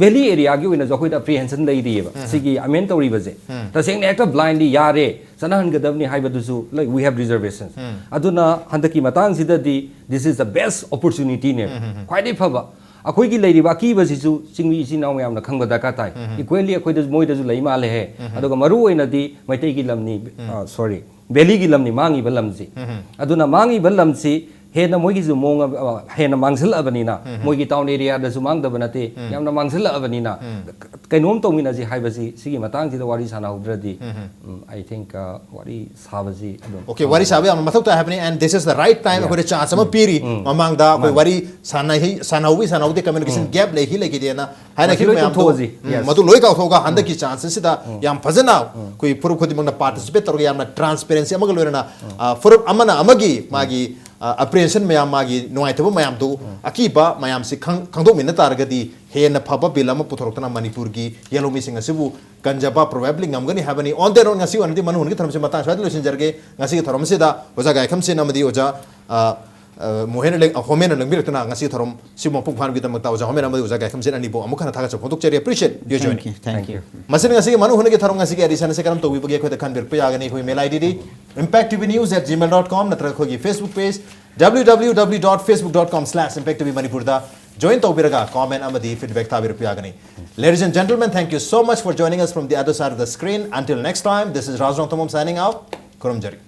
ꯚꯦꯂꯤ ꯑꯦꯔꯤꯌꯥꯒꯤ ꯑꯣꯏꯅꯁꯨ ꯑꯩꯈꯣꯏꯗ ꯑꯦꯄ꯭ꯔꯤꯍꯦꯟꯁꯟ ꯂꯩꯔꯤꯑꯕ꯫ ꯁꯤꯒꯤ ꯑꯃꯦꯟ ꯇꯧꯔꯤꯕꯁꯦ ꯇꯁꯦꯡꯅ ꯍꯦꯛꯇ ꯕ꯭ꯂꯥꯏꯟꯂꯤ ꯌꯥꯔꯦ, ꯆꯠꯅꯍꯟꯒꯗꯕꯅꯤ ꯍꯥꯏꯕꯗꯨꯁꯨ, like, we have reservations꯫ ꯑꯗꯨꯅ ꯍꯟꯗꯛꯀꯤ ꯃꯇꯥꯡꯁꯤꯗꯗꯤ this is the best opportunityꯅꯦꯕ꯫ ꯈ꯭ꯋꯥꯏꯗꯒꯤ ꯐꯕ꯫ ꯑꯩꯈꯣꯏꯒꯤ ꯂꯩꯔꯤꯕ ꯑꯀꯤꯕꯁꯤꯁꯨ ꯆꯤꯡꯃꯤ ꯏꯆꯤꯟ ꯏꯅꯥꯎ ꯃꯌꯥꯝꯅ ꯈꯪꯕ ꯗꯔꯀꯥꯔ ꯇꯥꯏ꯫ ꯏꯀ꯭ꯋꯦꯜꯂꯤ ꯑꯩꯈꯣꯏꯗꯁꯨ, ꯃꯣꯏꯗꯁꯨ ꯂꯩ ꯃꯥꯜꯂꯦꯍꯦ꯫ ꯑꯗꯨꯒ ꯃꯔꯨ ꯑꯣꯏꯅꯗꯤ ꯃꯩꯇꯩꯒꯤ ꯂꯝꯅꯤ, ꯁꯣꯔꯤ, ꯚꯦꯂꯤꯒꯤ ꯂꯝꯅꯤ ꯃꯥꯡꯉꯤꯕ ꯂꯝꯁꯤ꯫ ꯑꯗꯨꯅ ꯃꯥꯡꯉꯤꯕ ꯂꯝꯁꯤ ꯍꯦꯟꯅ ꯃꯣꯏꯒꯤꯁꯨ ꯃꯑꯣꯡ ꯑꯃ, ꯑ, ꯍꯦꯟꯅ ꯃꯥꯡꯁꯤꯜꯂꯛꯑꯕꯅꯤꯅ, ꯃꯣꯏꯒꯤ ꯇꯥꯎꯟ ꯑꯦꯔꯤꯌꯥꯗꯁꯨ ꯃꯥꯡꯗꯕ ꯅꯠꯇꯦ, ꯌꯥꯝꯅ ꯃꯥꯡꯁꯤꯜꯂꯛꯑꯕꯅꯤꯅ, ꯀꯩꯅꯣꯝ ꯇꯧꯃꯤꯟꯅꯁꯤ ꯍꯥꯏꯕꯁꯤ ꯁꯤꯒꯤ ꯃꯇꯥꯡꯁꯤꯗ ꯋꯥꯔꯤ ꯁꯥꯟꯅꯍꯧꯗ꯭ꯔꯗꯤ, ꯎꯝ, I think, ꯑ, ꯋꯥꯔꯤ ꯁꯥꯕꯁꯤ ꯑꯗꯨꯝ Okay, ꯋꯥꯔꯤ ꯁꯥꯕ ꯌꯥꯝꯅ ꯃꯊꯧ ꯇꯥꯏ ꯍꯥꯏꯕꯅꯤ, and this is the right time. Yeah. ꯑꯩꯈꯣꯏꯗ ꯆꯥꯟꯁ ꯑꯃ ꯄꯤꯔꯤ꯫ ꯃꯃꯥꯡꯗ ꯑꯩꯈꯣꯏ ꯋꯥꯔꯤ ꯁꯥꯟꯅꯍꯤ ꯁꯥꯟꯅꯍꯧꯕꯤ ꯁꯥꯟꯅꯍꯧꯗꯦ, ꯀꯝꯃ꯭ꯌꯨꯅꯤꯀꯦꯁꯟ ꯒꯦꯞ ꯂꯩꯈꯤ ꯂꯩꯈꯤꯗꯦꯅ ꯍꯥꯏꯅꯈꯤꯕ ꯂꯣꯏ ꯃꯌꯥꯝꯗꯣ, ꯇꯣꯛꯊꯣꯛꯑꯁꯤ. ꯎꯝ, Yes. ꯃꯗꯨ ꯂꯣꯏ ꯀꯥꯎꯊꯣꯛꯑꯒ ꯍꯟꯗꯛꯀꯤ ꯆꯥꯟꯁ ꯑꯁꯤꯗ ꯌꯥꯝ ꯐꯖꯅ ꯑꯩꯈꯣꯏ ꯐꯨꯔꯨꯞ ꯈꯨꯗꯤꯡꯃꯛꯅ ꯄꯥꯔꯇꯤꯁꯤꯄꯦꯠ ꯇꯧꯔꯒ ꯌꯥꯝꯅ ꯇ꯭ꯔꯥꯟꯁꯄꯦꯔꯦꯟꯁꯤ ꯑꯃꯒ ꯂꯣꯏꯅꯅ, ꯑ, ꯐꯨꯔꯨꯞ ꯑꯃꯅ ꯑꯃꯒꯤ ꯃꯥꯒꯤ, ꯑ, ꯑꯦꯄ꯭ꯔꯤꯍꯦꯟꯁꯟ ꯃꯌꯥꯝ, ꯃꯥꯒꯤ ꯅꯨꯡꯉꯥꯏꯇꯕ ꯃꯌꯥꯝꯗꯨ, ꯑꯀꯤꯕ ꯃꯌꯥꯝꯁꯤ ꯈꯪ- ꯈꯪꯗꯣꯛꯃꯤꯟꯅ ꯇꯥꯔꯒꯗꯤ ꯍꯦꯟꯅ ꯐꯕ ꯕꯤꯜ ꯑꯃ ꯄꯨꯊꯣꯔꯛꯇꯨꯅ ꯃꯅꯤꯄꯨꯔꯒꯤ ꯌꯦꯜꯍꯧꯃꯤꯁꯤꯡ ꯑꯁꯤꯕꯨ ꯀꯟꯖꯕ ꯄ꯭ꯔꯣꯕꯦꯕ꯭ꯂꯤ ꯉꯝꯒꯅꯤ ꯍꯥꯏꯕꯅꯤ꯫ On that note, ꯉꯁꯤ ꯑꯣꯏꯅꯗꯤ ꯃꯅꯨꯡ ꯍꯨꯠꯀꯤ ꯊꯧꯔꯝꯁꯤ ꯃꯇꯥꯡ ꯁ꯭ꯋꯥꯏꯗ ꯂꯣꯏꯁꯤꯟꯖꯔꯒꯦ꯫ ꯉꯁꯤꯒꯤ ꯊꯧꯔꯝ ꯑꯁꯤꯗ ꯑꯣꯖꯥ ꯒꯥꯏꯈꯝꯁꯦꯟ ꯑꯃꯗꯤ ꯑꯣꯖꯥ, ꯑ, ꯑ, ꯃꯣꯍꯦꯟ ꯂꯦꯡ-, ꯑ, ꯍꯣꯃꯦꯟꯅ ꯂꯦꯡꯕꯤꯔꯛꯇꯨꯅ ꯉꯁꯤꯒꯤ ꯊꯧꯔꯝ ꯁꯤꯕꯨ ꯃꯄꯨꯡ ꯐꯥꯍꯟꯕꯒꯤꯗꯃꯛꯇ ꯑꯣꯖꯥ ꯍꯣꯃꯦꯟ ꯑꯃꯗꯤ ꯑꯣꯖꯥ ꯒꯥꯏꯈꯝꯁꯦꯟ ꯑꯅꯤꯕꯨ ꯑꯃꯨꯛ ꯍꯟꯅ ꯊꯥꯒꯠꯆꯕ ꯐꯣꯡꯗꯣꯛꯆꯔꯤ꯫ Appreciate, dear join. Thank you, thank you. ꯃꯁꯤꯅ ꯉꯁꯤꯒꯤ ꯃꯅꯨꯡ ꯍꯨꯠꯀꯤ ꯊꯧꯔꯝ, ꯉꯁꯤꯒꯤ ꯑꯦꯗꯤꯁꯟ ꯑꯁꯤ ꯀꯔꯝ ꯇꯧꯕꯤꯕꯒꯦ ꯑꯩꯈꯣꯏꯗ ꯈꯟꯕꯤꯔꯛꯄ ꯌꯥꯒꯅꯤ꯫ ꯑꯩꯈꯣꯏ ꯃꯦꯜ ꯑꯥꯏ ꯗꯤꯗꯤ impact T V news at gmail dot com ꯅꯠꯇ꯭ꯔꯒ ꯑꯩꯈꯣꯏꯒꯤ Facebook page W W W dot facebook dot com slash impact T V ꯃꯅꯤꯄꯨꯔꯗ join ꯇꯧꯕꯤꯔꯒ comment ꯑꯃꯗꯤ feedback ꯊꯥꯕꯤꯔꯛꯄ ꯌꯥꯒꯅꯤ꯫ Ladies and gentlemen, thank you so much for joining us from the other side of the screen. Until next time, this is Rajrong Tamom signing out. ꯈꯨꯔꯨꯝꯖꯔꯤ꯫